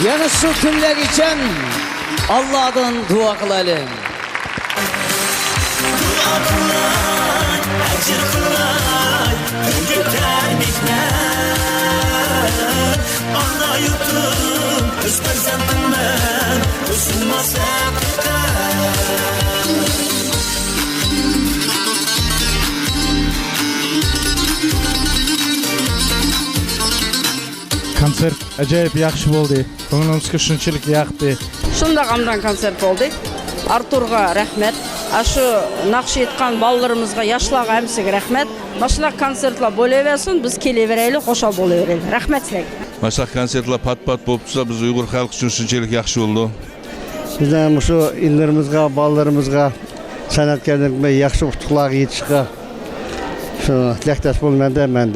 يەنە شۇ كۈنلەرگىچە ئاللادىن دۇئا قىلايلى. دۇئا قىلاي، ئەجىر قىلاي، كۆتەر مېھنەت. ئانا يۇرتۇم، ئۆز پەرزەنتىڭمەن، ئۈزۈلمەس ھەقىقەت. كونسېرت ئاجايىپ ياخشى بولدى. كۆڭلىمىزگە شۇنچىلىك ياقتى. شۇنداق ئامدان كونسېرت بولدى. ئارتۇرغا رەھمەت. ئاشۇ ناخشا ئېيتقان بالىلىرىمىزغا، ياشلارغا ھەممىسىگە رەھمەت. ماشۇنداق كونسېرتلار بولۇۋەرسۇن، بىز كېلىۋېرەيلى، خۇشال بولۇۋېرەيلى. رەھمەت سىلەرگە. ماشۇنداق كونسېرتلار پات-پات بولۇپ تۇرسا، بىز ئۇيغۇر خەلقى ئۈچۈن شۇنچىلىك ياخشى بولىدۇ. بىزنىڭ مۇشۇ ئىللىرىمىزغا، بالىلىرىمىزغا، سەنئەتكارلىرىمىزغا ياخشى ئۇتۇقلارغا يېتىشىغا شۇ تىلەكداش بولىمەن دەيمەن.